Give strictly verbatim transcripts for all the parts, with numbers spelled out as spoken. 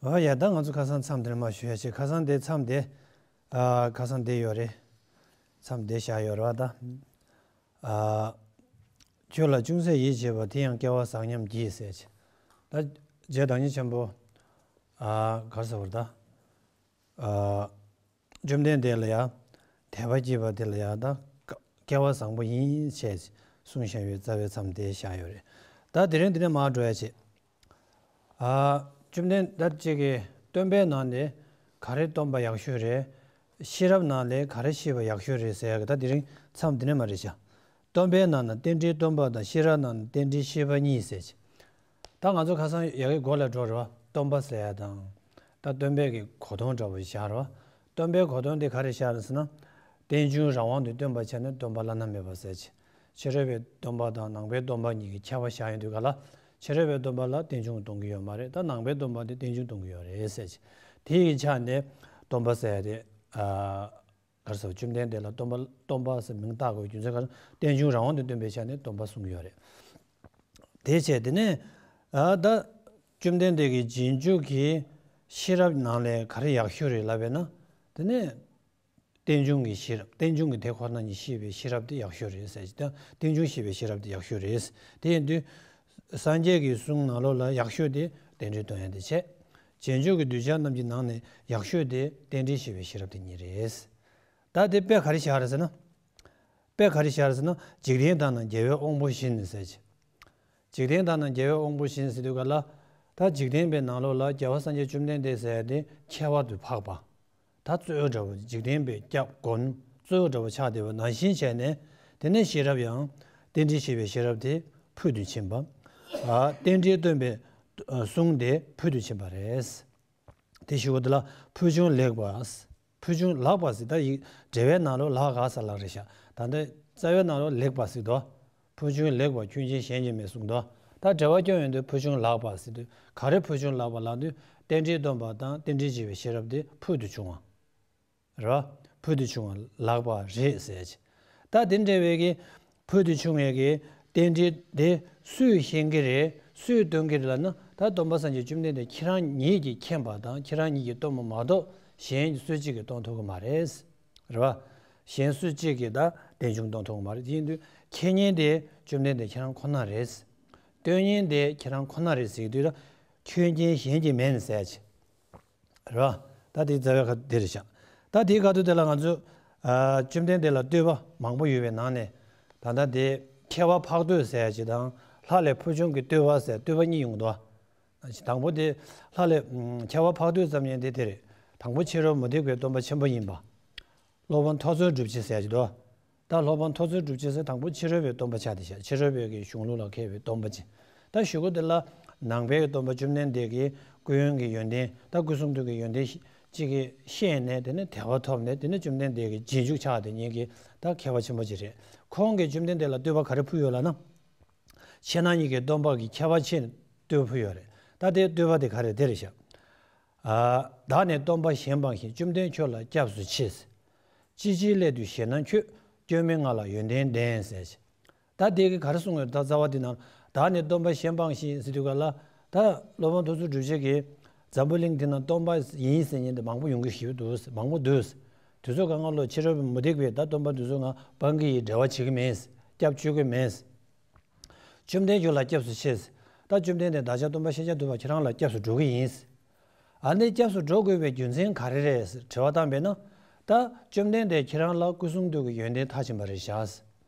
ཨ་ཡ། ད་ང་ཚོ་ཁ་སང་མཚམས་དེར་མ་ཞུ་ཡ་བྱས། ཁ་སང་དེ་མཚམས་དེ་ཨ་ཁ་སང་དེ་ཡོད་རེད། མཚམས་དེ་བཞག་ཡོད་རེད་བ། ད་ཨ་ཁྱོད་ལ་ཅུང་ཟད་ཡིད་ཆེས་པ་དེ་ཡང་སྐལ་བ་བཟང་སྙམ་བགྱིད་ཟེར་བྱས། ད་རྗེ་བདག་ཉིད་ཆེན་པོ་ཨ་ག་རེ་ཟེར་བ་རེད། ད་ཨ་བཅོམ་ལྡན་འདས་ལ་ཡང་དད་པ་སྐྱེས་པ་དེ་ལ་ཡང་ད་སྐལ་བ་བཟང་པོ་ཡིན་ཞེས་གསུངས་བཞག་ཡོད། རྩ་བའི་མཚམས་དེ་བཞག་ཡོད་རེད། ད་དེ་རིང་འདི་ནས་མར་འགྲོ་ཡ་བྱས། ཨ་བཅོམ་ལྡན་ད་ཅིག་གིས་སྟོན་པའི་ནང་ནས་ག་རེ་སྟོན་པ་ཡག་ཤོས་རེད། ཤེས་རབ་ནང་ལས་ག་རེ་ཤེས་པ་ཡག་ཤོས་རེད་ཟེར་ཡ་གི་ད་དེ་རིང་མཚམས་འདི་ནས་མར་རེད་བཞག། སྟོན་པའི་ནང་ན་རྟེན་འབྲེལ་སྟོན་པ་དང་། ཤེས་རབ་ནང་ན་རྟེན་འབྲེལ་ཤེས་པ་གཉིས་ཟེར་བྱས། ད་ང་ཚོ་ཁ་སང་ཡ་གི་མགོ་ལ་འགྲོ་རེད་བ། སྟོན་པ་ཟེར་ཡ་དང་། ད་སྟོན་པའི་གི་གོ་དོན་འདྲ་བོ་བཞག་རེད་བ། སྟོན་པའི་གོ་དོན་དེ་ག་རེ་བཞག་རེད་ཟེར་ན། རྟེན་འབྱུང་རང་དབང་དུ་སྟོན་པ་བྱས་ནས་སྟོན་པ་བླ་ན་མེད་པ་ཟེར་བྱས། ཕྱི་རོལ་པའི་སྟོན་པ་དང་ནང་པའི་སྟོན་པ་གཉིས་ཀྱི་ཁྱད་པར་བཞག་ཡོང་དུས་ག་ལ། ཕྱི་རོལ་པའི་སྟོན་པ་ལ་རྟེན་འབྱུང་གཏོང་གི་ཡོད་མ་རེད། ད་ནང་པའི་སྟོན་པ་དེ་རྟེན་འབྱུང་གཏོང་གི་ཡོད་རེད་ཟེར་བྱས། དེ་ཡི་ཆ་ནས་སྟོན་པ་ཟེར་ཡ་དེ་ཨ། ག་རེ་ཟེར། བཅོམ་ལྡན་འདས་ལ་སྟོན་པ་སྟོན་པ་ཟེར་མིང་བཏགས་དགོས་རྒྱུ་མཚན་ག་རེ། རྟེན་འབྱུང་རང་དབང་དུ་སྟོན་པའི་ཆ་ནས་སྟོན་པ་གསུངས་ཡོད་རེད། དེ་བྱས་དེ་ནས་ཨ་ད་བཅོམ་ལྡན་འདས་ཀྱི་རྗེས་འཇུག་གི་ཤེས་རབ་ནང་ལས་ག་རེ་ཡག་ཤོས་རེད་ལབ་པས་ན། དེ་ནས་རྟེན་འབྱུང་གི་ཤེས་རབ། རྟེན་འབྱུང་གི་དེ་ཁོ་ན་ཉིད་ཤེས་པའི་ཤེས་རབ་དེ་ཡག་ཤོས་རེད་ཟེར་གྱི། ད་རྟེན་འབྱུང་ཤེས་པའི་ཤེས་རབ་དེ་ཡག་ཤོས་རེད། དེ་ཡིན་དུས་སངས་རྒྱས་ཀྱི་གསུང་ནང་ལོགས་ལ་ཡག་ཤོས་དེ་རྟེན་འབྲེལ་སྟོན་ཡ་དེ་བྱས། རྗེས་འཇུག་གི་གདུལ་བྱ་རྣམས་ཀྱི་ནང་ནས་ཡག་ཤོས་དེ་རྟེན་འབྲེལ་ཤེས་པའི་ཤེས་རབ་དེ་ཉིད་རེད། ད་དེ་དཔེ་ག་རེ་བཞག་རེད་ཟེར་ན། དཔེ་ག་རེ་བཞག་རེད་ཟེར་ན། འཇིག་རྟེན་དག་ན་རྒྱལ་བའི་དབང་པོ་བཞིན་ཟེར་གྱི། འཇིག་རྟེན་དག་ན་རྒྱལ་བའི་དབང་པོ་བཞིན་ཟེར་དུས་ག་ལ། ད་འཇིག་རྟེན་པའི་ནང་ལོགས་ལ་རྒྱལ་བ་སངས་རྒྱས་བཅོམ་ལྡན་འདས་ཟེར་ཡ་དེ་ཁྱད་པར་དུ་འཕགས་པ། ད་གཙོ་བོ་འདྲ་བོ། འཇིག་རྟེན་པའི་སྐྱབས་མགོན་གཙོ་བོ་འདྲ་བོ་ཆགས་བསྡད་པ་ནང་བཞིན་བྱས་ནས། དེ་ནས་ཤེས་རབ་ཡང་རྟེན་འབྲེལ་ཤེས་པའི་ཤེས་རབ་དེ་ཕུལ་དུ་ཕྱིན་པ། ཨ་རྟེན་འབྲེལ་སྟོན་པའི་གསུང་དེ་ཕུལ་དུ་ཕྱིན་པ་རེད། དེ་ཞུ་བ་དེ་ལ་ཕུལ་བྱུང་ལེགས་པ། ཕུལ་བྱུང་ལེགས་པ་ཟེར། ད་ཡིག་འགྲེལ་པའི་ནང་ལོགས་ལེགས་པ་ཟེར་ལབ་རེད་ཤག། ད་ལྟ་རྩ་བའི་ནང་ལོགས་ལེགས་པ་ཟེར་དོ། ཕུལ་བྱུང་ལེགས་པ་ཁྱོད་ཆོས་གཞན་གྱིས་མེད་གསུངས་དོ། ད་འགྲེལ་པ་སྐྱོན་ཡོང་དུས་ཕུལ་བྱུང་ལེགས་པ་ཟེར་དུས། ག་རེ་ཕུལ་བྱུང་ལེགས་པ་ལབ་དུས། རྟེན་འབྲེལ་སྟོན་པ་དང་རྟེན་འབྲེལ་བྱེད་པའི་ཤེས་རབ་དེ་ཕུལ་དུ་བྱུང་བ། རེད་བ། ཕུལ་དུ་བྱུང་བ་ལེགས་པ་རེད་ཟེར་གྱི། ད་དེ་འདྲ་བའི་གི་ཕུལ་དུ་བྱུང་བའི་གི་རྟེན་འབྲེལ་དེ་སུས་ཤེས་ཀྱི་རེད། སུས་སྟོན་གྱི་རེད་ལབ་ན། ད་སྟོན་པ་སངས་རྒྱས་བཅོམ་ལྡན་འདས་ཁྱེད་རང་ཉིད་ཀྱིས་མཁྱེན་པ་དང་ཁྱེད་རང་ཉིད་ཀྱིས་སྟོན་པ་མ་གཏོགས་གཞན་སུ་གཅིག་གིས་སྟོན་ཐུབ་ཀྱི་མ་རེད། རེད་བ། གཞན་སུ་གཅིག་གིས་ད་རྟེན་འབྱུང་སྟོན་ཐུབ་ཀྱི་མ་རེད། དེ་ཡིན་དུས་ཁེ་ཉེན་དེ་བཅོམ་ལྡན་འདས་ཁྱེད་རང་ཁོ་ན་རེད། སྟོན་ཉེན་དེ་ཁྱེད་རང་ཁོ་ན་རེད་ཟེར་དུས། ད་ཁྱོད་རྐྱེན་གཞན་གྱིས་མིན་ཟེར་གྱི། རེད་བ། ད་དེ་རྩ་བའི་ཁ་དེ་རེད་ཤག། ད་དེའི་ཁ་ཐུག་དེ་ལ་ང་ཚོས་ཨ་བཅོམ་ལྡན་འདས་ལ་བསྟོད་པ་མང་པོ་ཡོད་པའི་ནང་ནས། ད་ལྟ་དེ་ཁྱད་པར་འཕགས་བསྟོད་ཟེར་ཡ་ཅིག་དང་། ལྷ་ལས་ཕུལ་བྱུང་གི་བསྟོད་པ་ཟེར། བསྟོད་པ་གཉིས་ཡོང་གི་འདུག། ཨ་དང་པོ་དེ་ལྷ་ལས་ཨ་ཁྱད་པར་འཕགས་བསྟོད་ཙམ་ཡིན་དེ་དེ་རེད། དང་པོ་ཕྱི་རོལ་མུ་སྟེགས་པའི་སྟོན་པ་ཆེན་པོ་ཡིན་པ། སློབ་དཔོན་ཐོས་རྗེ་གྲུབ་ཆེན་ཟེར་ཡ་ཅིག་འདུག། ད་སློབ་དཔོན་ཐོས་རྗེ་གྲུབ་ཆེན་ཟེར། དང་པོ་ཕྱི་རོལ་པའི་སྟོན་པ་ཆགས་བསྡད་ཤག། ཕྱི་རོལ་པའི་གི་གཞུང་ལུགས་ལ་མཁས་པའི་སྟོན་པ་ཅིག། ད་གཞུག་གུ་དེ་ལ་ནང་པའི་སྟོན་པ་བཅོམ་ལྡན་འདས་ཀྱི་སྐུ་ཡོན་གྱི་ཡོན་ཏན། ད་སྐུ་གསུང་ཐུགས་ཀྱི་ཡོན་ཏན་ཅིག་གི་ཤེས་ནས། དེ་ནས་དད་པ་ཐོབ་ནས། དེ་ནས་བཅོམ་ལྡན་འདས་ཀྱི་རྗེས་འཇུག་ཆགས་བསྡད་མཁན་གྱི་ད་མཁས་པ་ཆེན་པོ་ཅིག་རེད། ཁོང་གིས་བཅོམ་ལྡན་འདས་ལ་བསྟོད་པ་ག་རེ་ཕུལ་ཡོད་ལབ་ན། ཕྱི་ནང་གཉིས་ཀྱི་སྟོན་པ་གི་ཁྱད་པར་ཕྱེ་ནས་བསྟོད་པ་ཕུལ་ཡོད་རེད། ད་དེ་བསྟོད་པ་དེ་ག་རེ་རེད། དེ་རེད་ཤག། ཨ་བདག་ནི་སྟོན་པ་གཞན་སྤངས་ཤིང་། བཅོམ་ལྡན་ཁྱོད་ལ་སྐྱབས་སུ་མཆི། ཅི་ཕྱིར་སླད་དུ་ཞེ་ན་ཁྱོད། སྐྱོན་མེད་ང་ལ་ཡོན་ཏན་ལྡན་ཟེར། ད་དེ་གི་ག་རེ་གསུངས་ཡོད། ད་རྩ་བ་དེ་ནང་བདག་ནི་སྟོན་པ་གཞན་སྤངས་ཤིང་ཟེར་དུས་ག་ལ། ད་སློབ་དཔོན་ཐོས་རྗེ་གྲུབ་ཆེན་གྱིས་འཛམ་བུ་གླིང་འདི་ན་སྟོན་པ་ཡིན་ཟེར་མཁན་དེ་མང་པོ་ཡོང་གི་ཞིག་འདུག། མང་པོ་འདུག། དེ་ཚོ་གང་ག་ལོ་ཕྱི་རོལ་པའི་མུ་སྟེགས་པས་ད་སྟོན་པ་འདི་ཚོ་ང་སྤང་གི་ཡིན། འབྲེལ་བ་བྱེད་ཀྱི་མེད། སྐྱབས་བཅོལ་གྱི་མེད། བཅོམ་ལྡན་ཁྱོད་ལ་སྐྱབས་སུ་མཆི། ད་བཅོམ་ལྡན་འདས་བདག་ཅག་སྟོན་པ་ཤཱཀྱ་ཐུབ་པ་ཁྱེད་རང་ལ་སྐྱབས་སུ་འགྲོ་གི་ཡིན། ཨ་ནི་སྐྱབས་སུ་འགྲོ་དགོས་པའི་རྒྱུ་མཚན་ག་རེ་རེད་ཟེར་དྲི་བ་བཏང་བས་ན། ད་བཅོམ་ལྡན་འདས་ཁྱེད་རང་ལ་སྐུ་གསུང་ཐུགས་ཀྱི་ཡོན་ཏན་མཐར་ཕྱིན་པ་རེད་བཞག།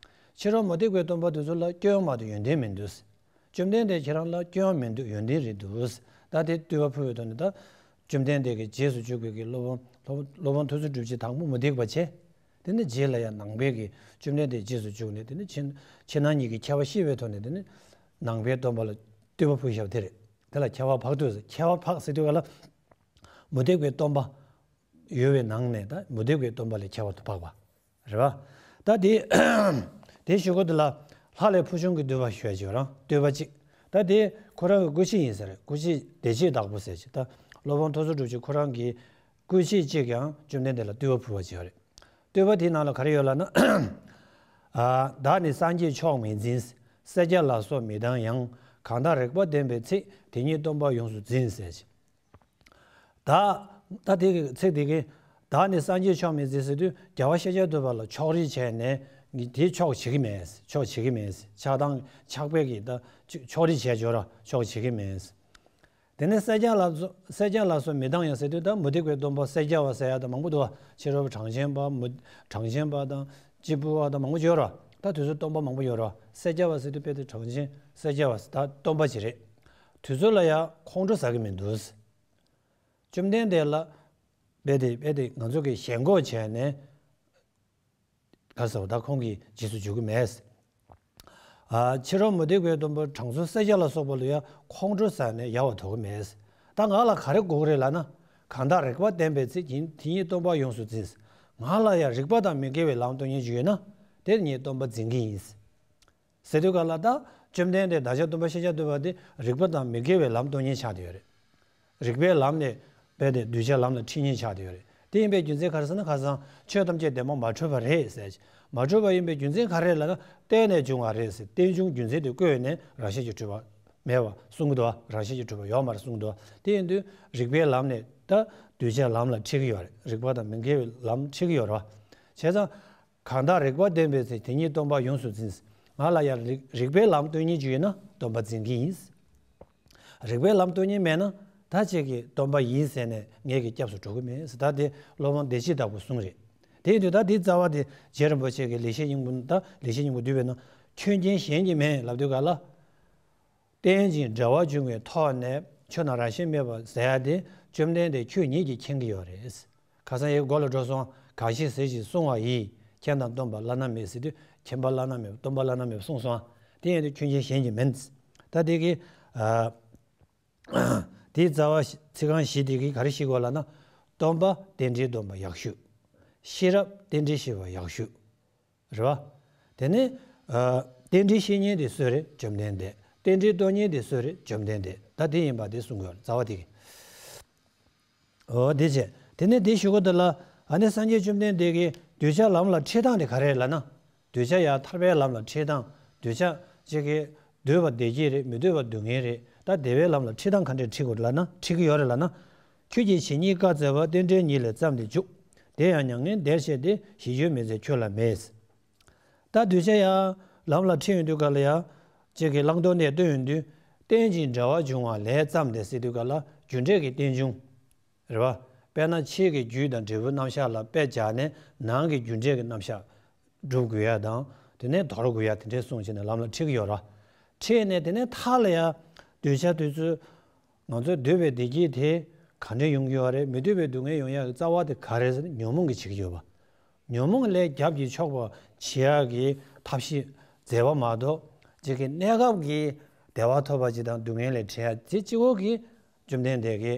ཕྱི་རོལ་མུ་སྟེགས་པའི་སྟོན་པ་དེ་ཚོ་ལ་སྐྱོན་མ་གཏོགས་ཡོན་ཏན་མི་འདུག། བཅོམ་ལྡན་འདས་ཁྱེད་རང་ལ་སྐྱོན་མི་འདུག། ཡོན་ཏན་རེད་འདུག། ད་དེ་བསྟོད་པ་ཕུལ་བའི་ཐོག་ནས། ད་བཅོམ་ལྡན་འདས་ཀྱི་རྗེས་སུ་འཇུག་པའི་གི་སློབ་དཔོན། སློབ་སློབ་དཔོན་ཐོས་རྗེ་གྲུབ་ཆེན་དང་པོ་མུ་སྟེགས་པ་བྱས། དེ་ནས་རྗེས་ལ་ཡང་ནང་པའི་གི་བཅོམ་ལྡན་འདས་རྗེས་སུ་འཇུག་ནས། དེ་ནས་ཕྱི་ཕྱི་ནང་གཉིས་ཀྱི་ཁྱད་པར་ཤེས་པའི་ཐོག་ནས། དེ་ནས་ནང་པའི་སྟོན་པ་ལ་བསྟོད་པ་ཕུལ་བཞག་པ་དེ་རེད། དེ་ལ་ཁྱད་པར་འཕགས་བསྟོད་ཟེར། ཁྱད་པར་འཕགས་ཟེར་དུས་ག་ལ། མུ་སྟེགས་པའི་སྟོན་པ་ཡོད་པའི་ནང་ནས། ད་མུ་སྟེགས་པའི་སྟོན་པ་ལས་ཁྱད་པར་དུ་འཕགས་པ་རེད་བ། ད་དེ་དེ་ཞུ་སྒོ་དེ་ལ་ལྷ་ལས་ཕུལ་བྱུང་གི་བསྟོད་པ་ཞུ་ཡ་ཅིག་ཡོད་རང་། བསྟོད་པ་གཅིག། ད་དེ་ཁོ་རང་གི་སྐུ་མཆེད་ཡིན་ས་རེད། སྐུ་མཆེད་བདེ་བྱེད་བདག་པོ་ཟེར་ཅིག། ད་སློབ་དཔོན་ཐོས་རྗེ་གྲུབ་ཆེན་ཁོ་རང་གི་སྐུ་མཆེད་གཅིག་ཀྱང་བཅོམ་ལྡན་འདས་ལ་བསྟོད་པ་ཕུལ་བ་ཅིག་ཡོད་རེད། བསྟོད་པ་དེའི་ནང་ལ་ག་རེ་ཡོད་ལབ་ན། ཨ་བདག་ནི་སངས་རྒྱས་མཆོག་མི་འཛིན། སྲས་བརྒྱ་ལ་སོགས་མི་གདམས་ཡང་། གང་དག་རིག་པ་ལྡན་པའི་ཚེ། དེ་ཉིད་སྟོན་པ་ཡོངས་སུ་འཛིན་ཟེར་ཅིག། བདག་ད་དེ་གི་ཚིག་དེ་གི་བདག་ནི་སངས་རྒྱས་མཆོག་མིན་འཛིན་ཟེར་དུས་རྒྱལ་བ་ཤཱཀྱ་ཐུབ་པ་ལ་ཕྱོགས་རིས་བྱས་ནས་དེ་ཕྱོགས་བྱེད་ཀྱི་མེད། ཕྱོགས་བྱེད་ཀྱི་མེད། ཆགས་སྡང་ཆགས་པའི་གི་ད་ཕྱོགས་རིས་བྱས་འཇོག་ར་ཕྱོགས་བྱེད་ཀྱི་མེད། དེ་ནས་སྲས་བརྒྱ་ལ་སོགས་སྲས་བརྒྱ་ལ་སོགས་མི་ལྡང་ཡང་ཟེར་དུས་ད་མུ་སྟེགས་པའི་སྟོན་པ་སྲས་བརྒྱ་པ་ཟེར་ཡ་ད་མང་པོ་འདུག་བ། ཕྱི་རོལ་པ་གྲངས་ཅན་པ་མུ་གྲངས་ཅན་པ་དང་གཅེར་བུ་པ་དང་མང་པོ་ཡོད་ར། ད་དེ་ཚོ་སྟོན་པ་མང་པོ་ཡོད་ར། སྲས་བརྒྱ་པ་ཟེར་དུས་དཔེ་དེ་གྲངས་ཅན་སྲས་བརྒྱ་པ་ཟེར་ད་སྟོན་པ་ཅིག་རེད། དེ་ཚོ་ལ་ཡང་ཁོང་ཁྲོ་ཟ་གི་མི་འདུག་བཅོམ་ལྡན་འདས་ལ་དཔེ་དེ་དཔེ་དེ་ང་ཚོ་གི་ཞེན་ཁོག་བྱས་ནས། ག་ཟེར་བ་ད་ཁོང་གི་རྗེས་སུ་འཇུག་གི་མེད། ཨ་ཕྱི་རོལ་མུ་སྟེགས་པའི་སྟོན་པ་དྲང་སྲོང་སྲས་བརྒྱ་ལ་སོགས་པ་ལ་ཡང་ཁོང་ཁྲོ་ཟ་ནས་ཡལ་བར་དོར་གི་མེད། ད་ང་ལ་ག་རེ་དགོས་ཀྱི་རེད་ལབ་ན། གང་དག་རིག་པ་ལྡན་པའི་ཚེ་དེ་ཉིད་སྟོན་པ་ཡོངས་སུ་འཛིན། ང་ལ་ཡང་རིག་པ་དང་མི་འགལ་བའི་ལམ་སྟོན་མཁན་ཅིག་ཡོད་ན། དེ་ཉིད་སྟོན་པ་འཛིན་གྱི་ཡིན། ཟེར་དུས་ག་ལ་ད་བཅོམ་ལྡན་འདས་བདག་ཅག་སྟོན་པ་ཤཱཀྱ་ཐུབ་པ་དེ་རིག་པ་དང་མི་འགལ་བའི་ལམ་སྟོན་མཁན་ཆགས་བསྡད་ཡོད་རེད། རིག་པའི་ལམ་ནས་སྦས་ཏེ་གདུལ་བྱ་ལམ་ལ་ཁྲིད་མཁན་ཆགས་བསྡད་ཡོད་རེད། དེ་ཡིན་པའི་རྒྱུ་མཚན་ག་རེ་ཟེར་ན། ཁ་སང་ཆོས་ཐམས་ཅད་བདེན་པར་མ་གྲུབ་པ་རེད་ཟེར། མ་གྲུབ་པ་ཡིན་པའི་རྒྱུ་མཚན་ག་རེ་ལབ་ན། རྟེན་ནས་འབྱུང་བ་རེད་ཟེར། རྟེན་འབྱུང་རྒྱུ་མཚན་དེ་བཀོད་ནས་རང་བཞིན་གྱིས་གྲུབ་པ་མེད་པ་གསུང་གི་འདུག་བ། རང་བཞིན་གྱིས་གྲུབ་པ་ཡོད་མ་རེད་གསུང་གི་འདུག་བ། དེ་ཡིན་དུས་རིག་པའི་ལམ་ནས་ད་གདུལ་བྱ་ལམ་ལ་ཁྲིད་ཀྱི་ཡོད་རེད། རིག་པ་དང་མི་འགལ་བའི་ལམ་ཁྲིད་ཀྱི་ཡོད་རེད་བ། བྱས་ཙང་གང་དག་རིག་པ་ལྡན་པའི་ཚེ། དེ་ཉིད་སྟོན་པ་ཡོངས་སུ་འཛིན། ང་ལ་ཡང་རིག་རིག་པའི་ལམ་སྟོན་མཁན་ཅིག་ཡོད་ན་སྟོན་པ་འཛིན་གྱི་ཡིན། རིག་པའི་ལམ་སྟོན་མཁན་མེད་ན་ད་ཅིག་གིས་སྟོན་པ་ཡིན་ཟེར་ནས་ངེད་ཀྱིས་སྐྱབས་སུ་འགྲོ་གི་མེད་ཟེར། ད་དེ་སློབ་དཔོན་བདེ་སྐྱིད་བདག་པོས་གསུངས་རེད། དེ་ཡིན་དུས་ད་དེའི་རྩ་བ་དེ་རྗེ་རིན་པོ་ཆེ་གིས་ལེགས་བཤད་སྙིང་པོ། ད་ལེགས་བཤད་སྙིང་པོ་བསྡུས་པས་ན། ཁྱོད་རྐྱེན་གཞན་གྱིས་མིན་ལབ་དུས་ག་ལ། རྟེན་ཅིང་འབྲེལ་བར་འབྱུང་བའི་ཐོག་ནས་ཁྱོད་རྣམས་རང་བཞིན་མེད་པ་ཟེར་ཡ་དེ་བཅོམ་ལྡན་འདས་ཁྱོད་ཉིད་ཀྱིས་མཁྱེན་གྱི་ཡོད་རེད། ཁ་སང་ཡི་མགོ་ལ་འགྲོ་སོང་། གང་ཞིག་ཟིལ་གྱིས་བསྲུང་བ་ཡིས། མཁྱེན་དང་སྟོན་པ་བླ་ན་མེད་ཟེར་དུས་མཁྱེན་པ་བླ་ན་མེད་པ་སྟོན་པ་བླ་ན་མེད་པ་གསུངས་སོང་། དེ་ཡིན་དུས་ཁྱོད་ཉིད་གཞན་གྱིས་མིན། ད་དེ་གི་ཨ་དེའི་རྩ་བ་ཚིག་རྐང་བཞི་དེ་གིས་ག་རེ་ཤེས་དགོས་ལབ་ན། སྟོན་པ་རྟེན་འབྲེལ་སྟོན་པ་ཡག་ཤོས། ཤེས་རབ་རྟེན་འབྲེལ་ཤེས་པ་ཡག་ཤོས། རེད་བ། དེ་ནས་ཨ་རྟེན་འབྲེལ་བཤེས་གཉེན་དེ་སུ་རེད། བཅོམ་ལྡན་འདས། རྟེན་འབྲེལ་སྟོན་མཁན་དེ་སུ་རེད། བཅོམ་ལྡན་འདས། ད་དེ་ཡིན་པ་དེ་གསུང་དགོས་རེད། རྩ་བ་དེ་གི། འོ་དེ་བྱས། དེ་ནས་དེ་ཞུ་གི་འདུག་ལ། ཨ་ནི་སངས་རྒྱས་བཅོམ་ལྡན་འདས་ཀྱིས་གདུལ་བྱ་ལམ་ལ་ཁྲིད་སྟངས་དེ་ག་རེ་རེད་ལབ་ན། གདུལ་བྱ་ཡང་ཐར་པའི་ལམ་ལ་ཁྲིད་སྟངས། གདུལ་བྱ་ཅིག་གིས་འདོད་པ་བདེ་སྐྱིད་རེད། མི་འདོད་པ་སྡུག་བསྔལ་རེད། ད་བདེ་བའི་ལམ་ལ་ཁྲིད་སྟངས་ག་འདྲས་ཁྲིད་དགོས་རེད་ལབ་ན། ཁྲིད་ཀྱི་ཡོད་རེད་ལབ་ན། ཁྱོད་ཀྱིས་ཇི་སྙེད་བཀའ་སྩལ་པ། རྟེན་འབྲེལ་ཉིད་ལས་བརྩམས་ཏེ་འཇུག་དེ་ཡང་མྱ་ངན་འདས་ཞེས་ཏེ། ཞེ་འགྱུར་མི་མཛད་ཁྱོད་ལ་མེད། ད་གདུལ་བྱ་ཡང་ལམ་ལ་ཁྲིད་ཡོང་དུས་ག་ལ་ཡང་། ཅིག་གིས་བླང་དོར་གནས་སྟོན་ཡོང་དུས། རྟེན་ཅིང་འབྲེལ་བར་འབྱུང་བ་ལས་བརྩམས་ཏེ་ཟེར་དུས་ག་ལ། རྒྱུ་འབྲས་ཀྱི་རྟེན་འབྱུང་། རེད་བ། དཔེར་ན་ཕྱིའི་གི་རྒྱུ་དང་འབྲས་བུ་རྣམ་གཞག་ལ་དཔེ་སྦྱར་ནས། ནང་གི་རྒྱུ་འབྲས་ཀྱི་རྣམ་གཞག་སྒྲུབ་དགོས་ཡ་དང་། དེ་ནས་དོར་དགོས་ཡ་དེ་འདྲས་གསུངས་བྱས་ནས་ལམ་ལ་ཁྲིད་ཀྱི་ཡོད་ར། ཁྲིད་ནས་དེ་ནས་མཐའ་ལ་ཡ། གདུལ་བྱ་དེ་ཚོས་ང་ཚོས་འདོད་པའི་བདེ་སྐྱིད་དེ་ག་འདྲས་ཡོང་གི་ཡོད་རེད། མི་འདོད་པའི་སྡུག་བསྔལ་ཡོང་ཡ་གི་རྩ་བ་དེ་ག་རེ་ཟེར་ན། ཉོན་མོངས་ཀྱིས་བྱེད་ཀྱི་ཡོད་པ། ཉོན་མོངས་ལས་རྒྱབ་ཀྱིས་ཕྱོགས་པ་བྱེད་ཡག་གི་ཐབས་ཤེས་མཛད་པ་མ་གཏོགས། ཅིག་གི་གནས་སྐབས་ཀྱི་བདེ་བ་ཐོབ་པ་ཅིག་དང་སྡུག་བསྔལ་ལས་བྲལ་ཡག་དེ་གཅིག་པོ་གིས་བཅོམ་ལྡན་འདས་ཀྱི་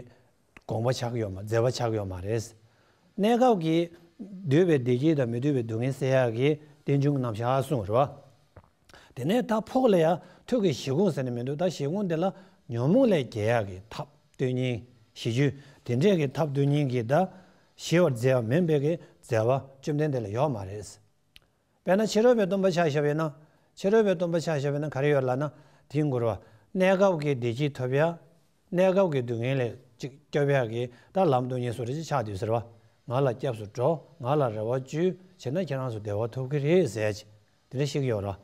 དགོངས་པ་ཆགས་ཀྱི་ཡོད་མ། མཛད་པ་ཆགས་ཀྱི་ཡོད་མ་རེད། གནས་སྐབས་ཀྱི་འདོད་པའི་བདེ་སྐྱིད་དང་མི་འདོད་པའི་སྡུག་བསྔལ་སེལ་ཡག་གི་རྟེན་འབྱུང་གི་རྣམ་གཞག་གསུངས་རེད་བ། དེ་ནས་ད་ཕུགས་ལ་ཡང་ཐུགས་ཀྱི་བཞེད་དགོངས་ཟེར་ནས་མི་འདུག་ད་བཞེད་དགོངས་དེ་ལ་ཉོན་མོངས་ལས་རྒྱལ་ཡག་གི་ཐབས་སྟོན་མཁན། ཞི་རྒྱུ་དེ་འདྲས་ཀྱི་ཐབས་སྟོན་མཁན་གྱི་ད་ཞི་བར་མཛད་པ་མིན་པའི་གི་མཛད་པ་བཅོམ་ལྡན་འདས་ལ་ཡོད་མ་རེད། དཔེར་ན་ཕྱི་རོལ་པའི་སྟོན་པ་ཆ་བཞག་པས་ན། ཕྱི་རོལ་པའི་སྟོན་པ་ཆ་བཞག་པས་ན་ག་རེ་ཡོད་ལབ་ན། དེའི་མགུར་བ། གནས་སྐབས་ཀྱི་བདེ་སྐྱིད་ཐོབ་ཡ། གནས་སྐབས་ཀྱི་སྡུག་བསྔལ་ལས་ཅིག་སྐྱོབ་ཡ་གི་ད་ལམ་སྟོན་མཁན་བཟོ་འདྲ་ཅིག་ཆགས་བསྡད་ཟེར་བ། ང་ལ་སྐྱབས་སུ་འགྲོ། ང་ལ་རེ་བ་བཅོལ། བྱས་ན་ཁྱེད་རང་ཚོ་བདེ་བ་ཐོབ་ཀྱི་རེད་ཟེར་ཅིག་དེ་འདྲ་བཤད་ཀྱི་ཡོད་ར།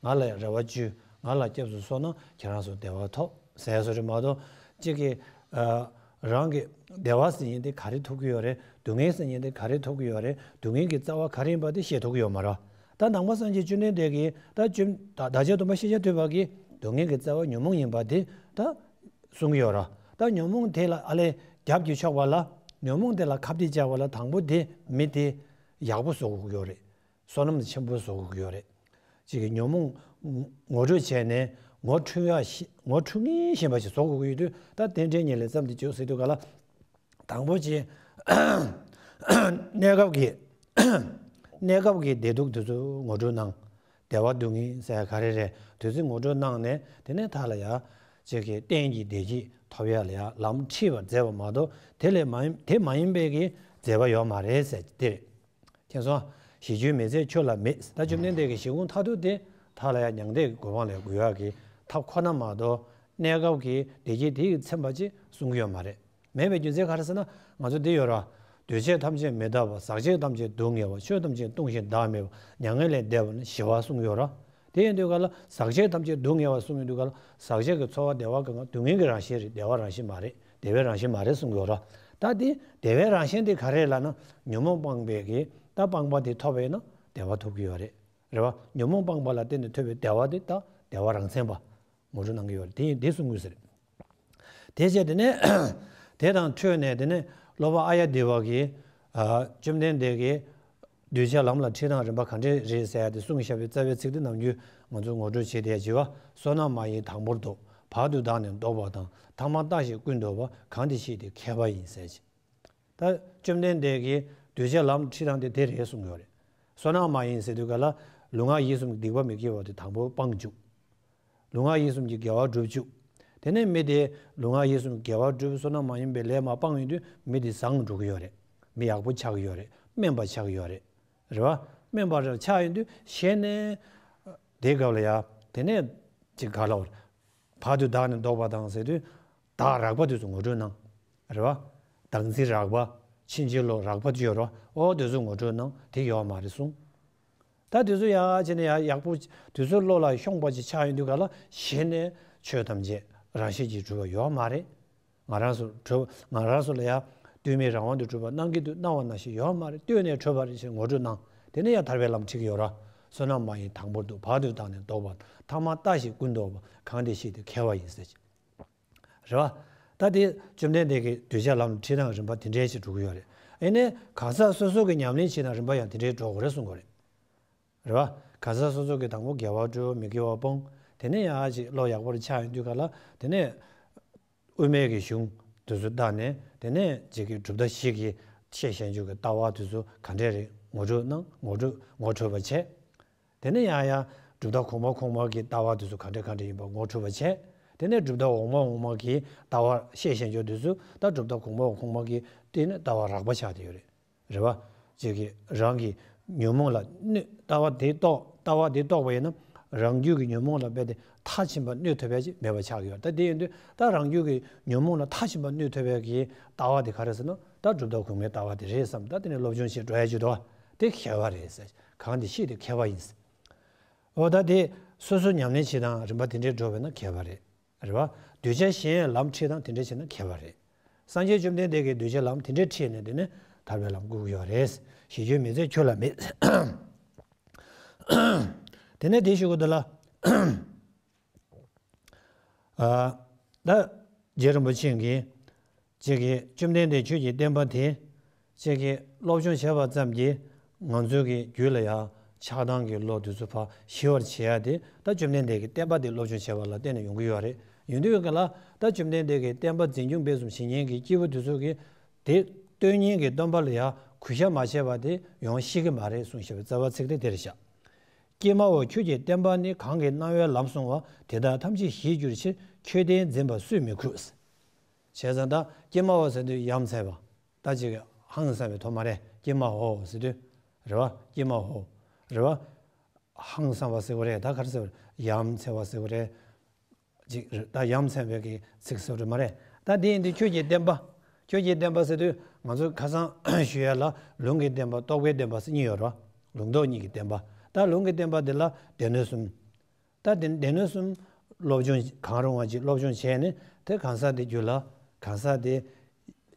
ང་ལ་རེ་བ་བཅོལ། ང་ལ་སྐྱབས་སུ་སོང་ན་ཁྱེད་རང་ཚོ་བདེ་བ་ཐོབ་ཟེར་བཟོ་འདྲ་མ་གཏོགས། གཅིག་གིས་ཨ་རང་གི་བདེ་བ་ཟེར་མཁན་དེ་ག་རེ་ཐོབ་ཀྱི་ཡོད་རེད། སྡུག་བསྔལ་ཟེར་མཁན་དེ་ག་རེ་ཐོབ་ཀྱི་ཡོད་རེད། སྡུག་བསྔལ་གྱི་རྩ་བ་ག་རེ་ཡིན་པ་དེ་ཤེས་ཐུབ་ཀྱི་ཡོད་མ་རེད། ད་ནང་པ་སངས་རྒྱས་བཅོམ་ལྡན་འདས་ཀྱིས་ད་བཅོམ་ད་བདག་ཅག་སྟོན་པ་ཤཱཀྱ་ཐུབ་པ་གིས་སྡུག་བསྔལ་གྱི་རྩ་བ་ཉོན་མོངས་ཡིན་པ་དེ་ད་གསུང་གི་ཡོད་རེད། ད་ཉོན་མོངས་དེ་ལ་ཨ་ལས་རྒྱབ་ཀྱིས་ཕྱོགས་པ་ལ། ཉོན་མོངས་དེ་ལ་ཁ་གཏད་བཅག་པ་ལ། དང་པོ་དེ་མི་དེ་ཡག་པོ་བཟོ་དགོས་ཀྱི་ཡོད་རེད། བསོད་ནམས་ཆེན་པོ་བཟོ་དགོས་ཀྱི་ཡོད་རེད། གཅིག་གིས་ཉོན་མོངས་ངོ་སྤྲོད་བྱས་ནས་ངོ་འཕྲོད་ཡ་ཤེས། ངོ་འཕྲོད་མཁན་ཤེས་པ་ཞིག་བཟོ་དགོས་ཀྱི་ཡོད་དུས། ད་རྟེན་འབྲེལ་ཉིད་ལས་བརྩམས་ཏེ་འཇུག་ཟེར་དུས་ག་ལ། དང་པོ་ཅིག་གནས་སྐབས་ཀྱི་གནས་སྐབས་ཀྱི་བདེ་སྡུག་དེ་ཚོ་ངོ་སྤྲོད་གནང་། བདེ་བ་སྡུག་བསྔལ་ཟེར་ཡ་ག་རེ་རེད། དེ་ཚོ་ངོ་སྤྲོད་གནང་ནས། དེ་ནས་མཐའ་ལ་ཡ་གཅིག་གིས་རྟེན་གྱི་བདེ་སྐྱིད་ཐོབ་ཡ་ལ་ཡ་ལམ་ཁྲིད་པར་མཛད་པ་མ་གཏོགས། དེ་ལས་མ་ཡིན། དེ་མ་ཡིན་པའི་གི་མཛད་པ་ཡོད་མ་རེད་ཟེར་དེ་རེད། མཁྱེན་སོང་། ཞི་རྒྱུར་མི་མཛད་ཁྱོད་ལ་མེད། ད་བཅོམ་ལྡན་འདས་ཀྱི་བཞེད་དགོངས་མཐར་ཐུག་དེ་མཐའ་ལ་ཡང་མྱང་འདས་ཀྱི་གོ་འཕང་ལ་འགོད་ཡག་གི་ཐབས་ཁོ་ན་མ་གཏོགས། གནས་སྐབས་ཀྱི་བདེ་སྐྱིད་དེ་ཡིས་ཚིམ་པ་ཅིག་གསུང་གི་ཡོད་མ་རེད། མེད་པའི་རྒྱུ་མཚན་ག་རེ་ཟེར་ན། ང་ཚོ་འདི་ཡོད་ར། འདུས་བྱས་ཐམས་ཅད་མི་རྟག་པ། ཟག་བཅས་ཐམས་ཅད་སྡུག་བསྔལ་བ། ཆོས་ཐམས་ཅད་སྟོང་ཞིང་བདག་མེད་པ། མྱ་ངན་ལས་འདས་པ་ནི་ཞི་བ་གསུངས་ཡོད་ར། དེ་ཡིན་དུས་ག་ལ་ཟག་བཅས་ཐམས་ཅད་སྡུག་བསྔལ་བ་གསུངས་ཡོང་དུས་ག་ལ། ཟག་བཅས་ཀྱི་ཚོར་བ་བདེ་བ་གང་ག་སྡུག་བསྔལ་གྱི་རང་བཞིན་རེད། བདེ་བ་རང་བཞིན་མ་རེད། བདེ་བའི་རང་བཞིན་མ་རེད་གསུངས་ཡོད་ར། ད་དེ་བདེ་བའི་རང་བཞིན་དེ་ག་རེ་ལབ་ན། ཉོན་མོངས་སྤངས་པའི་གི་ད་སྤངས་པ་དེ་ཐོབ་པ་ཡིན་ན་བདེ་བ་ཐོབ་ཀྱི་ཡོད་རེད། རེད་བ། ཉོན་མོངས་སྤངས་པ་ལ་བརྟེན་ནས་ཐོབ་པའི་བདེ་བ་དེ་ད་བདེ་བ་རང་མཚན་པ་ངོ་སྤྲོད་གནང་གི་ཡོད་རེད། དེ་ཡིན་དེ་གསུང་དགོས་ཟེར། དེ་བྱས་དེ་ནས་དེ་དང་འཕྲོས་ནས་དེ་ནས་སློབ་དཔོན་ཨཱརྱ་དེ་བ་གིས་ཨ་བཅོམ་ལྡན་འདས་ཀྱིས་གདུལ་བྱ་ལམ་ལ་ཁྲིད་སྟངས་རིམ་པ་ག་འདྲས་རེད་ཟེར་ཡ་དེ་གསུངས་བཞག་པའི་རྩ་བའི་ཚིག་དེ་ནམ་རྒྱུན་ང་ཚོ་ངོ་སྤྲོད་བྱེད་བསྡད་བྱས་པ། བསོད་ནམས་མ་ཡིན་དང་པོར་ལྡོག་བར་དུ་བདག་ནི་ལྡོག་པ་དང་། ཐ་མར་ལྟ་ཞིག་ཀུན་ལྡོག་པ། གང་དེ་ཤེས་དེ་མཁས་པ་ཡིན་ཟེར་གྱི། ད་བཅོམ་ལྡན་འདས་ཀྱིས་གདུལ་བྱ་ལམ་ཁྲིད་སྟངས་དེ་དེ་རེད་གསུངས་ཡོད་རེད། བསོད་ནམས་མ་ཡིན་ཟེར་དུས་ག་ལ། ལུས་ངག་ཡིད་གསུམ་གྱི་སྡིག་པ་མི་དགེ་བ་དེ་དང་པོ་སྤང་བཅུག་ལུས་ངག་ཡིད་གསུམ་གྱི་དགེ་བ་སྒྲུབ་བཅུག་དེ་ནས་མི་དེ་ལུས་ངག་ཡིད་གསུམ་གྱི་དགེ་བ་སྒྲུབ། བསོད་ནམས་མ་ཡིན་པའི་ལས་མ་སྤངས་ཡོང་དུས་མི་དེ་བཟང་འགྲོ་གི་ཡོད་རེད། མི་ཡག་པོ་ཆགས་ཀྱི་ཡོད་རེད། སྨན་པ་ཆགས་ཀྱི་ཡོད་རེད། རེད་བ། སྨན་པ་རེ་ཆགས་ཡོང་དུས་གཞི་ནས་དེའི་སྐབས་ལ་ཡ། དེ་ནས་ཅིག་ག་ལ་བར། བར་དུ་བདག་ནི་ལྡོག་པ་དང་ཟེར་དུས། བདག་རགས་པ་དེ་ཚོ་ངོ་སྤྲོད་གནང་། རེད་བ། བདག་འཛིན་རགས་པ། ཕྱིན་ཅི་ལོག་རགས་པ་དེ་ཡོད་རེད་བ། ཨོ་དེ་ཚོ་ངོ་སྤྲོད་གནང་། དེ་ཡོད་མ་རེད་གསུངས། ད་དེ་ཚོ་ཡག་བྱས་ནས་ཡག་ཡག་པོ། དེ་ཚོ་བློ་ལ་ཤོང་པ་ཅིག་ཆགས་ཡོང་དུས་ག་ལ། གཞི་ནས་ཆོས་ཐམས་ཅད་རང་བཞིན་གྱིས་གྲུབ་པ་ཡོད་མ་རེད། ང་རང་ཚོ་གྲུབ། ང་རང་ཚོ་ལ་ཡ། ལྟོས་མེད་རང་དབང་དུ་གྲུབ་པ་སྣང་གི་འདུག་སྣང་བ་ནང་བཞིན་ཡོད་མ་རེད། ལྟོས་ནས་གྲུབ་པ་རེད་ཅེས་ངོ་སྤྲོད་གནང་། དེ་ནས་ཡང་ཐར་པའི་ལམ་ཁྲིད་ཀྱི་ཡོད་ར། བསོད་ནམས་མ་ཡིན་དང་པོར་ལྡོག་བར་དུ་བདག་ནི་ལྡོག་པ། ཐ་མར་ལྟ་ཞིག་ཀུན་ལྡོག་པ། གང་དེ་ཤེས་དེ་མཁས་པ་ཡིན་ཟེར་གྱི། རེད་བ། ད་དེ་བཅོམ་ལྡན་འདས་ཀྱིས་གདུལ་བྱ་ལམ་ཁྲིད་སྟངས་རིམ་པ་དེ་འདྲའི་ཞིག་འགྲོ་གི་ཡོད་རེད། ཨེ་ནས་གང་ཟག་སོ་སོ་གི་ཉམས་ལེན་བྱེད་སྟངས་རིམ་པ་ཡང་དེ་འདྲའི་འགྲོ་དགོས་རེད་གསུང་གི་ཡོད་རེད། རེད་བ། གང་ཟག་སོ་སོ་གི་དང་པོ་དགེ་བ་སྒྲུབ། མི་དགེ་བ་སྤོང་། དེ་ནས་ཡང་ཅིག་བློ་ཡག་པོ་ཆགས་ཡོང་དུས་ག་ལ། དེ་ནས་དབུ་མའི་གི་གཞུང་དེ་ཚོ་བལྟས་ནས། དེ་ནས་ཅིག་གི་གྲུབ་མཐའ་བཞི་གི་ཤེས་བྱ་འཇུག་གི་ལྟ་བ་དེ་ཚོ་ག་འདྲས་རེད་ངོ་སྤྲོད་གནང་། ངོ་སྤྲོད་ངོ་འཕྲོད་པ་བྱས། དེ་ནས་ཡང་ཡང་གྲུབ་མཐའ་གོང་མ་གོང་མ་གི་ལྟ་བ་དེ་ཚོ་ག་འདྲས་ག་འདྲས་ཡིན་པ་ངོ་འཕྲོད་པ་བྱས། དེ་ནས་གྲུབ་མཐའ་འོག་མ་འོག་མ་གི་ལྟ་བ་ཤེས་བྱ་འཇུག་དེ་ཚོ་ད་གྲུབ་མཐའ་གོང་མ་གོང་མ་གི་སྟེང་ནས་ལྟ་བ་རགས་པ་ཆགས་བསྡད་ཡོད་རེད། རེད་བ། ཅིག་གིས་རང་གི་ཉོན་མོངས་ལ་གནོད། ལྟ་བ་དེ་རྟོགས། ལྟ་བ་དེ་རྟོགས་པ་ཡིན་ན་རང་རྒྱུད་ཀྱི་ཉོན་མོངས་ལ་རྦད་དེ་མཐའ་ཕྱིན་པ་གནོད་ཐུབ་པ་ཅིག་མེད་པ་ཆགས་ཀྱི་ཡོད། ད་དེ་ཡིན་དུས་ད་རང་རྒྱུད་ཀྱི་ཉོན་མོངས་ལ་མཐའ་ཕྱིན་པ་གནོད་ཐུབ་པའི་གི་ལྟ་བ་དེ་ག་རེ་ཟེར་ན། ད་གྲུབ་མཐའ་གོང་མའི་ལྟ་བ་དེ་རེད་བསམ། ད་དེ་ནས་སློབ་སྦྱོང་བྱེད་འགྲོ་ཡ་ཅིག་འདུག་བ། དེ་མཁས་པ་རེད་ཟེར། གང་དེ་ཤེས་དེ་མཁས་པ་ཡིན་ཟེར། འོ་ད་དེ་སོ་སོ་ཉམས་ལེན་བྱེད་སྟངས་རིམ་པ་དེ་འདྲའི་འགྲོ་བས་ན་མཁས་པ་རེད། རེད་བ། གདུལ་བྱ་གཞན་ལམ་ཁྲིད་སྟངས་དེ་འདྲ་བྱས་ན་མཁས་པ་རེད། སངས་རྒྱས་བཅོམ་ལྡན་འདས་ཀྱིས་གདུལ་བྱ་ལམ་དེ་འདྲ་ཁྲིད་ནས་དེ་ནས་ཐར་པའི་ལམ་བསྐུར་གྱི་ཡོད་རེད། ཞེས་བརྗོད་མི་མཛད་ཁྱོད་ལ་མེད། དེ་ནས་དེ་ཞུ་གི་འདུག་ལ། ཨ། ད་རྗེ་རིན་པོ་ཆེ་གིས། ཅིག་གིས་བཅོམ་ལྡན་འདས་ཆོས་ཀྱི་བསྟན་པ་དེ་ཅིག་གིས་སློབ་སྦྱོང་བྱས་པ་ཙམ་གྱིས་ང་ཚོའི་གི་རྒྱུད་ལ་ཡང་ཆགས་སྡང་གི་བློ་དེ་ཚོ་ཕར་ཞི་བར་བྱེད་ཡ་དེ། ད་བཅོམ་ལྡན་འདས་ཀྱི་བསྟན་པ་དེ་སློབ་སྦྱོང་བྱས་པ་ལ་བརྟེན་ནས་ཡོང་གི་ཡོད་རེད། ཡིན་དུས་ག་ལ་ད་བཅོམ་ལྡན་འདས་ཀྱི་བསྟན་པ་འཛིན་སྐྱོང་སྤེལ་གསུམ་བྱེད་མཁན་གྱི་སྐྱེས་བུ་དེ་ཚོ་གིས་དེ་སྟོན་མཁན་གྱི་སྟོན་པ་ལ་ཡང་གུས་ཞབས་མ་བྱས་པ་དེ་ཡོང་ཤེས་ཀྱི་མ་རེད་གསུངས་བཞག་པའི་རྩ་བ་ཚིག་དེ་དེ་རེད་ཤག་ཀྱེ་མའོ། ཁྱོད་ཀྱི་བསྟན་པ་ནི་གང་གིས་སྣང་བས་ལམ་བཟུང་བ་དེ་དག་ཐམས་ཅད་ཞི་འགྱུར་ཕྱིར། ཁྱོད་བསྟན་འཛིན་པ་སུས་མི་ཁུགས། བྱས་ཙང་ད་ཀྱེ་མའོ་ཟེར་དུས་ཡ་མཚན་པ། ད་ཅིག་ཧང་སངས་པའི་ཐོག་མ་རེད། ཀྱེ་མའོ་ཟེར་དུས། རེད་བ། ཀྱེ་མའོ། རེད་བ། ཧང་སངས་པ་ཟེར་བ་རེད། ད་ག་རེ་ཟེར་བ་རེད། ཡ་མཚན་པ་ཟེར་བ་རེད། ཅིག་རེད། ད་ཡ་མཚན་པའི་གི་ཚིག་ཟེར་བ་རེད་མ་རེད། ད་དེ་ཡིན་དུས་ཁྱོད་ཀྱི་བསྟན་པ། ཁྱོད་ཀྱི་བསྟན་པ་ཟེར་དུས་ང་ཚོ་ཁ་སང་ཞུ་ཡ་ལ་ལུང་གི་བསྟན་པ་རྟོགས་པའི་བསྟན་པ་ཟེར་གཉིས་ཡོད་རེད་བ། ལུང་རྟོགས་གཉིས་ཀྱི་བསྟན་པ། ད་ལུང་གི་བསྟན་པ་དེ་ལ་སྡེ་སྣོད་གསུམ། ད་དེ་སྡེ་སྣོད་གསུམ་སློབ་སྦྱོང་གང་རུང་བ་ཅིག་སློབ་སྦྱོང་བྱས་ནས་དེ་གང་ཟག་དེ་རྒྱུད་ལ་གང་ཟག་དེ་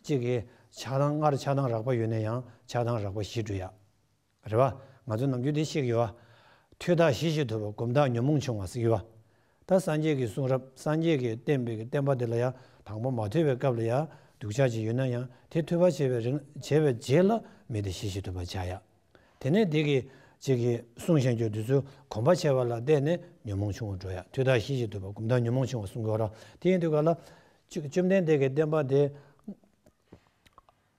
གཅིག་གིས་ཆགས་སྡང་སྔར་ཆགས་སྡང་རགས་པ་ཡོད་ན་ཡང་ཆགས་སྡང་རགས་པ་ཞི་འགྲོ་ཡ། རེད་བ། ང་ཚོ་ནམ་རྒྱུན་དེ་ཤེས་ཀྱི་ཡོད་བ། ཐོས་བདག་ཞི་ཞིང་དུལ་བ་སྒོམ་བདག་ཉོན་མོངས་ཆུང་བ་ཟེར་གྱི་ཡོད་བ། ད་སངས་རྒྱས་ཀྱི་གསུང་རབ་སངས་རྒྱས་ཀྱིས་བསྟན་པའི་གི་བསྟན་པ་དེ་ལ་ཡང་དང་པོ་མ་ཐོས་པའི་སྐབས་ལ་ཡང་སྡུག་ཅག་ཅིག་ཡོད་ན་ཡང་དེ་ཐོས་པ་བྱས་པའི་རིང་བྱས་པའི་རྗེས་ལ་མི་དེ་ཞི་ཞིང་དུལ་བ་ཆགས་ཡ། དེ་ནས་དེ་གི་ཅིག་གི་གསུང་བཤད་རྒྱུ་དེ་ཚོ་གོམས་པ་བྱས་པ་ལ་བརྟེན་ནས་ཉོན་མོངས་ཆུང་བར་འགྲོ་ཡ། ཐོས་བདག་ཞི་ཞིང་དུལ་བ་སྒོམ་བདག་ཉོན་མོངས་ཆུང་བ་གསུང་གི་ཡོད་ར། དེ་ཡིན་དུས་ག་ལ། ཅིག་བཅོམ་ལྡན་འདས་ཀྱི་བསྟན་པ་དེ་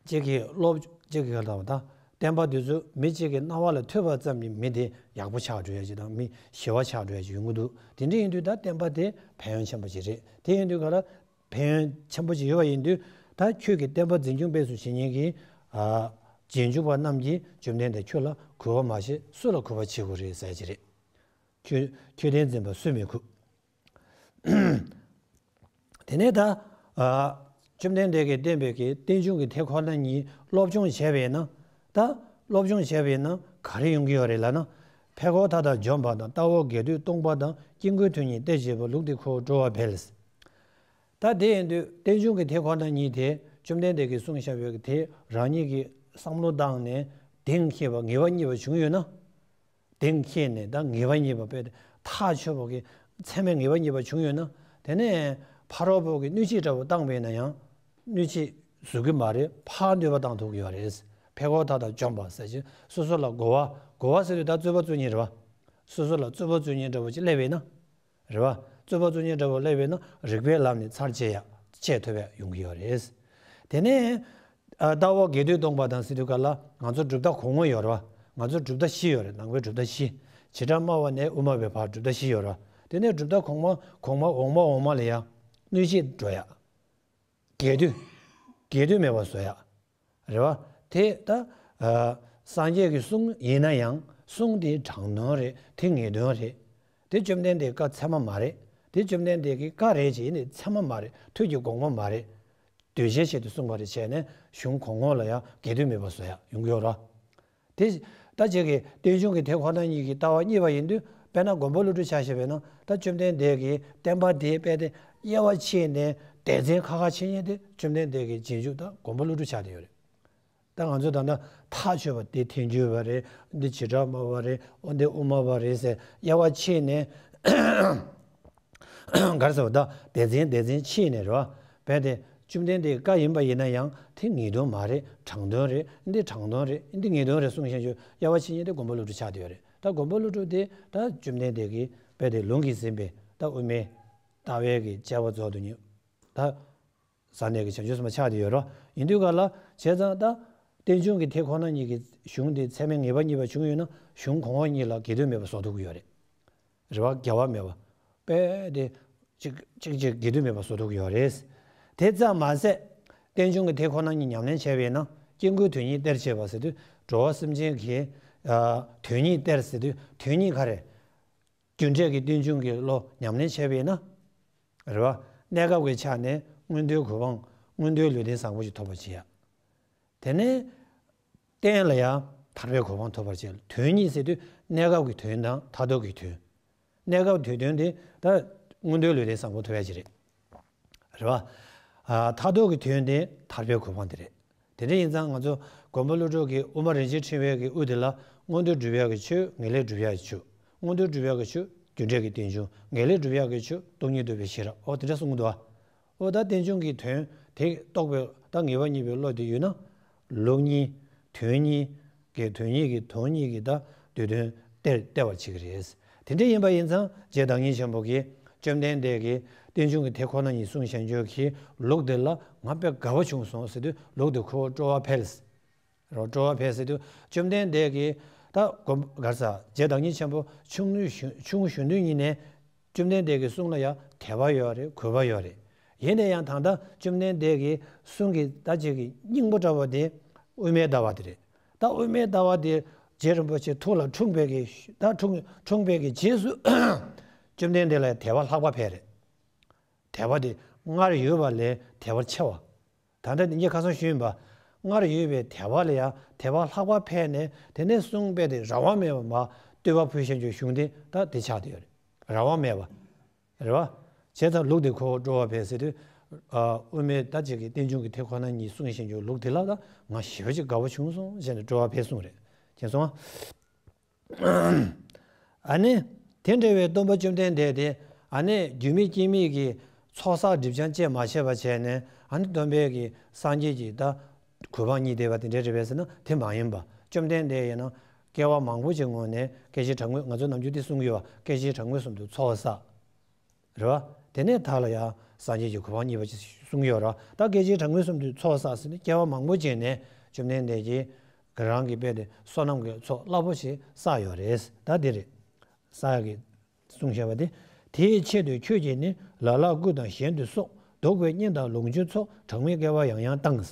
ཅིག་གི་སློབ་ཅིག་གི་ག་ལ་བ་དང་བསྟན་པ་དེ་ཚོ་མི་གཅིག་གི་རྣ་བ་ལ་ཐོས་པ་ཙམ་གྱིས་མི་དེ་ཡག་པོ་ཆགས་འགྲོ་ཡ་ཅིག་དང་མི་ཞི་བ་ཆགས་འགྲོ་ཡ་ཅིག་ཡོང་གི་འདུག་དེ་འདྲ་ཡིན་དུས་ད་བསྟན་པ་དེ་ཕན་ཡོན་ཆེན་པོ་ཅིག་རེད། དེ་ཡིན་དུས་ག་ལ། ཕན་ཡོན་ཆེན་པོ་ཅིག་ཡོད་པ་ཡིན་དུས་ད་ཁྱོད་ཀྱི་བསྟན་པ་འཛིན་སྐྱོང་སྤེལ་གསུམ་བྱེད་མཁན་གྱི་ཨ་རྗེས་འཇུག་པ་རྣམས་ཀྱིས་བཅོམ་ལྡན་འདས་ཁྱོད་ལ་གུས་པ་མ་བྱས་སུ་ལ་གུས་པ་བྱེད་དགོས་རེད་ཟེར་གྱི་རེད། ཁྱོད་ཁྱོད་བསྟན་འཛིན་པ་སུས་མི་གུས། དེ་ནས་ད་ཨ་ བཅོམ་ལྡན་འདས་ཀྱིས་བསྟན་པའི་གི་རྟེན་འབྱུང་གི་དེ་ཁོ་ན་ཉིད་སློབ་སྦྱོང་བྱས་པས་ན། ད་སློབ་སྦྱོང་བྱས་པས་ན་ག་རེ་ཡོང་གི་ཡོད་རེད་ལབ་ན། འཕགས་པའི་མཐའ་དག་འཇོམས་པ་དང་། ལྟ་བ་རྒྱས་བསྡུས་སྟོང་པ་དང་། དཀྱིལ་འཁོར་དོན་གཉིས་སྟེར་བྱེད་པ། ལུགས་འདི་ཁོ་བོར་སྤྲོ་བ་འཕེལ། ད་དེ་ཡིན་དུས་རྟེན་འབྱུང་གི་དེ་ཁོ་ན་ཉིད་དེ་བཅོམ་ལྡན་འདས་ཀྱིས་གསུངས་བཞག་པའི་དེ་རང་ཉིད་ཀྱིས་བསམ་བློ་བཏང་ནས་གདེང་བསྐྱེད་པ་ངེས་པ་རྙེད་པ་བྱུང་ཡོད་ན། གདེང་བསྐྱེད་ནས་ད་ངེས་པ་རྙེད་པ་དཔེ་ཐག་ཆོད་པ་གི་ཚད་མའི་ངེས་པ་རྙེད་པ་བྱུང་ཡོད་ན། དེ་ནས་ཕ་རོལ་པོ་གི་སྣོད་བཅུད་འདྲ་པོ་བཏང་པས་ན་ཡང་སྣོད་བཅུད་བཟོ་གི་མ་རེད། ཕར་གནོད་པ་བཏང་ཐུབ་ཀྱི་ཡོད་རེད། འཕགས་པའི་མཐའ་དག་འཇོམས་པ་ཟེར་ཞིང་། སོ་སོ་ལ་རྒོལ་བ། རྒོལ་བ་ཟེར་དུས་ད་རྩོད་པ་རྩོད་མཁན་རེད་བ། སོ་སོ་ལ་རྩོད་པ་རྩོད་མཁན་འདྲ་པོ་ཅིག་སླེབས་པས་ན། རེད་བ། རྩོད་པ་རྩོད་མཁན་འདྲ་པོ་སླེབས་པས་ན་རིགས་པའི་ལམ་ནས་ཚར་བཅད་ཡ་བཅད་ཐུབ་ཡ་ཡོང་གི་ཡོད་རེད། དེ་ནས་ཨ་ལྟ་བ་རྒྱས་བསྡུས་སྟོང་པ་དང་ཟེར་དུས་ག་ལ་ང་ཚོ་གྲུབ་མཐའ་གོང་མ་ཡོད་རེད་བ། ང་ཚོ་གྲུབ་མཐའ་བཞི་ཡོད་རེད། ནང་པའི་གྲུབ་མཐའ་བཞི། བྱེ་བྲག་སྨྲ་བ་ནས་དབུ་མ་བའི་བར་གྲུབ་མཐའ་བཞི་ཡོད་རེད་བ། དེ་ནས་གྲུབ་མཐའ་གོང་མ་གོང་མ་འོག་མ་འོག་མ་ལ་ཡ་སྣོད་བཅུད་འགྲོ་ཡ། རྒྱས་བསྡུས། རྒྱས་བསྡུས་མེད་པ་བཟོ་ཡ། རེད་བ། དེ་ད་ཨ་སངས་རྒྱས་ཀྱི་གསུང་ཡིན་ན་ཡང་གསུང་དེ་དྲང་དོན་རེད། དེ་ངེས་དོན་རེད། དེ་བཅོམ་ལྡན་འདས་བཀའ་ཚད་མ་མ་རེད། དེ་བཅོམ་ལྡན་འདས་ཀྱི་བཀའ་རེད་ཅེས་ཡིན་ནའི་ཚད་མ་མ་རེད། ཐུགས་ཀྱི་དགོངས་པ་མ་རེད། གདུལ་བྱའི་ཆེད་དུ་གསུངས་པ་རེད་བྱས་ནས་གཞུང་གོང་འོག་ལ་ཡང་རྒྱས་བསྡུས་མེད་པ་བཟོ་ཡ་ཡོང་གི་ཡོད་རེད་བ། དེ་ད་ཅིག་གི་རྟེན་འབྱུང་གི་དེ་ཁོ་ན་ཉིད་ཀྱི་ལྟ་བ་རྙེད་པ་ཡིན་དུས། དཔེར་ན་མགོན་པོ་ཀླུ་སྒྲུབ་ཆ་བཞག་པས་ན། ད་བཅོམ་ལྡན་འདས་ཀྱི་བསྟན་པ་དེ་དཔེ་དེ་དབྱེ་བ་ཕྱེ་ནས་སྡེ་ཚན་ཁ་ཁ་ཕྱེ་མཁན་དེ་བཅོམ་ལྡན་འདས་ཀྱི་རྗེས་འཇུག་དང་མགོན་པོ་ཀླུ་སྒྲུབ་ཆགས་བསྡད་ཡོད་རེད། ད་ང་ཚོས་ད་ལྟ་ཐག་ཆོད་པ་དེ་ཐལ་འགྱུར་བ་རེད། འདི་བྱེ་བྲག་སྨྲ་བ་རེད། འོ་འདི་དབུ་མ་པ་རེད་ཟེར་དབྱེ་བ་ཕྱེ་ནས། ག་རེ་ཟེར་བ། ད་སྡེ་ཚན་སྡེ་ཚན་ཕྱེ་ནས་རེད་བ། བས་ཏེ་བཅོམ་ལྡན་འདས་ཀྱི་བཀའ་ཡིན་པ་ཡིན་ན་ཡང་དེ་ངེས་དོན་མ་རེད། དྲང་དོན་རེད། འདི་དྲང་དོན་རེད། འདི་ངེས་དོན་རེད་གསུངས་བཞག་ཆོག་དབྱེ་བ་ཕྱེ་མཁན་དེ་མགོན་པོ་ཀླུ་སྒྲུབ་ཆགས་བསྡད་ཡོད་རེད། ད་མགོན་པོ་ཀླུ་སྒྲུབ་དེ་ད་བཅོམ་ལྡན་འདས་ཀྱིས་བས་ཏེ་ལུང་གིས་ཟིན་པའི་ད་དབུ་མའི་ལྟ་བའི་གི་དཔྱད་པ་རྫོགས་དུས་ནི་ད་ཟབ་གནད་ཀྱི་བྱང་ཆུབ་སེམས་དཔའ་ཆགས་བསྡད་ཡོད་རེད། ཡིན་དུས་ག་ལ་བྱས་ཙང་ད་རྟེན་འབྱུང་གི་དེ་ཁོ་ན་ཉིད་ཀྱི་གཞུང་དེ་ཚད་མའི་ངེས་པ་རྙེད་པ་བྱུང་ཡོད་ན་གཞུང་གོང་འོག་གཉིས་ལ་རྒྱས་བསྡུས་མེད་པ་བཟོ་ཐུབ་ཀྱི་ཡོད་རེད། རེད་བ། འགལ་བ་མེད་པ། དཔེ་དེ་གཅིག་གཅིག་གཅིག་དགེ་སྡིག་མེད་པ་བཟོ་ཐུབ་ཀྱི་ཡོད་རེད། དེ་ཙམ་མ་ཟད། རྟེན་འབྱུང་གི་དེ་ཁོ་ན་ཉིད་ཉམས་ལེན་བྱས་པས་ན་དཀྱིལ་འཁོར་དོན་གཉིས་སྟེར་བྱེད་པ་ཟེར་དུས་འགྲོ་བ་སེམས་ཅན་གྱི་ཨ་དོན་གཉིས་སྟེར་ཟེར་དུས་དོན་གཉིས་ག་རེ། རྒྱུ་འབྲས་ཀྱི་རྟེན་འབྱུང་གི་བློ་ཉམས་ལེན་བྱས་པས་ན། རེད་བ། གནས་སྐབས་ཀྱི་ཆ་ནས་མངོན་མཐོའི་གོ་འཕང་མངོན་མཐོའི་ལུས་རྟེན་བཟང་པོ་ཞིག་ཐོབ་པར་བྱེད་ཡ། དེ་ནས། རྟེན་ལ་ཡང་ཐར་པའི་གོ་འཕང་ཐོབ་པར་བྱེད། དོན་གཉིས་ཟེར་དུས་གནས་སྐབས་ཀྱི་དོན་དང་མཐར་ཐུག་གི་དོན། གནས་སྐབས་དོན་དོན་དེ་ད་མངོན་མཐོའི་ལུས་རྟེན་བཟང་པོ་ཐོབ་ཡ་ཅིག་རེད། རེད་བ། ཨ་མཐར་ཐུག་གི་དོན་དེ་ཐར་པའི་གོ་འཕང་དེ་རེད། དེ་འདྲ་ཡིན་ཙང་ང་ཚོ་མགོན་པོ་ཀླུ་སྒྲུབ་ཀྱི་དབུ་མ་རིན་ཆེན་ཕྲེང་བའི་གི་དབུ་དེ་ལ་མངོན་མཐོ་སྒྲུབ་ཡག་གི་ཆོས། ངེས་ལེགས་སྒྲུབ་ཡག་གི་ཆོས། མངོན་མཐོ་སྒྲུབ་ཡག་གི་ཆོས་རྒྱུ་འབྲས་ཀྱི་རྟེན་འབྱུང་། ངེས་ལེགས་སྒྲུབ་ཡག་གི་ཆོས་སྟོང་ཉིད་རྟོགས་པའི་ཤེས་རབ། འོ་དེ་འདྲ་གསུངས་འདུག་བ། འོ་ད་རྟེན་འབྱུང་གི་དོན་དེ་རྟོགས་པའི་ད་ངེས་པ་རྙེད་པའི་བློ་དེ་ཡོད་ན། ལུགས་གཉིས། དོན་གཉིས་ཀྱི་དོན་གཉིས་ཀྱི་དོན་གཉིས་ཀྱི་ད་དུས་དོན་སྟེར་སྟེར་བར་བྱེད་ཀྱི་རེད། དེ་འདྲ་ཡིན་པ་ཡིན་ཙང་རྗེ་བདག་ཉིད་ཆེན་པོ་གིས་བཅོམ་ལྡན་འདས་ཀྱིས་རྟེན་འབྱུང་གི་དེ་ཁོ་ན་ཉིད་གསུངས་བཞག་ཆོག་གི་ལུགས་དེ་ལ་ང་དཔེ་དགའ་བོ་བྱུང་སོང་ཟེར་དུས་ལུགས་དེ་ཁོ་བོར་སྤྲོ་བ་འཕེལ། རོ་སྤྲོ་བ་འཕེལ་ཟེར་དུས་བཅོམ་ལྡན་འདས་ཀྱིས་ད་གོ་གར་ས་རྗེ་བདག་ཉིད་ཆེན་པོ་ཆུང་ངུ་གཞོན་ཆུང་ངུ་གཞོན་དུས་ཉིད་ནས་བཅོམ་ལྡན་འདས་ཀྱི་གསུང་ལ་ཡང་དད་པ་ཡོད་རེད། གུས་པ་ཡོད་རེད། ཡིན་ན་ཡང་ད་ལྟ་བཅོམ་ལྡན་འདས་ཀྱི་གསུང་གི་ད་ཅིག་གི་སྙིང་པོ་འདྲ་བ་དེ་དབུ་མའི་ལྟ་བ་དེ་རེད། ད་དབུ་མའི་ལྟ་བ་དེ་རྗེ་རིན་པོ་ཆེ་ཐུགས་ལ་འཁྲུངས་པའི་གི་ད་འཁྲུངས་འཁྲུངས་པའི་གི་རྗེས་སུ་བཅོམ་ལྡན་འདས་ལ་དད་པ་ལྷག་པ་འཕེལ་རེད། དད་པ་དེ་སྔར་ཡོད་པ་ལས་དད་པར་ཆེ་བ། ད་ལྟ་འདི་ངས་ཁ་སང་ཞུས་ཡིན་པ། སྔར་ཡོད་པའི་དད་པ་ལ་ཡང་དད་པ་ལྷག་པ་འཕེལ་ནས་དེ་ནས་གསུངས་པའི་དེ་རང་དབང་མེད་པ་མ་བསྟོད་པ་ཕུལ་བཞིན་གྱི་གཞུང་དེ་ད་དེ་ཆགས་བསྡད་ཡོད་རེད། རང་དབང་མེད་པ། རེད་བ། བྱས་ཙང་ལུགས་དེ་ཁོ་བོར་སྤྲོ་བ་འཕེལ་ཟེར་དུས། ཨ་དབུ་མའི་ད་ཅིག་གི་རྟེན་འབྱུང་གི་དེ་ཁོ་ན་ཉིད་གསུངས་བཞིན་གྱི་ལུགས་དེ་ལ་ད་ང་ཞེ་པོ་ཅིག་དགའ་བོ་བྱུང་སོང་ཟེར་ནས་སྤྲོ་བ་འཕེལ་གསུངས་རེད། མཁྱེན་སོང་ཨ། ཨ་ནི། དེ་འདྲ་བའི་སྟོན་པ་བཅོམ་ལྡན་འདས་དེ་ཨ་ནི་རྒྱུ་མེད་རྐྱེན་མེད་ཀྱི་ཚོགས་བསགས་སྒྲིབ་སྦྱང་བཅས་མ་བྱས་པ་བྱས་ནས་ཨ་ནི་སྟོན་པའི་གི་སངས་རྒྱས་ཀྱི་ད་གོ་འཕང་བརྙེས་བསྡད་པ་དེ་འདྲ་རེད་པས་ཟེར་ན་དེ་མ་ཡིན་པ། བཅོམ་ལྡན་འདས་ཡིན་ན་སྐྱེ་བ་མང་པོ་ཅིག་སྔོན་ནས་སྐད་ཅིག་གྲངས་ངེས་ང་ཚོ་ནམ་རྒྱུན་དེ་གསུང་གི་ཡོད་པ། སྐད་ཅིག་གྲངས་ངེས་གསུམ་དུ་ཚོགས་བསགས། རེད་བ། དེ་ནས་མཐའ་ལ་ཡང་སངས་རྒྱས་ཀྱི་གོ་འཕང་བརྙེས་པ་ཅིག་གསུང་གི་ཡོད་རེད་བ། ད་སྐད་ཅིག་གྲངས་ངེས་གསུམ་དུ་ཚོགས་བསགས་ཟེར་ནས་སྐྱེ་བ་མང་པོ་ཅིག་ནས་བཅོམ་ལྡན་འདས་ཀྱིས་གི་རང་གི་དཔེ་དེ་བསོད་ནམས་ཀྱི་ཚོགས་རླབས་པོ་ཆེ་བསགས་ཡོད་རེད། ད་འདི་རེད། བསགས་ཡག་གི་གསུངས་བཞག་པ་དེ། དེའི་ཆེད་དུ་ཁྱོད་ཀྱིས་ནི། ལ་ལ་སྐུ་དང་གཞན་དུ་སོགས། བདོག་པའི་གཉེན་དང་ལོངས་སྤྱོད་ཚོགས། གྲངས་མེད་བསྐལ་པ་ཡང་ཡང་བཏང་།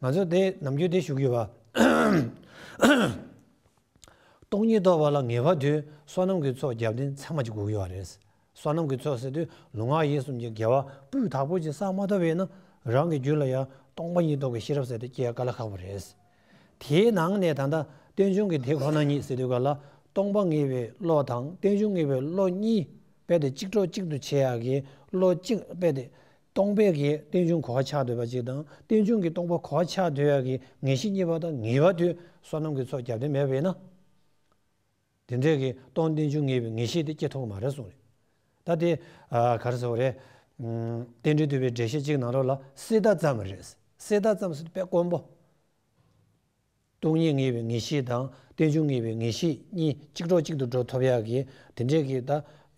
ང་ཚོ་དེ་ནམ་རྒྱུན་དེ་ཞུ་གི་ཡོད་པ། སྟོང་ཉིད་རྟོགས་པ་ལ་ངེས་པ་དུས་བསོད་ནམས་ཀྱི་ཚོགས་རྒྱབ་རྟེན་ཚད་མ་ཅིག་དགོས་ཀྱི་ཡོད་རེད། བསོད་ནམས་ཀྱི་ཚོགས་ཟེར་དུས་ལུས་ངག་ཡིད་གསུམ་གྱི་དགེ་བ་སྤུས་དག་པོ་ཅིག་བསགས་མ་ཐུབ་པས་ན། རང་གི་རྒྱུད་ལ་ཡང་སྟོང་པ་ཉིད་རྟོགས་པའི་ཤེས་རབ་ཟེར་དེ་སྐྱེ་ཡ་དཀའ་ལས་ཁག་པོ་རེད། དེའི་ནང་ནས་ད་ལྟ་རྟེན་འབྱུང་གི་དེ་ཁོ་ན་ཉིད་ཟེར་དུས་ག་ལ་སྟོང་པ་ངེས་པའི་བློ་དང་རྟེན་འབྱུང་ངེས་པའི་བློ་གཉིས་རྦད་དེ་གཅིག་གྲོགས་གཅིག་ཏུ་བྱེད་ཡག་གི་བློ་གཅིག་རྦད་དེ་སྟོང་པའི་གི་རྟེན་འབྱུང་གོ་བ་ཆགས་སྡོད་པ་གཅིག་དང་རྟེན་འབྱུང་གི་སྟོང་པ་གོ་བ་ཆགས་སྡོད་ཡག་གི་ངེས་ཤེས་རྙེད་པ་དང་ངེས་པ་དུས་བསོད་ནམས་ཀྱི་ཚོགས་རྒྱབ་རྟེན་མེད་པས་ན། དེ་འདྲས་ཀྱི་སྟོང་རྟེན་འབྱུང་ངེས་པའི་ངེས་ཤེས་དེ་སྐྱེ་ཐུབ་ཀྱི་མ་རེད་གསུངས་རེད། ད་དེ་ཨ་ག་རེ་ཟེར་བ་རེད། ཨམ། རྟེན་འབྲེལ་བསྟོད་པའི་འགྲེལ་བཤད་གཅིག་ནང་ལོགས་ལ་སྲེད་ཟླ་ཙམ་རེད། སྲེད་ཟླ་ཙམ་ཟེར་དཔེ་དཀོན་པོ། སྟོང་ཉིད་ངེས་པའི་ངེས་ཤེས་དང་རྟེན་འབྱུང་ངེས་པའི་ངེས་ཤེས་གཉིས་གཅིག་གྲོགས་གཅིག་ཏུ་འགྲོ་ཐུབ་ཡག་གི་དེ་འདྲས་ཀྱི་ད་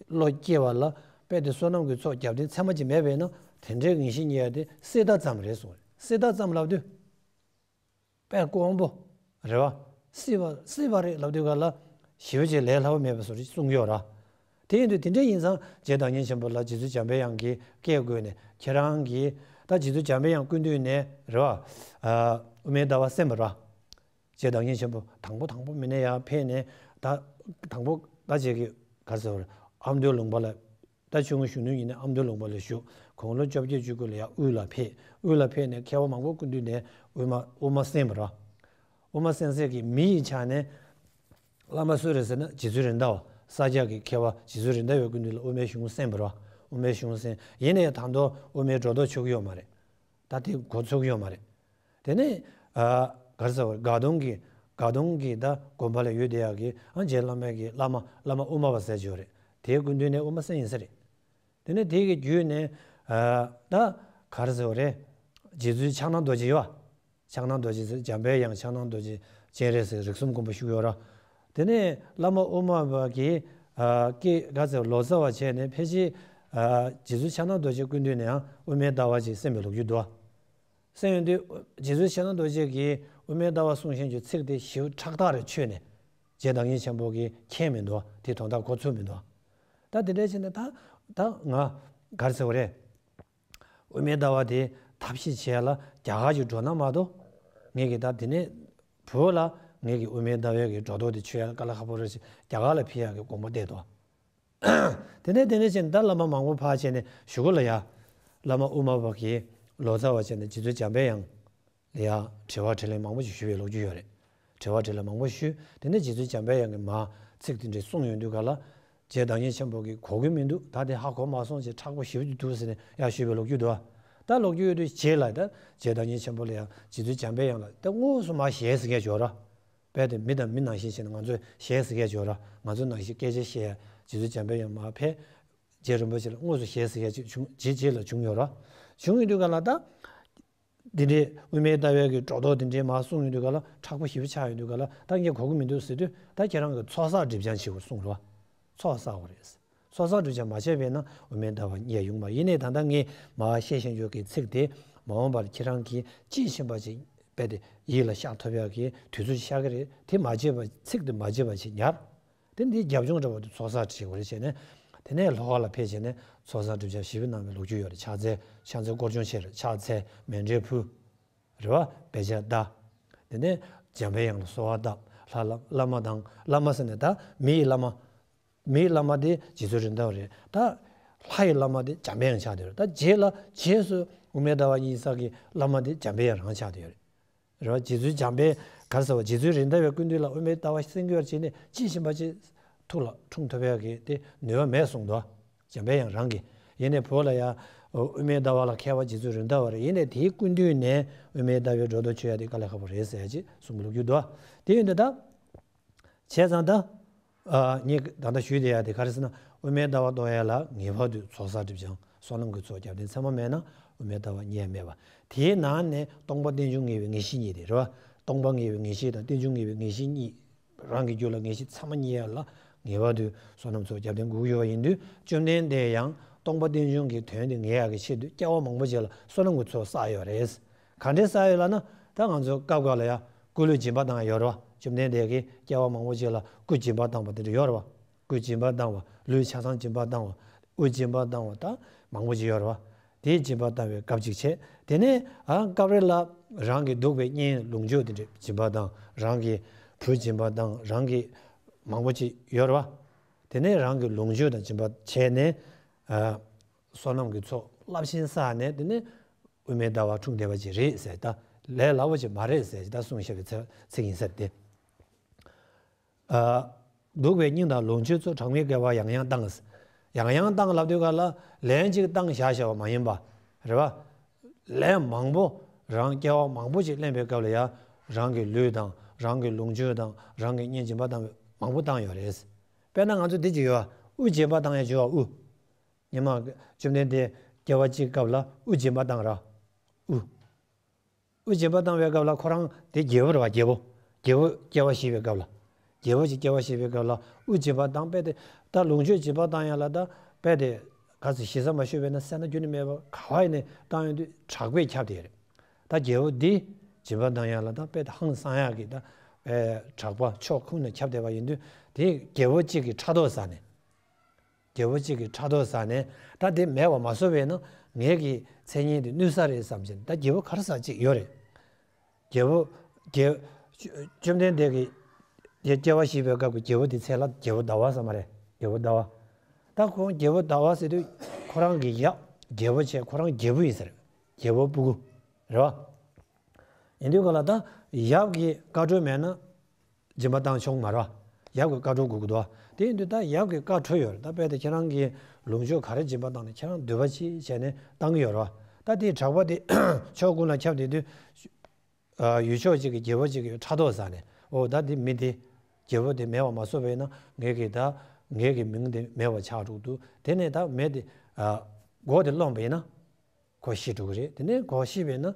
བློ་སྐྱེ་བ་ལ་དཔེ་དེ་བསོད་ནམས་ཀྱི་ཚོགས་རྒྱབ་རྟེན་ཚད་མ་ཅིག་མེད་པས་ན་དེ་འདྲའི་ངེས་ཤེས་རྙེད་ཡག་དེ་སྲེད་ཟླ་ཙམ་རེད་གསུངས་རེད། སྲེད་ཟླ་ཙམ་ལབ་དུས། དཔེ་དཀོན་པོ། རེད་བ། སྲིད་པ་སྲིད་པ་རེད་ལབ་དུས་ག་ལ། ཞེ་པོ་ཅིག་ལས་སླ་པོ་མེད་པ་བཟོ་འདྲ་གསུང་གི་ཡོད་ར། དེ་ཡིན་དུས་དེ་འདྲ་ཡིན་ཙང་རྗེ་བདག་ཉིད་ཆེན་པོ་ལ་རྗེ་བཙུན་འཇམ་པའི་དབྱངས་ཀྱིས་བཀས་བསྐོས་ནས་ཁྱེད་རང་གིས་ད་རྗེ་བཙུན་འཇམ་པའི་དབྱངས་སྐུ་མདུན་ནས་རེད་བ། ཨ། དབུ་མའི་ཟླ་བ་གསན་པ་ར། རྗེ་བདག་ཉིད་ཆེན་པོ་དང་པོ་དང་པོ་མི་ནས་ཡར་ཕེབས་ནས་ད་དང་པོ་ད་རྗེ་གི་ག་རེ་ཟེར་བ་རེད། ཨ་མདོའི་ལུང་པ་ལ། ད་ཆུང་ངུ་གཞོན་ནུ་ཡིན་ན་ཨ་མདོའི་ལུང་པ་ལ་བཞུགས། དགུང་ལོ་བཅོ་བརྒྱད་བཅུ་དགུ་ལ་ཡང་དབུས་ལ་ཕེབས། དབུས་ལ་ཕེབས་ནས་མཁས་པ་མང་པོ་སྐུ་མདུན་ནས་དབུ་མ་དབུ་མ་གསན་པ་ར། དབུ་མ་གསན་སའི་གི་མི་ཡི་ཆ་ནས་བླ་མ་སུ་རེད་ཟེར་ན་རྗེ་བཙུན་རེད་མདའ་བ། ས་སྐྱ་གི་མཁས་པ་རྗེ་བཙུན་རེད་མདའ་བའི་སྐུ་མདུན་ལ་དབུ་མའི་གཞུང་གསན་པ་ར། དབུ་མའི་གཞུང་གསན། ཡིན་ནའི་ད་དུང་དབུ་མའི་སྒྲོ་འདོགས་ཆོད་ཀྱི་ཡོད་མ་རེད། ད་དེ་འགོ་ཚུགས་ཀྱི་ཡོད་མ་རེད། དེ་ནས་ཨ་ག་རེ་ཟེར་བ་རེད། དགའ་གདོང་གི་དགའ་གདོང་གི་ད་དགོན་པ་ལ་ཡོད་བསྡད་ཡག་གི་ཨ་རྗེ་བླ་མའི་གི་བླ་མ་བླ་མ་དབུ་མ་པ་ཟེར་གྱི་ཡོད་རེད། དེའི་སྐུ་མདུན་ནས་དབུ་མ་གསན་ཡིན་ས་རེད། དེ་ནས་དེ་གི་བརྒྱུད་ནས་ཨ་ད་ག་རེ་ཟེར་བ་རེད། རྗེ་བཙུན་ཕྱག་ན་རྡོ་རྗེ་ཡོད་བ། ཕྱག་ན་རྡོ་རྗེ་ཟེར་འཇམ་པའི་དབྱངས་ཕྱག་ན་རྡོ་རྗེ་སྤྱན་རས་གཟིགས་རིགས་གསུམ་མགོན་པོ་བཞུགས་ཡོད་ར། དེ་ནས་བླ་མ་དབུ་མ་པ་གིས་ཨ་སྐད་ག་ཚོད་ལོ་ཙཱ་བ་བྱས་ནས་ཕལ་ཆེར་ཨ་རྗེ་བཙུན་ཕྱག་ན་རྡོ་རྗེ་སྐུ་མདུན་ནས་ཡང་དབུ་མའི་ཟླ་བ་ཅིག་གསན་པའི་ལོ་རྒྱུས་འདུག་གསན་ཡོང་དུས་རྗེ་བཙུན་ཕྱག་ན་རྡོ་རྗེ་གིས་དབུ་མའི་ཟླ་བ་གསུང་བཞིན་གྱི་ཚིག་དེ་ཞེ་པོ་ཁྲག་ཐག་རེ་ཆོད་ནས་རྗེ་བདག་ཉིད་ཆེན་པོ་གིས་མཁྱེན་མི་འདུག་དེ་དོན་དག་གོ་ཚོད་མི་འདུག་ད་དེ་འདྲ་བྱས་ནས་ད་ད་ང་ག་རེ་ཟེར་བ་རེད། དབུ་མའི་ཟླ་བ་དེ་ཐབས་ཤེས་བྱས་ལ་རྒྱ་གར་གྱི་འགྲོ་ན་མ་གཏོགས། ངས་ཀྱི་ད་དེ་ནས་བོད་ལ་ངས་ཀྱི་དབུ་མའི་ཟླ་བའི་གི་སྒྲོ་འདོགས་དེ་ཆོད་ཡ་དཀའ་ལས་ཁག་པོ་རེད་ཅེས་རྒྱ་གར་ལ་ཕེབས་ཡ་གི་དགོངས་པ་བསྡད་དོ། དེ་ནས་དེ་ནས་ཕྱིན་ད་བླ་མ་མང་པོ་ཕར་བྱས་ནས་གཞུག་གུ་ལ་ཡ། བླ་མ་དབུ་མ་པ་གིས་ལོ་ཙཱ་བ་བྱས་ནས་རྗེ་བཙུན་འཇམ་པའི་དབྱངས་ལ་ཡ་དྲི་བ་དྲིས་ལན་མང་པོ་ཞིག་ཞུས་པའི་ལོ་རྒྱུས་ཡོད་རེད། དྲི་བ་དྲིས་ལན་མང་པོ་ཞུས། དེ་ནས་རྗེ་བཙུན་འཇམ་པའི་དབྱངས་ཀྱིས་མར་ཚིག་དེ་འདྲ་གསུངས་ཡོང་དུས་ག་ལ། རྗེ་བདག་ཉིད་ཆེན་པོ་གིས་གོ་གི་མི་འདུག་ད་དེ་ཧ་གོ་མ་སོང་ཅེས་མཁྲེགས་པོ་ཞེ་པོ་ཅིག་འདུག་ཟེར་ནས་ཡར་ཞུས་པའི་ལོ་རྒྱུས་འདུག་ད་ལོ་རྒྱུས་ཡོད་དུས་རྗེས་ལ་ད་རྗེ་བདག་ཉིད་ཆེན་པོ་ལ་ཡང་རྗེ་བཙུན་འཇམ་པའི་དབྱངས་ལ་ད་དངོས་སུ་མར་ཞལ་གཟིགས་མཁན་ཅིག་ཡོད་ར། རྦད་དེ་མི་དང་མི་ནང་བཞིན་བྱས་ནས་ང་ཚོས་ཞལ་གཟིགས་མཁན་ཅིག་ཡོད་ར། ང་ཚོ་ནང་བཞིན་སྐད་ཆ་བཤད་ཡ་རྗེ་བཙུན་འཇམ་པའི་དབྱངས་མར་ཕེབས། རྗེ་རིན་པོ་ཆེ་ལ་དངོས་སུ་ཞལ་གཟིགས་མཁན་ཅིག་བྱུང་རྗེ་རྗེ་ལ་བྱུང་ཡོད་ར། བྱུང་ཡོད་དུས་ག་ལ་ད། འདི་འདྲའི་དབུ་མའི་ལྟ་བའི་གི་སྒྲོ་འདོགས་འདི་འདྲའི་མར་གསུངས་ཡོང་དུས་ག་ལ་མཁྲེགས་པོ་ཞེ་པོ་ཆགས་ཡོང་དུས་ག་ལ་ད་ངས་གོ་གི་མི་འདུག་ཟེར་དུས་ད་ཁྱེད་རང་གི་ཚོགས་བསགས་སྒྲིབ་སྦྱང་བྱེད་དགོས་གསུངས་རེད་བ། ཚོགས་བསགས་དགོས་རེད། ཚོགས་བསགས་སྒྲིབ་སྦྱང་མ་བྱས་པས་ན་དབུ་མའི་ལྟ་བ་རྙེད་ཡོང་མ་ཡིན་ནའི་ད་ལྟ་ངས་མར་བཤད་བཞིན་ཡོད་ཀྱི་ཚིག་དེ་མ་འོངས་པར་ཁྱེད་རང་གིས་དཔྱིས་ཕྱིན་པ་ཅིག་རྦད་དེ་ཡིད་ལ་ཤར་ཐུབ་ཡག་གི་དུས་ཚོད་ཅིག་ཤར་གི་རེད། དེ་མ་བརྗེད་པ་ཚིག་དེ་མ་བརྗེད་པ་ཅིག་ཉར། དེ་འདིའི་རྒྱབ་ལྗོངས་འདྲ་བོ་དེ་ཚོགས་བསགས་བྱེད་དགོས་རེད་བྱས་ནས། དེ་ནས་ལྷོ་ཁ་ལ་ཕེབས་བྱས་ནས་ཚོགས་བསགས་སྒྲིབ་སྦྱང་ཞིབ་གནང་བའི་ལོ་རྒྱུས་ཡོད་རེད། ཕྱག་འཚལ་ཕྱག་འཚལ་སྐོར་སྦྱོང་བྱས་རེད། ཕྱག་འཚལ་མཎྜལ་ཕུལ། རེད་བ། དཔེ་ཆ་ལྟ། དེ་ནས་འཇམ་པའི་དབྱངས་ལ་གསོལ་བ་བཏབ། ལྷ་ལ་བླ་མ་དང་བླ་མ་ཟེར་ནས་ད་མི་ཡི་བླ་མ། མི་ཡི་བླ་མ་དེ་རྗེ་བཙུན་རེད་མདའ་བ་རེད། ད་ལྷ་ཡི་བླ་མ་དེ་འཇམ་པའི་དབྱངས་ཆགས་བསྡད་ཡོད་རེད། ད་རྗེས་ལ་རྗེས་སུ་དབུ་མའི་ལྟ་བ་གཉིས་བསགས་ཀྱི་བླ་མ་དེ་འཇམ་པའི་དབྱངས་རང་ཆགས་བསྡད་ཡོད་རེད། རེད་བ། རྗེ་བཙུན་འཇམ་དཔལ་ག་རེ་ཟེར་བ། རྗེ་བཙུན་རེད་མདའ་བའི་སྐུ་མདུན་ལ་དབུ་མའི་ལྟ་བ་གསན་རྒྱུ་བར་བྱས་ནས་དཔྱིས་ཕྱིན་པ་ཅིག་ཐུགས་ལ་འཁྲུངས་ཐུབ་ཡག་གི་དེ་ནུས་པ་མེད་གསུངས་འདུག་འཇམ་དཔལ་དབྱངས་རང་གིས། ཡིན་ནའི་བོད་ལ་ཡང་དབུ་མའི་ལྟ་བ་ལ་མཁས་པ་རྗེ་བཙུན་རེད་མདའ་བ་རེད། ཡིན་ནའི་དེའི་སྐུ་མདུན་ནས་དབུ་མའི་ལྟ་བའི་སྒྲོ་འདོགས་ཆོད་ཡག་དེ་དཀའ་ལས་ཁག་པོ་རེད་ཟེར་ཡག་ཅིག་གསུངས་པའི་ལོ་རྒྱུས་འདུག་དེ་ཡིན་དུས་ད། བྱས་ཙང་ད། ཨ། ངས་ད་ལྟ་ཞུས་བསྡད་ཡག་དེ་ག་རེ་ཟེར་ན། དབུ་མའི་ལྟ་བ་རྟོགས་ཡག་ལ་ངེས་པར་དུ་ཚོགས་བསགས་སྒྲིབ་སྦྱང་བསོད་ནམས་ཀྱི་ཚོགས་རྒྱབ་རྟེན་ཚད་མ་མེད་ན་དབུ་མའི་ལྟ་བ་རྙེད་ཡག་མེད་པ། དེའི་ནང་ནས་སྟོང་པ་རྟེན་འབྱུང་ངེས་པའི་ངེས་ཤེས་གཉིས་དེ་རེད་བ། སྟོང་པ་ངེས་པའི་ངེས་ཤེས་དང་རྟེན་འབྱུང་ངེས་པའི་ངེས་ཤེས་གཉིས། རང་གི་རྒྱུད་ལ་ངེས་ཤེས་ཚད་མ་རྙེད་ཡག་ལ་ངེས་པར་དུ་བསོད་ནམས་ཚོགས་རྒྱབ་རྟེན་དགོས་ཀྱི་ཡོད་པ་ཡིན་དུས། བཅོམ་ལྡན་འདས་ཡང་སྟོང་པ་རྟེན་འབྱུང་གི་དོན་དེ་ངེས་ཡག་གི་ཆེད་དུ་སྐྱེ་བ་མང་པོ་ཅིག་ལ་བསོད་ནམས་ཀྱི་ཚོགས་བསགས་ཡོད་རེད། ག་འདྲས་བསགས་ཡོད་ལབ་ན། ད་ང་ཚོ་སྐབས་འགའ་ལ་ཡང་སྐུ་ལུས་སྦྱིན་པ་བཏང་ཡག་ཡོད་རེད་བ། བཅོམ་ལྡན་འདས་ཀྱིས་སྐྱེ་བ་མང་པོ་ཅིག་ལ་སྐུ་སྦྱིན་པ་བཏང་བ་དེ་འདྲ་ཡོད་རེད་བ། སྐུ་སྦྱིན་པ་བཏང་བ། ལུས་ཆ་ཚང་སྦྱིན་པ་བཏང་བ། དབུ་སྦྱིན་པ་བཏང་བ་ད་མང་པོ་ཅིག་ཡོད་རེད་བ། དེའི་སྦྱིན་པ་བཏང་བའི་སྐབས་གཅིག་བྱས། དེ་ནས་ཨ་སྐབས་རེ་ལ་རང་གི་འདུག་པའི་གཉེན་ལོངས་སྤྱོད་དེ་འདྲའི་སྦྱིན་པ་བཏང་། རང་གི་བུ་སྦྱིན་པ་བཏང་། རང་གི་མང་པོ་ཅིག་ཡོད་རེད་བ། དེ་ནས་རང་གི་ལོངས་སྤྱོད་དང་སྦྱིན་པ་བྱས་ནས་ཨ་བསོད་ནམས་ཀྱི་ཚོགས་རླབས་ཆེན་བསགས་ནས། དེ་ནས་ དབུ་མའི་ལྟ་བ་འཁྲུངས་བསྡད་པ་ཅིག་རེད་ཟེར། ད་ལས་སླ་བོ་ཅིག་མ་རེད་ཟེར་ད་གསུངས་བཞག་པའི་ཚིག་ཚིག་ཡིན་ཟེར་ཏེ། ཨ། གདུག་པའི་སྙིང་དང་ལོངས་སྤྱོད་གཙོ། གྲངས་མེད་བསྐལ་པར་ཡང་ཡང་བཏང་། ཡང་ཡང་བཏང་ལབ་དུས་ག་ལ་ལན་གཅིག་བཏང་བཞག་བཞག་པ་མ་ཡིན་པ། རེད་བ། ལན་མང་པོ་རང་སྐྱེ་བ་མང་པོ་ཅིག་ལེན་པའི་སྐབས་ལ་ཡང་རང་གི་ལུས་དང་རང་གི་ལོངས་སྤྱོད་དང་རང་གི་གཉེན་སྦྱིན་པ་བཏང་བའི་མང་པོ་བཏང་ཡོད་རེད། དཔེར་ན་ང་ཚོ་འདི་ཅིག་ཡོད་བ། དབུ་སྦྱིན་པ་བཏང་ཡ་བྱོས་བ་དབུ། ཉི་མ་བཅོམ་ལྡན་འདས་སྐྱེ་བ་གཅིག་སྐབས་ལ་དབུ་སྦྱིན་པ་བཏང་ར། དབུ། དབུ་སྦྱིན་པ་བཏང་བའི་སྐབས་ལ་ཁོ་རང་དེ་རྒྱལ་པོ་རེད་བ། རྒྱལ་པོ། རྒྱལ་པོ་སྐྱེ་བ་བཞེས་པའི་སྐབས་ལ། རྒྱལ་པོ་ཅིག་སྐྱེ་བ་བཞེས་པའི་སྐབས་ལ་དབུ་སྦྱིན་པ་བཏང་པས་ཏེ། ད་ལོངས་སྤྱོད་སྦྱིན་པ་བཏང་ཡ་ལ་ད་པས་ཏེ། ག་ཚོད་ཞེ་ས་མ་ཤོད་པས་ན་སེར་སྣ་རྒྱུན་ནས་མེད་པ་ག་བ་ཡིན་ནས་བཏང་ཡོང་དུས་དྲག་པོས་ཁྱབ་བསྡད་རེད། ད་རྒྱལ་པོ་འདི་སྦྱིན་པ་བཏང་ཡ་ལ་ད་པས་ཏེ་ཧང་སང་ཡ་གི་ད་དྲག་པ་ཕྱོགས་ཁོང་ནས་ཁྱབ་བསྡད་པ་ཡིན་དུས་དེ་རྒྱལ་པོ་གཅིག་གི་ཕྲག་དོག་ཟ་ནས། རྒྱལ་པོ་གཅིག་གི་ཕྲག་དོག་ཟ་ནས་ད་དེ་མེད་པ་མ་བཟོ་བས་ན་ངེད་ཀྱི་མཚན་སྙན་དེ་གནོད་ས་རེད་བསམ་བྱས་ནས། ད་རྒྱལ་པོ་ག་རེ་ཟ་ཅིག་ཡོད་རེད། རྒྱལ་པོ། རྒྱལ། བཅོམ་ལྡན་འདས་ཀྱི་སྐྱེ་བ་བཞེས་པའི་སྐབས་ཀྱི་རྒྱལ་པོ་དེ་ཚེ་ལ་རྒྱལ་པོ་ཟླ་བ་ཟེར་མ་རེད། རྒྱལ་པོ་ཟླ་བ། ད་ཁོང་རྒྱལ་པོ་ཟླ་བ་ཟེར་དུས་ཁོ་རང་གི་ཡབ་རྒྱལ་པོ་བྱས། ཁོ་རང་རྒྱལ་པོ་ཡིན་ཟེར། རྒྱལ་པོ་སྤུ་གུ་རེད་བ། ཡིན་དུས་ག་ལ་ད་ཡབ་ཀྱི་བཀའ་འཁྲོལ་མེད་ན། སྦྱིན་པ་བཏང་ཆོག་མ་རེད་བ། ཡབ་ཀྱི་བཀའ་འཁྲོལ་དགོས་ཀྱི་འདུག་བ། དེ་ཡིན་དུས་ད་ཡབ་ཀྱི་བཀའ་འཁྲོལ་ཡོད་རེད། ད་དཔེ་དེ་ཁྱེད་རང་གི་ལོངས་སྤྱོད་ག་རེ་སྦྱིན་པ་བཏང་ནས་ཁྱེད་རང་འདོད་པ་ཅི་བྱས་ནས་བཏང་གི་ཡོད་རེད་བ། ད་དེའི་དྲག་པ་དེ་ཕྱོགས་ཀུན་ལ་ཁྱབ་བསྡད་དུས། ཡུལ་ཕྱོགས་གཅིག་གི་རྒྱལ་པོ་གཅིག་གི་ཕྲག་དོག་ཟ་ནས། འོ་ད་འདི་མི་དེ་རྒྱལ་པོ་དེ་མེད་པ་མ་བཟོ་བས་ན་ངེད་ཀྱི་ད་ངེད་ཀྱི་མིང་དེ་མེད་པ་ཆགས་འགྲོ་གི་འདུག། དེ་ནས་ད་མི་དེ་མགོ་དེ་རློངས་པ་ཡིན་ན། ཁོ་ཤི་འགྲོ་གི་རེད། དེ་ནས་ཁོ་ཤི་བས་ན་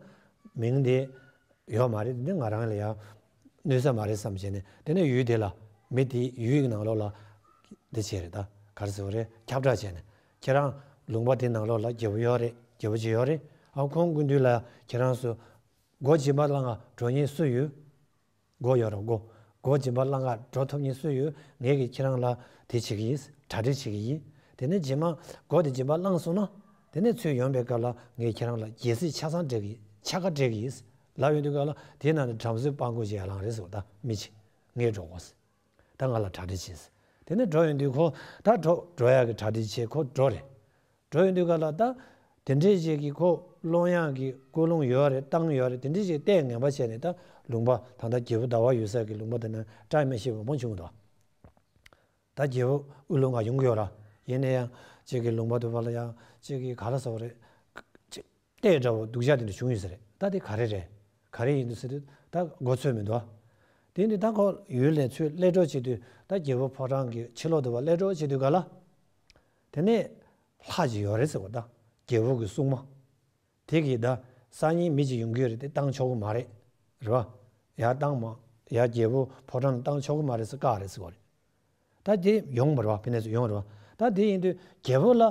མིང་དེ་ཡོད་མ་རེད། དེ་ནས་ང་རང་ལ་ཡང་གནོད་ས་མ་རེད་བསམ་བྱས་ནས། དེ་ནས་ཡུལ་དེ་ལ་མི་དེ་ཡུལ་གྱི་ནང་ལོགས་ལ་འདི་བྱས་རེད། ད་ག་རེ་ཟེར་བ་རེད། ཁྱབ་བསྒྲགས་བྱས་ནས་ཁྱེད་རང་ལུང་པ་དེ་ནང་ལོགས་ལ་རྒྱལ་པོ་ཡོད་རེད། རྒྱལ་པོ་ཅིག་ཡོད་རེད། ཨ་ཁོང་སྐུ་མདུན་ལ་ཁྱེད་རང་ཚོ་སྒོ་སྦྱིན་པ་བླ་ང་འགྲོ་མཁན་སུ་ཡོད། སྒོ་ཡོད་ར་སྒོ། སྒོ་སྦྱིན་པ་བླ་ང་འགྲོ་ཐུབ་མཁན་སུ་ཡོད། ངས་ཀྱིས་ཁྱེད་རང་ལ་དེ་བྱེད་ཀྱི་ཡིན། གྲ་སྒྲིག་བྱེད་ཀྱི་ཡིན། དེ་ནས་རྗེས་མ་སྒོ་དེ་སྦྱིན་པ་བླངས་སོང་ན། དེ་ནས་ཚུར་ཡོང་པའི་སྐབས་ལ་ངས་ཁྱེད་རང་ལ་རྒྱལ་སྲིད་ཆ་ཚང་སྤྲད་ཀྱི་ཆ་ག་སྤྲད་ཀྱི་ཡིན་ལབ་ཡོང་དུས་སྐབས་ལ། དེའི་ནང་ནས་བྲམ་ཟེ་སྤྲང་པོ་ཅིག་ཡར་ལངས་རེད་ཟེར་བ། ད་མི་གཅིག་ངས་འགྲོ་དགོས་ཟེར། ད་ང་ལ་གྲ་སྒྲིག་བྱེད་ཟེར། དེ་ནས་འགྲོ་ཡོང་དུས་ཁོ་ད་འགྲོ་འགྲོ་ཡག་གི་གྲ་སྒྲིག་བྱེད། ཁོ་འགྲོ་རེད། འགྲོ་ཡོང་དུས་ག་ལ་ད་དེ་འདྲས་ཅིག་གིས་ཁོ་སློང་ཡག་གི་ཀུན་སློང་ཡོད་རེད། བཏང་ཡོད་རེད། དེ་འདྲས་ཅིག་ལྟས་ངན་པ་བྱས་ནས་ད་ལུང་པ་ད་ལྟ་རྒྱལ་པོ་ཟླ་བ་ཡོད་ས་གི་ལུང་པ་དེ་ནས་བཀྲ་མི་ཤིས་པ་མང་པོ་བྱུང་འདུག། ད་རྒྱལ་པོ་དབུ་ལུང་ང་ཡོང་གི་ཡོད་ར། ཡིན་ན་ཡང་ཅིག་གི་ལུང་པ་དུ་བ་ལ་ཡང་ཅིག་གི་ག་ལ་ཟེར་བ་རེད། ཅིག་ལྟས་འདྲ་བོ་སྡུག་ཅག་དེ་འདྲ་བྱུང་ཡོད་ས་རེད། ད་དེ་ག་རེ་རེད། ག་རེ་ཡིན་འདུག་ཟེར་དུས་ད་མགོ་ཚོད་མི་འདུག། དེ་ནི་ད་ཁོ་ཡུལ་ནས་ཚུར་སླེབས་འགྲོ་བྱེད་དུས། ད་རྒྱལ་པོ་ཕོ་བྲང་གི་ཕྱི་ལོགས་དུ་བ་སླེབས་འགྲོ་བྱེད་དུས་ག་ལ། དེ་ནས་ལྷ་ཅིག་ཡོད་རེད་ཟེར་བ། ད་རྒྱལ་པོ་གི་སྲུང་མ། དེ་གིས་ད་སང་ཉིན་མི་ཅིག་ཡོང་གི་ཡོད་རེད། དེ་བཏང་ཆོག་གི་མ་རེད། རེད་བ། ཡར་བཏང་མ། ཡར་རྒྱལ་པོ་ཕོ་བྲང་ནས་བཏང་ཆོག་གི་མ་རེད་ཟེར་བཀག་རེད་ཟེར་བ་རེད། ད་དེ་ཡོང་བ་རེད་བ། ཕི་ནས་ཚུར་ཡོང་བ་རེད་བ། ད་དེ་ཡིན་དུས་རྒྱལ་པོ་ལ་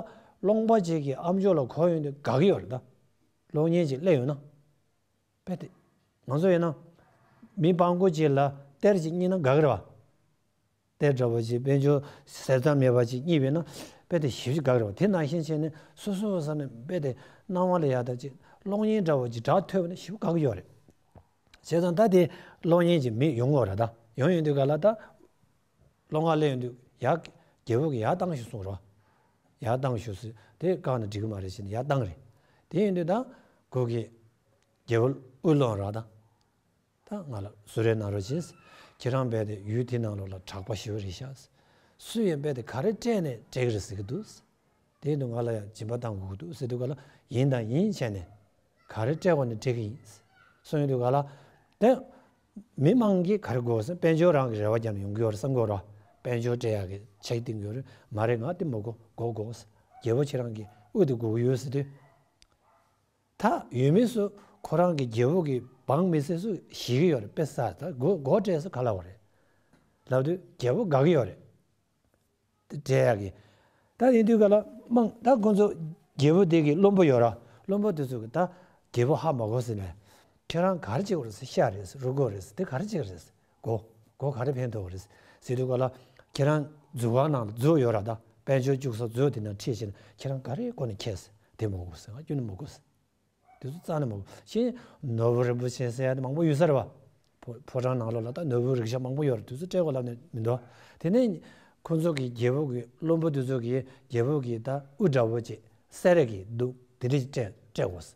སློང་པ་ཅིག་གི་ཨམ་ཅོག་ལ་གོ་ཡོང་དུས་དགའ་གི་ཡོད་རེད། ད་སློང་མཁན་ཅིག་སླེབས་ཡོང་ན། དཔེ་དེ། ང་ཚོ་ཡིན་ན། མི་སྤྲང་པོ་ཅིག་ལ་གཏེར་ཅིག་རྙེད་ན་དགའ་གི་རེད་བ། གཏེར་འདྲ་བོ་ཅིག་དཔལ་འབྱོར་ཟད་མཚམས་མེད་པ་ཅིག་རྙེད་པས་ན། དཔེ་དེ་ཞེ་པོ་ཅིག་དགའ་གི་རེད་བ། དེ་ནང་བཞིན་བྱས་ནས་སོ་སོ་ས་ནས་དཔེ་དེ་སྣང་བ་ལ་ཡག་ད་ཅིག་སློང་མཁན་འདྲ་བོ་ཅིག་སྒྲ་ཐོས་པ་ན་ཞེ་པོ་དགའ་གི་ཡོད་རེད། བྱས་ཙང་ད་དེ་སློང་མཁན་ཅིག་མི་ཡོང་གི་ཡོད་རེད། ད་ཡོང་ཡོང་དུས་ག་ལ་ད། སློང་ག་སླེབས་ཡོང་དུས་ཡར། རྒྱལ་པོ་གིས་ཡར་བཏང་ཤོག་གསུངས་རོགས། ཡར་བཏང་ཤོག་ཟེར། དེ་བཀག་ན་འགྲིག་གི་མ་རེད་ཟེར་ནས་ཡར་བཏང་རེད། དེ་ཡིན་དུས་ད་ཁོ་གིས་རྒྱལ་པོ་དབུ་ལོང་ར་ད། ད་ང་ལ་གསོལ་རས་གནང་རོགས་གྱིས། ཁྱེད་རང་རྦད་དེ་ཡུལ་དེ་ནང་ལོགས་ལ་གྲགས་པ་ཞེ་པོ་རེད་ཤག། སུ་ཡིན་རྦད་དེ་ག་རེ་སྤྲད་ནས་སྤྲད་གི་རེད་ཟེར་གི་འདུག། དེ་ཡིན་དུས་ང་ལ་ཡང་སྦྱིན་པ་བཏང་དགོས་ཀྱི་འདུག་ཟེར་དུས་ག་ལ་ཡིན་དང་ཡིན་བྱས་ནས། ག་རེ་སྤྲད་དགོས་ནས་སྤྲད་གི་ཡིན། གསུངས་ཡོང་དུས་ག་ལ། དེ། མི་མང་གིས་ག་རེ་དགོས་ཟེར། དཔལ་འབྱོར་རང་གི་རེ་བ་བརྒྱབ་ནས་ཡོང་གི་ཡོད་རེད་བསམ་གི་ཡོད་རེད་བ། དཔལ་འབྱོར་སྤྲད་ཡག་གི་ཆ་རྐྱེན་བཏིང་གི་ཡོད་རེད། མ་རེད། ང་དེ་མ་དགོས། སྒོ་དགོས། རྒྱལ་པོ་ཁྱེད་རང་གི་དབུ་དེ་དགོས་ཀྱི་ཡོད་ཟེར་དུས། ད་ཡུལ་མི་ཚོ་ཁོ་རང་གི་རྒྱལ་པོ་གི་འབངས་མི་སེར་ཚོ་ཞེད་ཀྱི་ཡོད་རེད། དཔེ་ཟ་ད་སྒོ་སྒོ་སྤྲད་ས་ག་ལ་བ་རེད། ལབ་དུས་རྒྱལ་པོ་དགའ་གི་ཡོད་རེད། སྤྲད་ཡག་གི། ད་ཡིན་དུས་ག་ལ་མང་ད་ཁོ་ཚོ་རྒྱལ་པོ་དེ་གི་བློན་པོ་ཡོད་ར། བློན་པོ་དེ་ཚོ་གི་ད་རྒྱལ་པོ་ཧ་མ་གོ་ཟེར་ནས། ཁྱེད་རང་ག་རེ་བྱེད་དགོས་རེད་ཟེར། ཤ་རེད་ཟེར། རུ་སྒོ་རེད་ཟེར། དེ་ག་རེ་བྱེད་དགོས་རེད་ཟེར། སྒོ། སྒོ་ག་རེ་ཕན་ཐོགས་རེད་ཟེར་དུས་ག་ལ། ཁྱེད་རང་མཛོད་ཁང་ནང་ལ་མཛོད་ཡོད་ར། ད་དཔལ་འབྱོར་བཅུག་ས་མཛོད་དེ་ནང་ཁྲིད་བྱས་ནས་ཁྱེད་རང་ག་རེ་དགོས་ནས་ཁྱེར་ཟེར། དེ་མ་དགོས་ཟེར། ང་ཁྱོན་ནས་མ་དགོས་ཟེར། དེ་ཚོ་རྩ་ནས་མ་དགོས། གཞན་ནོར་བུ་རིན་པོ་ཆེ་ཟེར་ཡ་དེ་མང་པོ་ཡོད་ས་རེད་བ། ཕོ་ཕོ་བྲང་ནང་ལོགས་ལ་ད་ནོར་བུ་རིག་བྱ་མང་པོ་ཡོད་རེད། དེ་ཚོ་སྤྲད་དགོས་ལབ་ནས་མི་འདུག། དེ་ནས་ཁོ་ཚོ་གི་རྒྱལ་པོ་གི་བློན་པོ་དེ་ཚོ་གི་རྒྱལ་པོ་གི་ད་དབུ་འདྲ་བོ་ཅིག་གསེར་རས་ཀྱི་གདུགས་དེ་འདྲ་ཅིག་སྤྲད་སྤྲད་དགོས།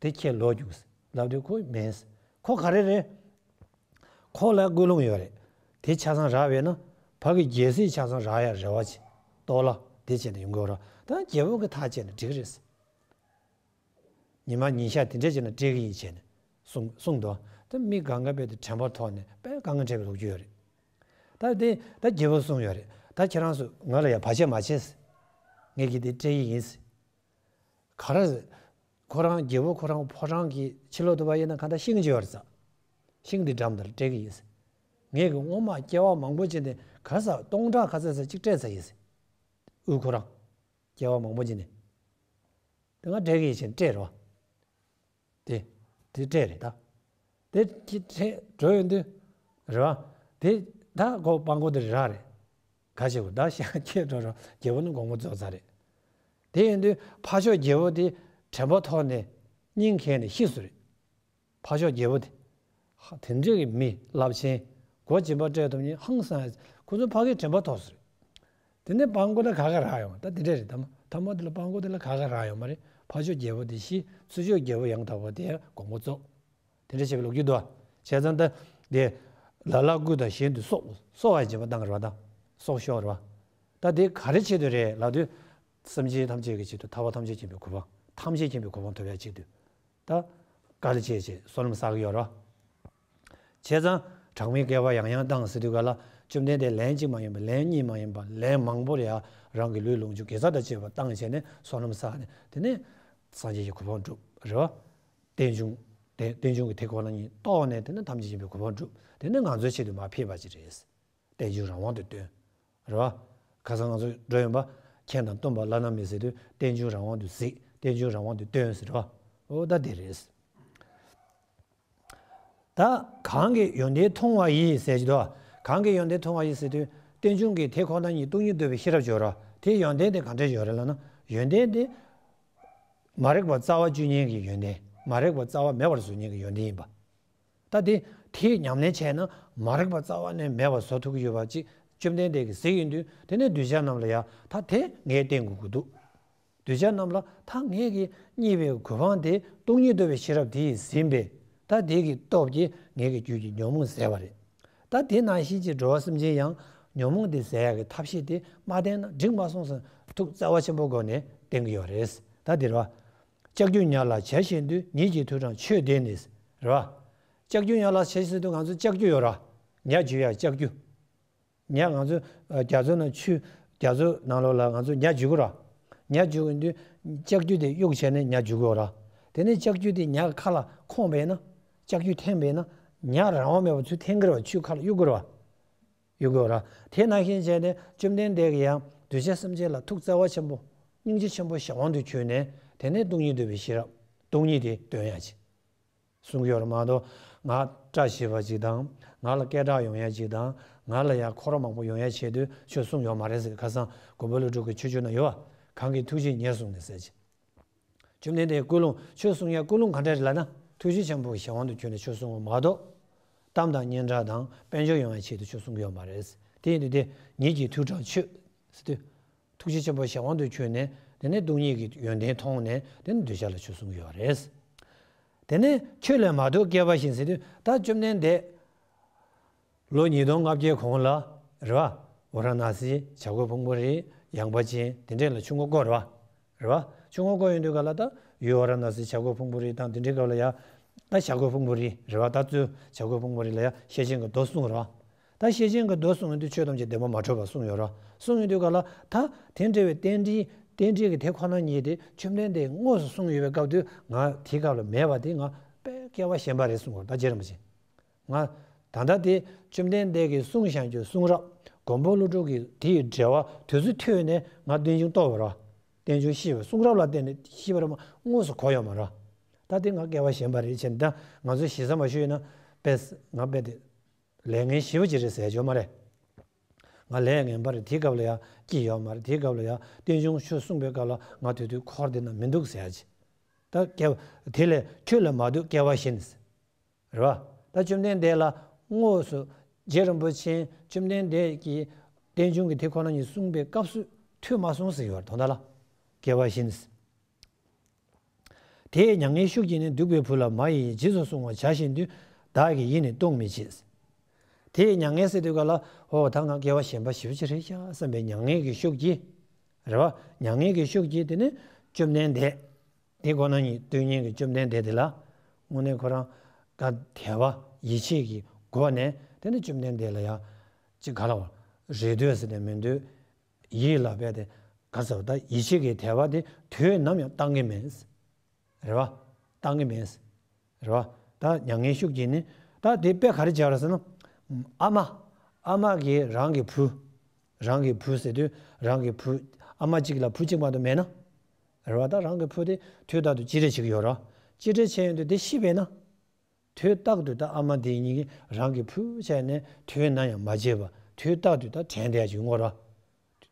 དེ་ཁྱེད་ལོག་རྒྱུགས་ཟེར་ལབ་དུས་ཁོ་མིན་ཟེར། ཁོ་ག་རེ་རེད། ཁོ་ལ་ཀུན་སློང་ཡོད་རེད། དེ་ཆ་ཚང་རག་པས་ན་ཕ་གི་རྒྱལ་སྲིད་ཆ་ཚང་རག་ཡ་རེ་བ་ཆེ། ལྟོ་ལ་དེ་བྱས་ནས་ཡོང་གི་ཡོད་རེད། ད་རྒྱལ་པོ་གི་ཐག་བཅད་ནས་འགྲིག་གི་རེད་ཟེར། ཉི་མ་ཉིན་ཞག་དེ་འདྲས་བྱས་ན་སྤྲད་གི་ཡིན་བྱས་ནས་གསུངས་གསུངས་འདུག་ད་མི་གང་ག་དཔེ་དེ་དྲན་པ་ཐོག་ནས་དཔེ་དཀའ་ངལ་འཕྲད་པའི་ལོ་རྒྱུས་ཡོད་རེད། ད་དེ་ད་རྒྱལ་པོ་གསུངས་ཡོད་རེད། ད་ཁྱེད་རང་ཚོ་ང་ལ་ཡ་བར་ཆད་མ་བྱེད་ཟེར། ངས་ཀྱི་དེ་སྤྲད་ཡི་ཡིན་ཟེར། ག་རེ་ཟེར། ཁོ་རང་རྒྱལ་པོ་ཁོ་རང་ཕོ་བྲང་གི་ཕྱི་ལོགས་དུ་བ་ཡིན་ན་ག་ད་ཤིང་ཅིག་ཡོད་རེད་ཟེར། ཤིང་དེ་འགྲམ་དེར་སྤྲད་གི་ཡིན་ཟེར། ངས་ཀྱི་སྔོན་མ་སྐྱེ་བ་མང་པོ་ཅིག་ནས་ག་ས་སྟོང་ཕྲག་ག་ཚད་ཚད་ཅིག་སྤྲད་ཚར་ཡིན་ཟེར། དབུལ་ཁོ་རང་། སྐྱེ་བ་མང་པོ་ཅིག་ནས། དེ་ང་སྤྲད་གི་ཡིན་ཟེར་སྤྲད་རོགས། དེ། དེ་སྤྲད་རེད་ད། དེ་ཁྱི་ཁྲེ་འགྲོ་ཡོང་དུས། རེད་བ། དེ་ད་ཁོ་སྤྲང་པོ་དེ་རག་རེད། ག་བྱེད་དགོས་ད་ཤ་ཁྱེད་འགྲོ་རོགས་རྒྱལ་པོ་ནི་དགོངས་པ་རྫོགས་ཚར་རེད། དེ་ཡིན་དུས་ཕར་ཕྱོགས་རྒྱལ་པོ་དེ་དྲན་པ་ཐོག་ནས་སྙིང་གས་ནས་ཤི་སོང་རེད། ཕར་ཕྱོགས་རྒྱལ་པོ་དེ། ཧ་དེ་འདྲའི་གི་མི་རླབས་ཆེན། མགོ་སྦྱིན་པ་སྤྲད་ཐུབ་མཁན་ཧང་སང་། ཁོ་ཚོ་ཕ་གིའི་དྲན་པ་ཐོག་སོང་རེད། དེ་ནས་སྤྲང་པོ་ལ་ག་ག་རག་ཡོང་ད་དེ་འདྲས་རེད་ད་མ། ཐ་མ་དེ་ལ་སྤྲང་པོ་དེ་ལ་ག་ག་རག་ཡོང་མ་རེད། ཕར་ཕྱོགས་རྒྱལ་པོ་དེ་ཤི། ཚུར་ཕྱོགས་རྒྱལ་པོ་ཡང་དག་པ་དེ་དགོངས་པ་རྫོགས། དེ་འདྲས་བྱས་པའི་ལོ་རྒྱུས་འདུག་བ། བྱས་ཙང་ད་དེ་ལ་ལ་སྐུ་དང་གཞན་དུ་སྲོག་སྲོག་ལ་སྦྱིན་པ་བཏང་རེད་བ་ད། སྲོག་ཤོར་རེད་བ། ད་དེ་ག་རེ་ཆེད་དུ་རེད་ལབ་དུས། སེམས་ཅན་ཐམས་ཅད་ཀྱི་ཆེད་དུ་ཐར་པ་ཐམས་ཅད་མཁྱེན་པའི་གོ་འཕང་། ཐམས་ཅད་མཁྱེན་པའི་གོ་འཕང་ཐོབ་ཡ་ཆེད་དུ། ད་དཀའ་ལས་བྱས་བྱས་བསོད་ནམས་བསགས་ཀྱི་ཡོད་རེད། བྱས་ཙང་གྲངས་མེད་བསྐལ་པ་ཡང་ཡང་བཏང་ཟེར་དུས་ག་ལ་བཅོམ་ལྡན་འདས་ལན་གཅིག་མ་ཡིན་པ་ལན་གཉིས་མ་ཡིན་པ་ལན་མང་པོ་རེ་ཡ་རང་གི་ལུས་ལོངས་སྤྱོད་དགེ་རྩ་དང་བཅས་པ་བཏང་བྱས་ནས་བསོད་ནམས་བསགས་ནས་དེ་ནས་སངས་རྒྱས་ཀྱི་གོ་འཕང་བསྒྲུབས་རེད་བ། རྟེན་འབྱུང་དེ་རྟེན་འབྱུང་གི་དེ་ཁོ་ན་ཉིད་རྟོགས་ནས་དེ་ནས་ཐམས་ཅད་མཁྱེན་པའི་གོ་འཕང་བསྒྲུབས། དེ་ནས་ང་ཚོའི་ཆེད་དུ་མར་ཕེབས་པ་ཅིག་རེད། རྟེན་འབྱུང་རང་དབང་དུ་སྟོན། རེད་བ། ཁ་སང་ང་ཚོ་འགྲོ་ཡོང་པ། མཁྱེན་དང་སྟོན་པ་བླ་ན་མེད་ཟེར་དུས་རྟེན་འབྱུང་རང་དབང་དུ་གཟིགས། རྟེན་འབྱུང་རང་དབང་དུ་སྟོན་ཟེར་བ། འོ་ད་དེ་རེད། ད་གང་གིས་ཡོན་ཏན་མཐོང་བ་ཡིས་ཟེར་གྱི་འདུག་གང་གིས་ཡོན་ཏན་མཐོང་བ་ཡིས་ཟེར་དུས་རྟེན་འབྱུང་གི་དེ་ཁོ་ན་ཉིད་སྟོང་ཉིད་འདོད་པའི་ཤེས་རབ་སྦྱོར་བ། དེའི་ཡོན་ཏན་དེ་གང་འདྲ་ཡོད་རེད་ལབ་ན་ཡོན་ཏན་དེ། མ་རིག་པ་རྩ་བ་གཅོད་མཁན་གྱི་ཡོན་ཏན། མ་རིག་པ་རྩ་བ་མེད་པར་བཟོ་མཁན་གྱི་ཡོན་ཏན་ཡིན་པ། ད་དེ་དེའི་ཉམས་ལེན་བྱས་ན་མ་རིག་པ་རྩ་བ་ནས་མེད་པར་བཟོ་ཐུབ་ཀྱི་ཡོད་པ་ཅིག་བཅོམ་ལྡན་འདས་ཀྱིས་གཟིགས་ཡོང་དུས་དེ་ནས་གདུལ་བྱ་རྣམས་ལ་ཡང་ད་དེ་ངས་བསྟན་དགོས་ཀྱི་འདུག་གདུལ་བྱ་རྣམས་ལ་ད་ངེད་ཀྱིས་རྙེད་པའི་གོ་འཕང་དེ་སྟོང་ཉིད་རྟོགས་པའི་ཤེས་རབ་དེ་ཡིས་ཟིན་པས་ད་དེ་གི་སྟོབས་ཀྱིས་ངེད་ཀྱི་རྒྱུད་ཀྱི་ཉོན་མོངས་ཟད་པ་རེད། ད་དེ་ནང་བཞིན་གྱི་འགྲོ་བ་སེམས་ཅན་ཡང་ཉོན་མོངས་དེ་ཟད་ཡག་གི་ཐབས་ཤེས་དེ་མ་བསྟེན་ན་འགྲིག་མ་སོང་ཟེར་ཐུགས་བརྩེ་བ་ཆེན་པོ་སྒོ་ནས་བསྟེན་གྱི་ཡོད་རེད། ད་དེ་རེད་བ། ལྕགས་ཀྱུ་ཉ་ལ་བྱ་བཞིན་དུ། ཉིད་ཀྱི་མཐུ་དྲངས་ཁྱོད་བདེན་ནི། རེད་བ། ལྕགས་ཀྱུ་ཉ་ལ་བྱ་ཟེར་དུས་ང་ཚོ་ལྕགས་ཀྱུ་ཡོད་ར། ཉ་འཇུ་ཡ་ལྕགས་ཀྱུ། ཉ་ང་ཚོ་ཨ། རྒྱ་མཚོ་ནང་ཆུ། རྒྱ་མཚོ་ནང་ལོགས་ལ་ང་ཚོ་ཉ་འཇུ་གི་ར། ཉ་འཇུ་གི་དུས་ལྕགས་ཀྱུ་དེ་གཡུག་བྱས་ནས་ཉ་འཇུ་གི་ཡོད་ར། དེ་ནས་ལྕགས་ཀྱུ་དེ་ཉ་ཁ་ལ་འཁོངས་པས་ན། ལྕགས་ཀྱུ་འཐེན་པས་ན། ཉ་རང་དབང་མེད་པར་ཚུར་འཐེན་གི་ར་བ། ཆུ་ཁ་ལ་གཡུག་གི་ར་བ། ཡོད་དགོས་ར། དེ་ནང་བཞིན་བྱས་ནས་བཅོམ་ལྡན་འདས་ཀྱིས་ཡང་གདུལ་བྱ་སེམས་ཅན་ལ་ཐུགས་བརྩེ་བ་ཆེན་པོ། སྙིང་རྗེ་ཆེན་པོ་གཞན་དབང་དུ་གྱུར་ནས་དེ་ནས་སྟོང་ཉིད་འདོད་པའི་ཤེས་རབ། སྟོང་ཉིད་དེ་སྟོན་ཡ་ཅིག་གསུང་གི་ཡོད་ར་མ་གཏོགས་ང་བཀྲ་ཤིས་པ་ཅིག་དང་། ང་ལ་སྐད་གྲགས་ཡོང་ཡ་ཅིག་དང་། ང་ལ་ཡ་འཁོར་མང་པོ་ཡོང་ཡ་ཆེད་དུ་ཆོས་གསུངས་ཡོད་མ་རེད་ཟེར། ཁ་སང་མགོན་པོ་ཀླུ་སྒྲུབ་ཀྱི་ཆོས་བརྒྱུད་ན་ཡོད་བ། གང་གི་ཐུགས་རྗེས་ཉེར་བཟུང་ནས་ཟེར་ཅིག་བཅོམ་ལྡན་འདས་ཀུན་སློང་ཆོས་གསུང་ཡ་ཀུན་སློང་ག་འདྲ་རེད་ལབ་ན་ཐུགས་རྗེ་ཆེན་པོ་གི་གཞན་དབང་དུ་གྱུར་ནས་ཆོས་གསུང་བ་མ་གཏོགས། གཏམ་དང་སྙན་གྲགས་དང་དཔལ་འབྱོར་ཡོང་ཡ་ཆེད་དུ་ཆོས་གསུང་གི་ཡོད་མ་རེད། དེ་ཡིན་དུས་དེ་ཉིད་ཀྱི་མཐུ་དྲངས་ཁྱོད་ཟེར་དུས། ཐུགས་རྗེ་ཆེན་པོ་གཞན་དབང་དུ་གྱུར་ནས་དེ་ནས་སྟོང་ཉིད་ཀྱི་ཡོན་ཏན་མཐོང་ནས་དེ་ནས་གདུལ་བྱ་ལ་ཆོས་གསུང་གི་ཡོད་རེད། དེ་ནས་ཁྱོད་ལས་མ་གཏོགས་སྐལ་པ་བཞིན་ཟེར་དུས་ད་བཅོམ་ལྡན་འདས། ལོ་ཉིས་སྟོང་ལྔ་བརྒྱའི་གོང་ལ་རེད་བ། ཝཱ་ར་ཎ་སི་བྱ་རྒོད་ཕུང་པོ་རི་ཡངས་པ་ཅན་དེ་འདྲས་ལ་ཆུ་ངོ་བསྐོར་རེད་བ། རེད་བ། ཆུ་ངོ་བསྐོར་ཡོང་དུས་ག་ལ་ད་ཡུལ་ཝཱ་ར་ཎ་སི་བྱ་རྒོད་ཕུང་པོ་རི་དང་དེ་འདྲའི་སྐབས་ལ་ཡ། ད་བྱ་རྒོད་ཕུང་པོ་རི་རེད་བ། ད་ཚུར་བྱ་རྒོད་ཕུང་པོ་རི་ལ་ཡ་ཤེར་ཕྱིན་གྱི་མདོ་གསུངས་རེད་བ། ད་ཤེར་ཕྱིན་གྱི་མདོ་གསུངས་ཡོང་དུས་ཆོས་ཐམས་ཅད་བདེན་པར་མ་གྲུབ་པ་གསུངས་ཡོད་རེད་བ། གསུངས་ཡོང་དུས་ག་ལ་ད་དེ་འདྲ་བའི་རྟེན་འབྲེལ་རྟེན་འབྲེལ་གྱི་དེ་ཁོ་ན་ཉིད་དེ་བཅོམ་ལྡན་འདས་དངོས་སུ་གསུངས་ཡོད་པའི་སྐབས་དུས་ང་དེའི་སྐབས་ལ་མེད་པ་དེ་ང་དཔེ་སྐལ་བ་བཞེངས་པ་རེད་གསུངས་པ་ད་རྗེ་རིན་པོ་ཆེ། ང་། ད་ལྟ་དེ་བཅོམ་ལྡན་འདས་ཀྱིས་གསུངས་བཞག་རྒྱུ་གསུང་རབ་མགོན་པོ་ཀླུ་སྒྲུབ་ཀྱི་དེའི་འགྲེལ་བ་དུས་ཚོད་ཐོས་ནས་ང་རྟེན་འབྱུང་རྟོགས་པ་རེད། རྟེན་འབྱུང་ཤེས་པ་གསུང་རབ་ལ་བརྟེན་ནས་ཤེས་པ་རེད་མ་དངོས་སུ་གོ་ཡོད་མ་རེད། ད་དེ་ང་སྐལ་བ་བཞེངས་པ་རེད་བྱས་ནས་ད་ང་ཚོས་ཞེ་ས་མ་ཞུས་ན་དཔེ་ང་དཔེ་དེ་ལས་ངན་ཞེ་པོ་ཅིག་རེད་ཟེར་ཡ་ཡོད་མ་རེད། ང་ལས་ངན་པ་རེད་དེའི་སྐབས་ལ་ཡ་སྐྱིད་ཡོད་མ་རེད། དེའི་སྐབས་ལ་ཡ་རྟེན་འབྱུང་ཆོས་གསུངས་པའི་སྐབས་ལ་ང་དུས་དུས་འཁོར་དེ་ན་མི་འདུག་ཟེར་ཡ་ཅིག་ད་སྐལ་བ་དེ་ལས་ཁྱོད་ལས་མ་གཏོགས་སྐལ་བ་བཞིན། རེད་བ། ད་བཅོམ་ལྡན་འདས་ལ་དངོས་སུ་རྗེ་རིན་པོ་ཆེ་བཅོམ་ལྡན་འདས་ཀྱིས་རྟེན་འབྱུང་གི་དེ་ཁོ་ན་ཉིད་གསུངས་པའི་སྐབས་སུ་ཐོས་མ་སོང་ཟེར་ཡོད་དོན་དག་ལ། སྐལ་བ་བཞིན། དེས་མྱ་ངན་ཤུགས་ཀྱིས་ནི། གདུག་པའི་བུ་ལ་མ་ཡིས་རྗེས་སུ་བཟུང་བར་བྱ་བཞིན་དུ། བདག་གིས་ཡིད་ནི་གཏོང་མི་བྱེད། དེས་མྱ་ངན་ཟེར་དུས་ག་ལ། ཨོ་ད་ང་སྐྱེ་བ་གཞན་པ་ཞེ་པོ་ཅིག་རེད་ཤག་བསམ་པའི་མྱ་ངན་གྱི་ཤུགས་ཀྱིས། རེད་བ། མྱ་ངན་གྱི་ཤུགས་ཀྱིས་དེ་ནི་བཅོམ་ལྡན་འདས། དེ་ཁོ་ན་ཉིད་སྟོན་མཁན་གྱི་བཅོམ་ལྡན་འདས་དེ་ལ། དངོས་གནས་ཁོ་རང་ག་དད་པ་ཡིད་ཆེས་ཀྱི་སྒོ་ནས་དེ་ནི་བཅོམ་ལྡན་འདས་ལ་ཡང་ཅིག་ག་ལ་བ་རེ་ལྟོས་ཟེར་ནས་མི་འདོད། ཡིད་ལ་དཔེ་དེ་ག་ཟེར་བ་ད་ཡིད་ཆེས་ཀྱི་དད་པ་དེ་དུས་ནམ་ཡང་བཏང་གི་མེད། རེད་བ། བཏང་གི་མེད། རེད་བ། ད་མྱ་ངན་ཤུགས་ཀྱིས་ནི། ད་དེ་དཔེ་ག་རེ་སྦྱར་ཟེར་ན། ཨ་མ། ཨ་མ་གིས་རང་གི་བུ། རང་གི་བུ་ཟེར་དུས་རང་གི་བུ། ཨ་མ་གཅིག་ལ་བུ་གཅིག་མ་གཏོགས་མེད་ན། རེད་བ། ད་རང་གི་བུ་དེ་དུས་རྟག་ཏུ་གཅེས་སྤྲས་བྱེད་ཀྱི་ཡོད་རེད་བ། གཅེས་སྤྲས་བྱས་ཡོང་དུས་དེ་ཤི་བས་ན། དུས་རྟག་ཏུ་ད་ཨ་མ་དེ་གཉིས་ཀྱིས་རང་གི་བུ་བྱས་ནས་དུས་ནམ་ཡང་མ་བརྗེད་པ་དུས་རྟག་ཏུ་ད་དྲན་བསྡད་ཡ་ཅིག་ཡོང་གི་རེད་བ།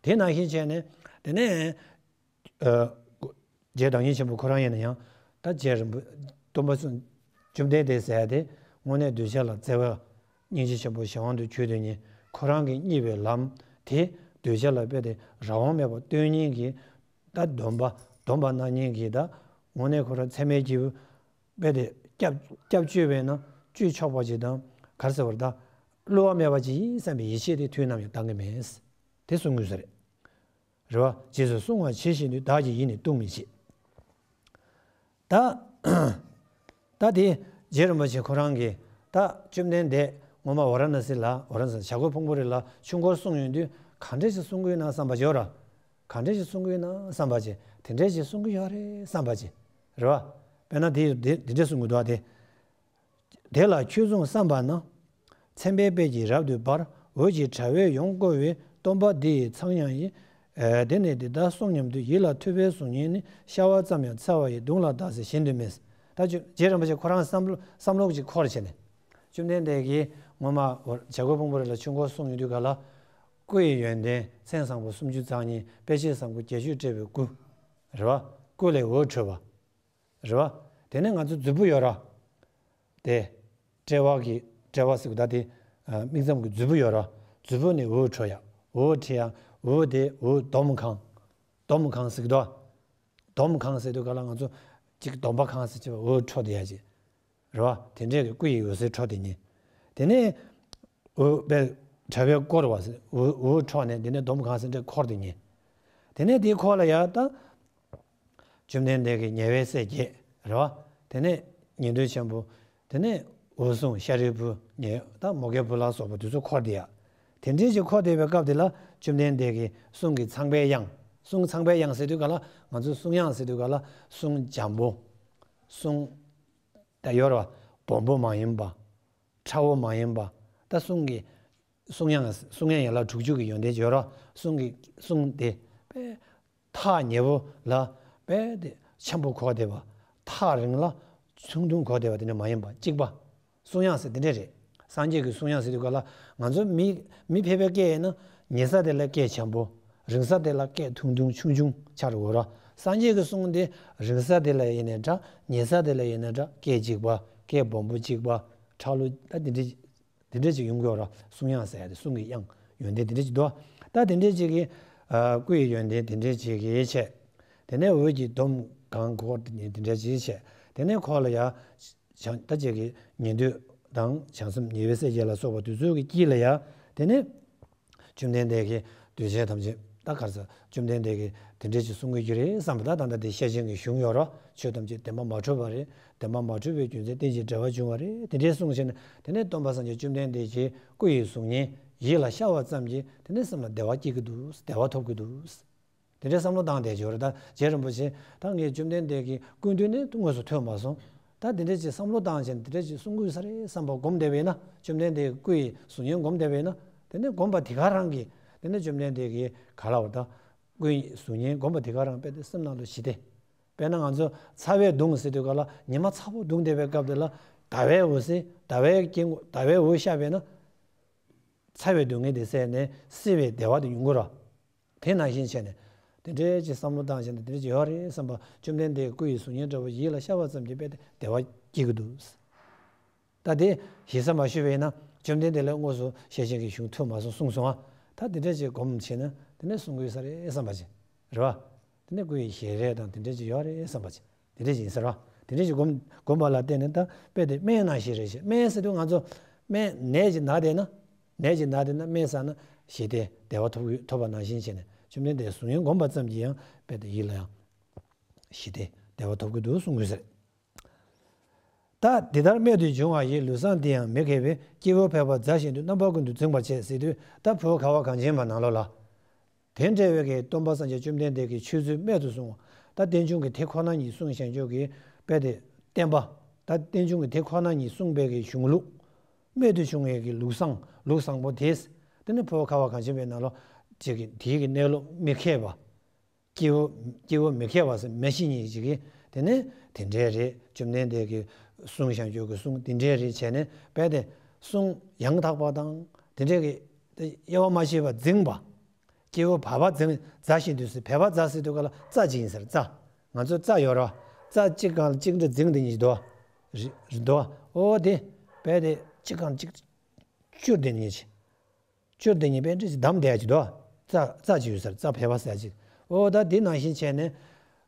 དེ་ནང་བཞིན་བྱས་ནས་དེ་ནས། ཨ། རྗེ་བདག་ཉིད་ཆེན་པོ་ཁོ་རང་ཡིན་ན་ཡང་ད་རྗེ་རིན་པོ་སྟོན་པ་གསུམ། བཅོམ་ལྡན་འདས་ཟེར་ཡ་དེ་དངོས་གནས་གདུལ་བྱ་ལ་བརྩེ་བ་སྙིང་རྗེ་ཆེན་པོ་གཞན་དབང་དུ་གྱུར་དོན་ཉིད་ཁོ་རང་གིས་རྙེད་པའི་ལམ་དེ་གདུལ་བྱ་ལ་དཔེ་དེ་རང་དབང་མེད་པར་སྟོན་མཁན་གྱི་ད་སྡོམ་པ་སྡོམ་པ་གནང་མཁན་གྱི་ད་དངོས་གནས་ཁོ་རང་ཚད་མའི་སྐྱེས་བུ་དཔེ་དེ་སྐྱབས་སྐྱབས་བཅོལ་བས་ན་བཅོལ་ཆོག་པ་ཅིག་དང་ག་རེ་ཟེར་བར་ད་བསླུ་བ་མེད་པ་ཅིག་ཡིན་བསམ་པའི་ཡིད་ཆེས་དེ་དུས་ནམ་ཡང་བཏང་གི་མེད། དེ་གསུང་དགོས་ས་རེད། རེད་བ། རྗེས་སུ་བཟུང་བར་བྱེད་བཞིན་དུ་བདག་གིས་ཡིད་ནི་གཏོང་མི་བྱེད། ད། ད་དེ་རྗེ་རིན་པོ་ཆེ་ཁོ་རང་གིས་ད་བཅོམ་ལྡན་འདས་སྔོན་མ་ཝཱ་ར་ཎ་སི་ལ་ཝཱ་ར་ཎ་སི་བྱ་རྒོད་ཕུང་པོ་རི་ལ་ཆོས་འཁོར་གསུངས་ཡོང་དུས་ག་འདྲ་ཞིག་གསུང་གི་ཡོད་ན་བསམ་པ་ཅིག་ཡོད་ར། ག་འདྲ་ཞིག་གསུང་གི་ཡོད་ན་བསམ་པ་ཅིག་དེ་འདྲ་ཞིག་གསུང་གི་ཡོད་རེད་བསམ་པ་ཅིག་རེད་བ། དཔེར་ན་དེ་དེ་དེ་འདྲ་གསུང་གི་འདུག་བ་དེ། དེ་ལ་ཁྱོད་གསུངས་བསམ་པ་ན། མཚན་དཔེའི་དཔལ་གྱིས་རབ་ཏུ་འབར། འོད་ཀྱི་དྲ་བས་ཡོངས་བསྐོར་བའི། སྟོན་པ་འདི་ཡི་ཚངས་དབྱངས་ཡིན། ཨེ། དེ་ནི་འདི་ལྟར་གསུངས་སྙམ་དུ། ཡིད་ལ་ཐུབ་པས་གཟུང་བརྙན་ནི། ཤར་བ་ཙམ་ཡང་འཚེར་བ་ཡི། དུང་ལ་བདག་ཟེར་གཞན་དུ་མེད། ད་ཅོ་རྗེ་རིན་པོ་ཆེ་ཁོ་རང་བསམ་བློ་བསམ་བློ་ཅིག་འཁོར་བྱས་ནས། བཅོམ་ལྡན་འདས་ཀྱིས་སྔོན་མ་བྱ་རྒོད་ཕུང་པོ་རི་ལ་ཆོས་འཁོར་གསུངས་ཡོང་དུས་ག་ལ། སྐུ་ཡི་ཡོན་ཏན་མཚན་བཟང་པོ་སུམ་ཅུ་རྩ་གཉིས། དཔེ་བྱད་བཟང་པོ་བརྒྱད་ཅུས་སྤྲས་པའི་སྐུ། རེད་བ། སྐུ་ལས་འོད་འཕྲོས་པ། རེད་བ། དེ་ནས་ང་ཚོ་མཛོད་སྤུ་ཡོད་ར། དེ། དཔྲལ་བ་གི་དཔྲལ་བ་ཟེར་གི་ད་དེ། ཨ། མིག་མཚམས་ཀྱི་མཛོད་སྤུ་ཡོད་ར། མཛོད་སྤུ་ནས་འོད་འཕྲོ་ཡ། འོད་འཕྲོ་ཡ། འོད་དེ་འོད་འདོམ་གང་། འདོམ་གང་ཟེར་གི་ད། འདོམ་གང་ཟེར་དུས་ག་ལ་ང་ཚོ་གཅིག་འདོམ་པ་གང་ཟེར་གྱི་འོད་འཕྲོ་དེ་ཡ་ཅིག་རེད་བ། དེ་འདྲས་ཀྱི་སྐུ་ཡི་འོད་ཟེར་འཕྲོ་དེ་ཉིད། དེ་ནས་འོད་དཔེ་དྲ་བས་བསྐོར་བ་ཟེར་འོད་འོད་འཕྲོ་ནས་དེ་ནས་འདོམ་གང་ཟེར་འདྲས་འཁོར་དེ་ཉིད། དེ་ནས་དེའི་འཁོར་ལ་ཡ་ད། བཅོམ་ལྡན་འདས་ཀྱི་ཉེ་བའི་སྲས་བརྒྱད་རེད་བ། དེ་ནས་ཉན་ཐོས་ཆེན་པོ། དེ་ནས་འོད་སྲུང་ཤཱ་རིའི་བུ་ཉེ་ད་མོའུ་འགལ་བུ་ལ་སོགས་པ་དེ་ཚོ་འཁོར་དེ་ཡ། དེ་འདྲས་ཅིག་འཁོར་བསྡད་པའི་སྐབས་དེ་ལ་བཅོམ་ལྡན་འདས་ཀྱིས་གསུང་གི་ཚངས་པའི་དབྱངས། གསུང་ཚངས་པའི་དབྱངས་ཟེར་དུས་ག་ལ་ང་ཚོ་གསུང་དབྱངས་ཟེར་དུས་ག་ལ་གསུང་འཇམ་པོ། གསུང་ད་ཡོད་རེད་བ། སྦོམ་པོ་མ་ཡིན་པ། ཕྲ་བོ་མ་ཡིན་པ། ད་གསུང་གི་གསུང་དབྱངས། གསུང་དབྱངས་ཡན་ལག་དྲུག་ཅུ་གི་ཡོན་ཏན་ཅིག་ཡོད་རེད། གསུང་གི་གསུང་དེ་དཔེ་ཐག་ཉེ་བོ་ལ་དཔེ་དེ་ཆེན་པོ་གོ་བདེ་བ། ཐག་རིང་ལ་ཆུང་ཆུང་གོ་བདེ་བ་དེ་འདྲ་མ་ཡིན་པ་གཅིག་པ། གསུང་དབྱངས་ཟེར་དེ་འདྲ་རེད། སངས་རྒྱས་ཀྱི་གསུང་དབྱངས་ཟེར་དུས་ག་ལ་ང་ཚོ་མི་མི་ཕལ་པའི་སྐད་ཡིན་ན་ཉེ་ས་དེ་ལ་སྐད་ཆེན་པོ། རིང་ས་དེ་ལ་སྐད་ཐུང་ཐུང་ཆུང་ཆུང་ཆགས་འགྲོ་གི་རེད། སངས་རྒྱས་ཀྱི་གསུང་དེ་རིང་ས་དེ་ལ་ཡིན་ནའི་འདྲ། ཉེ་ས་དེ་ལ་ཡིན་ནའི་འདྲ། སྐད་གཅིག་པ། སྐད་སྦོམ་པོ་གཅིག་པ། ཁྲག་ལུ་ད་དེ་འདྲ། དེ་འདྲ་ཅིག་ཡོང་གི་ཡོད་ར། གསུང་དབྱངས་ཟེར་ཡ་དེ་གསུང་གི་དབྱངས་ཡོན་ཏན་དེ་འདྲ་ཅིག་འདུག་ད་དེ་འདྲ་ཅིག་གིས་ཨ་སྐུ་ཡི་ཡོན་ཏན་དེ་འདྲ་ཅིག་གིས་བྱས། དེ་ནས་འོད་ཀྱི་འདོམ་གང་གོ་དེ་འདྲ་ཅིག་བྱས། དེ་ནས་འཁོར་ལ་ཡ་བྱང་ད་ཅིག་གི་ཉན་ཐོས་དང་བྱང་སེམས་ཉེ་བའི་སྲས་བརྒྱད་ལ་སོགས་པ་དེ་ཚོ་གི་དཀྱིལ་ལ་ཡ། དེ་ནས་བཅོམ་ལྡན་འདས་ཀྱིས་གདུལ་བྱ་ཐམས་ཅད་ད་ག་རེ་ཟེར། བཅོམ་ལྡན་འདས་ཀྱིས་དེ་འདྲ་ཅིག་གསུང་གི་ཡོད་རེད་བསམ་པ། ད་ད་ལྟ་དེ་བཤད་བྱ་གི་གཞུང་ཡོད་ར། ཆོས་ཐམས་ཅད་བདེན་པ་མ་གྲུབ་པ་རེད། བདེན་པ་མ་གྲུབ་པའི་རྒྱུ་མཚན་རྟེན་ཅིང་འབྲེལ་བར་འབྱུང་བ་རེད། དེ་འདྲའི་གསུངས་བྱས་ནས་དེ་ནས་སྟོན་པ་སངས་རྒྱས་བཅོམ་ལྡན་འདས་ཀྱི་སྐུ་ཡི་གཟུགས་བརྙན་ཡིད་ལ་ཤར་བ་ཙམ་གྱིས་དེ་ནས་སེམས་ལ་བདེ་བ་སྐྱེ་གི་འདུག་བདེ་བ་ཐོབ་ཀྱི་འདུག་དེ་འདྲའི་བསམ་བློ་བཏང་བསྡད་ཀྱི་ཡོད་རེད། ད་རྗེ་རིན་པོ་ཆེ་ད་ངས་བཅོམ་ལྡན་འདས་ཀྱི་སྐུ་མདུན་ནས་དངོས་སུ་ཐོས་མ་སོང་། ད་དེ་འདྲ་ཅིག་བསམ་བློ་བཏང་བྱས་ནས་དེ་འདྲ་ཅིག་གསུང་དགོས་ས་རེད་བསམ་པ་སྒོམ་བསྡད་པས་ན། བཅོམ་ལྡན་འདས་ཀྱི་སྐུ་ཡི་གཟུགས་བརྙན་སྒོམ་བསྡད་པས་ན། དེ་ནས་སྒོམ་པ་དེ་ག་རང་གིས་དེ་ནས་བཅོམ་ལྡན་འདས་ཀྱི་ག་ལ་བ་ད་སྐུ་ཡི་གཟུགས་བརྙན་སྒོམ་པ་དེ་ག་རང་དཔེ་དེ་སེམས་ནང་དུ་ཞི་སྟེ། དཔེར་ན་ང་ཚོ་ཚ་བའི་གདུང་ཟེར་དུས་ག་ལ་ཉི་མ་ཚ་པོ་གདུང་བསྡད་པའི་སྐབས་དེ་ལ་ཟླ་བའི་འོད་ཟེར་ཟླ་བའི་སྐྱེ་དངོས་ཟླ་བའི་འོད་ཤར་བས་ན། ཚ་བའི་སྡུག་བསྔལ་དེ་བསལ་ནས་བསིལ་བའི་བདེ་བ་དེ་ཡོང་གི་རེད། དེ་ནང་བཞིན་བྱས་ནས་དེ་འདྲའི་ཅིག་བསམ་བློ་བཏང་བྱས་ནས་དེ་འདྲ་ཅིག་ཡོད་རེད་བསམ་པ། བཅོམ་ལྡན་འདས་ཀྱི་སྐུ་ཡི་གཟུགས་བརྙན་འདྲ་བོ་ཡིད་ལ་ཤར་བ་ཙམ་གྱིས་དཔེ་དེ་བདེ་བ་སྐྱེ་གི་འདུག་ད་དེ་ཞེ་ས་མ་ཞུས་པ་ཡིན་ན་བཅོམ་ལྡན་འདས་ལ་དངོས་སུ་བཤད་བྱ་གི་གཞུང་ཐོས་མ་སོང་གསུངས་སོང་ཨ། ད་དེ་འདྲ་ཅིག་སྒོམ་བྱས་ན་དེ་ནས་གསུང་དགོས་ས་རེད་བསམ་པ་ཅིག་རེད་བ། དེ་ནས་སྐུ་ཡི་ཞལ་རས་དང་དེ་འདྲ་ཅིག་ཡོད་རེད་བསམ་པ་ཅིག་དེ་འདྲ་ཞིག་ཡིན་ཟེར་བ། དེ་འདྲ་ཞིག་སྒོམ་སྒོམ་པ་ལ་བརྟེན་ནས་ད་དཔེ་དེ་སྨན་ནང་བཞིན་རེད་ཞེས། སྨན་ཟེར་དུས་ང་ཚོ་སྨན་ནད་ཅིག་ན་བསྡད་ན། ནད་ཅིག་ན་བསྡད་ན་སྨན་ཟ་ན་ཞི་བདེ་བདེ་བ་ཐོབ་ཐོབ་པ་ནང་བཞིན་བྱས་ནས། བཅོམ་ལྡན་འདས་གཟུགས་བརྙན་བསྒོམ་པ་ཙམ་གྱིས་ཡང་དཔེ་དེ་ཡིད་ལ་ཡང་ཞི་བདེ་བདེ་བ་ཐོབ་ཀྱི་འདུག་གསུང་གི་ཟེར། ད་འདི་ལྟར་རྨད་དུ་བྱུང་བ་ཡི་ལུགས་བཟང་འདི་ཡང་མི་མཁས་པས། སྐྱེས་བུ་ཕལ་པ་མཛའ་བཞིན་དུ། རྣམ་པ་ཀུན་ཏུ་འཛིངས་པར་བྱེད་ཟེར་དུས། ད་ཕུ་བོ་ཁ་བ་གངས་ཅན་པ་ནང་ལོགས་ལ། དེ་འདྲ་བའི་གི་སྟོན་པ་སངས་རྒྱས་བཅོམ་ལྡན་འདས་ཀྱི་ཆོས་ཚུལ་རྨད་དུ་སོང་བ། ད་རྟེན་འབྱུང་གི་དེ་ཁོ་ན་ཉིད་གསུངས་བཞག་ཆོག་གི་དཔེ་དེ་བསྟན་པ། ད་རྟེན་འབྱུང་གི་དེ་ཁོ་ན་ཉིད་གསུངས་པའི་གི་གཞུང་ལུགས། རྨད་དུ་བྱུང་བའི་གི་ལུགས་བཟང་ལུགས་བཟང་པོ་དེས། དེ་ནི་ཕུ་བོ་ཁ་བ་གངས་ཅན་པའི་ནང་ལོགས་ཅིག་གི་དེའི་གི་གནས་ལུགས་མི་མཁས་པ། སྐྱེས་བུ་སྐྱེས་བུ་མི་མཁས་པ་ཟེར་མི་ཤེས་མཁན་ཅིག་གིས། དེ་ནས་དེ་འདྲས་རེད། བཅོམ་ལྡན་འདས་ཀྱིས་གསུངས་བཞག་ཆོག་གི་གསུང་དེ་འདྲས་རེད་བྱས་ནས། དཔེ་དེ་གསུང་ཡང་དག་པ་དང་དེ་འདྲས་ཀྱི་དབྱེ་བ་མ་ཕྱེ་བར་འཛིངས་པ། སྐྱེས་བུ་ཕལ་པ་འཛིངས་མཛའ་བཞིན་དུ་ཟེར། ཕལ་པ་མཛའ་ཟེར་དུས་ག་ལ་རྩྭ་ཅིག་ཡིན་ཟེར། རྩྭ། ང་ཚོ་རྩྭ་ཡོད་ར། རྩྭ་གཅིག་གང་ལ་གཅིག་འདྲ་འཛིངས་དེ་ཉིད་དོ། རི་རི་དོ། ཨོ་དེ་དཔེ་དེ་གཅིག་གང་གཅིག་བཅུར་དེ་ཉིད་ཅིག་བཅུར་དེ་ཉིད་པས་འདྲི་ཞིག་བསྡམས་བསྡད་ཀྱི་འདུག་རྩྭ་རྩྭ་ཅིག་ཡོད་ཟེར། རྩྭ་ཕལ་པ་ཟེར་ཅིག་ཨོ་ད་འདི་ནང་བཞིན་བྱས་ནས།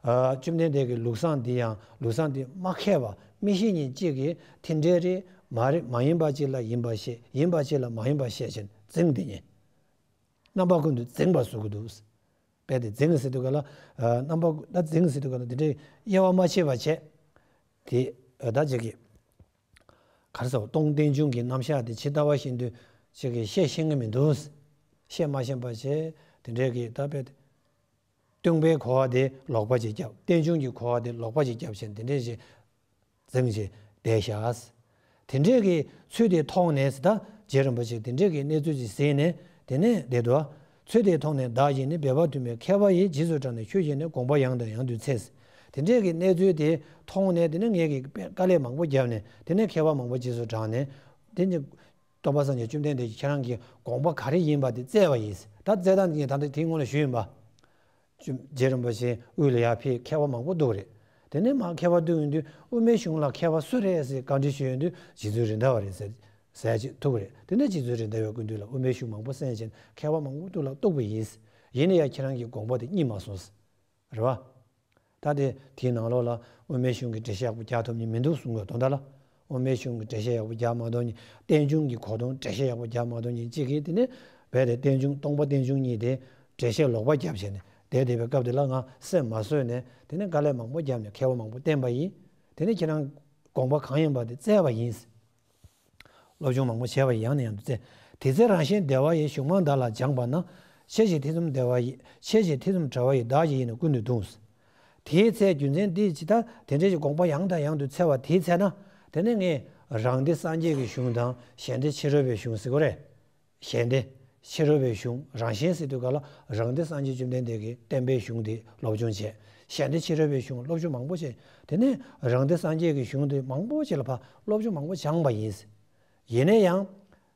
ཨ་བཅོམ་ལྡན་འདས་ཀྱི་ལུགས་བཟང་འདི་ཡང་ལུགས་བཟང་འདི་མ་མཁས་པ་མི་ཤེས་མཁན་གཅིག་གིས་དེ་འདྲའི་རིགས་མ་རེད། མ་ཡིན་པ་ཅིག་ལ་ཡིན་པ་བཤད། ཡིན་པ་ཅིག་ལ་མ་ཡིན་པ་བཤད་བྱས་འཛིངས་དེ་ཉིད། རྣམ་པ་ཀུན་ཏུ་འཛིངས་པ་བཟོ་གི་འདུག་དཔེ་དེ་འཛིངས་ཟེར་དུས་ག་ལ། ཨ་རྣམ་པ་ད་འཛིངས་ཟེར་དུས་ག་ལ་དེ་འདྲའི་དབྱེ་བ་མ་ཕྱེ་བ་བྱས། དེ་ཨ་ད་ཅིག་གིས། ག་རེ་ཟེར། སྟོང་རྟེན་འབྱུང་གི་རྣམ་གཞག་དེ་ཇི་ལྟ་བ་བཞིན་དུ་ཅིག་གིས་བཤད་ཤེས་ཀྱི་མི་འདུག་བཤད་མ་ཤེས་པ་བྱས། དེ་འདྲས་ཀྱི་ད་དཔེ་སྟོན་པའི་གོ་བ་དེ་ལོག་པ་ཅིག་བརྒྱབ། རྟེན་འབྱུང་གི་གོ་བ་དེ་ལོག་པ་ཅིག་བརྒྱབ་བྱས། དེ་འདྲས་ཅིག་འཛིངས་བྱས་བསྡད་བཞག་དེ་འདྲས་ཀྱི་ཚུལ་དེ་མཐོང་ནས་ད་རྗེ་རིན་པོ་ཆེ་དེ་འདྲས་ཀྱི་གནས་ཚུལ་ཅིག་གཟིགས་ནས། དེ་ནས་བསྡད་དོ། ཚུལ་དེ་མཐོང་ནས་བདག་གིས་ནི། སྦས་པ་དུ་མས་མཁས་པ་ཡི། རྗེས་སུ་འབྲངས་ནས་ཆོས་བཤད་ནས། དགོངས་པ་ཡང་དང་ཡང་དུ་འཚལ། དེ་འདྲས་ཀྱི་གནས་ཚུལ་དེ་མཐོང་ནས། དེ་ནས་ངས་ཀྱི་དཀའ་ལས་མང་པོ་བརྒྱབ་ནས། དེ་ནས་མཁས་པ་མང་པོ་རྗེས་སུ་འབྲངས་ནས། དེ་ནས་སྟོན་པ་སངས་རྒྱས་བཅོམ་ལྡན་འདས་ཀྱིས་ཁྱེད་རང་གི་དགོངས་པ་ག་རེ་ཡིན་པ་དེ་བཙལ་བ་ཡིན། ད་བཙལ་སྟངས་ངས་ད་ལྟ་དེའི་སྔོན་ལ་ཞུས་ཡིན་པ། རྗེ་རིན་པོ་ཆེ་དབུས་ལ་ཡར་ཕེབས། མཁས་པ་མང་པོ་འདུག་རེད། དེ་ནས་མར་མཁས་པ་འདུག་ཡོང་དུས། དབུ་མའི་གཞུང་ལ་མཁས་པ་སུ་རེད་ཟེར་བཀའ་འདྲི་ཞུས་ཡོང་དུས། རྗེ་བཙུན་རེད་མདའ་བ་རེད་ཟེར་ཟེར་ཅིག་ཐུག་རེད། དེ་ནས་རྗེ་བཙུན་རེད་མདའ་བའི་སྐུ་མདུན་ལ་དབུ་མའི་གཞུང་མང་པོ་གསན་བྱས། མཁས་པ་མང་པོ་འདུག་ལ་གཏུགས་པ་ཡིན། ཡིན་ན་ཡང་ཁྱེད་རང་གི་དགོངས་པ་དེ་རྙེད་མ་སོང་། རེད་བ། ད་དེ་དེའི་ནང་ལོགས་ལ་དབུ་མའི་གཞུང་གི་འགྲེལ་བཤད་ཡག་པོ་རྒྱག་ཐུབ་མཁན་མི་འདུག་གསུང་གི་ཡོད། དོན་དག་ལ། དབུ་མའི་གཞུང་གི་འགྲེལ་བཤད་ཡག་པོ་རྒྱག་མ་ཐུབ་མཁན། རྟེན་འབྱུང་གི་གོ་དོན་འགྲེལ་བཤད་ཡག་པོ་རྒྱག་མ་ཐུབ་མཁན་གཅིག་གིས། དེ་ནས་རྦད་དེ་རྟེན་འབྱུང་སྟོང་པ་རྟེན་འབྱུང་གཉིས་དེ་འགྲེལ་བཤད་ལོག་པ་བརྒྱབ་བྱས་ནས་བསྡད་བསྡད་པའི་སྐབས་དེ་ལ། ང་སེམས་མ་བཟོད་ནས། དེ་ནས་དཀའ་ལས་མང་པོ་བརྒྱབ་ནས་མཁས་པ་མང་པོ་བསྟེན་པ་ཡིན། དེ་ནས་ཁྱེད་རང་དགོངས་པ་གང་ཡིན་པ་དེ་བཙལ་བ་ཡིན། སློབ་སྦྱོང་མང་པོ་བྱས་པ་ཡིས། ཡང་ནས་ཡང་དུ་བཙལ། དེ་ཚེ་རང་གཞན་བདེ་བ་ཡི། གཞུང་མང་བདག་ལ་སྦྱངས་པ་ན། ཆེ་ཞེས་ཐེ་ཚོམ་བྲལ་བ་ཡི། ཆེ་ཞེས་ཐེ་ཚོམ་བྲལ་བ་ཡི། བདག་གི་ཡིད་ནི་ཀུན་ཏུ་གདུང་། དེའི་ཚེ་རྒྱུ་མཚན་འདི་ཇི་ལྟར། དེ་འདྲའི་དགོངས་པ་ཡང་དང་ཡང་དུ་འཚལ་བ་དེའི་ཚེ་ན། དེ་ནས་ངས་རང་སྡེ་སངས་རྒྱས་ཀྱི་གཞུང་དང་། གཞན་སྡེ་ཕྱི་རོལ་པའི་གཞུང་ཟེར་དགོས་རེད། གཞན་སྡེ་ཕྱི་རོལ་པའི་གཞུང་། རང་གཞན་ཟེར་དུས་ག་ལ། རང་སྡེ་སངས་རྒྱས་བཅོམ་ལྡན་འདས་ཀྱི་བསྟན་པའི་གཞུང་དེ་སློབ་སྦྱོང་བྱས། གཞན་སྡེ་ཕྱི་རོལ་པའི་གཞུང་སློབ་སྦྱོང་མང་པོ་བྱས། དེ་ནས་རང་སྡེ་སངས་རྒྱས་ཀྱི་གཞུང་དེ་མང་པོ་ཅིག་ལ་ཕར་སློབ་སྦྱོང་མང་པོ་སྦྱངས་པ་ཡིན། ཡིན་ན་ཡང་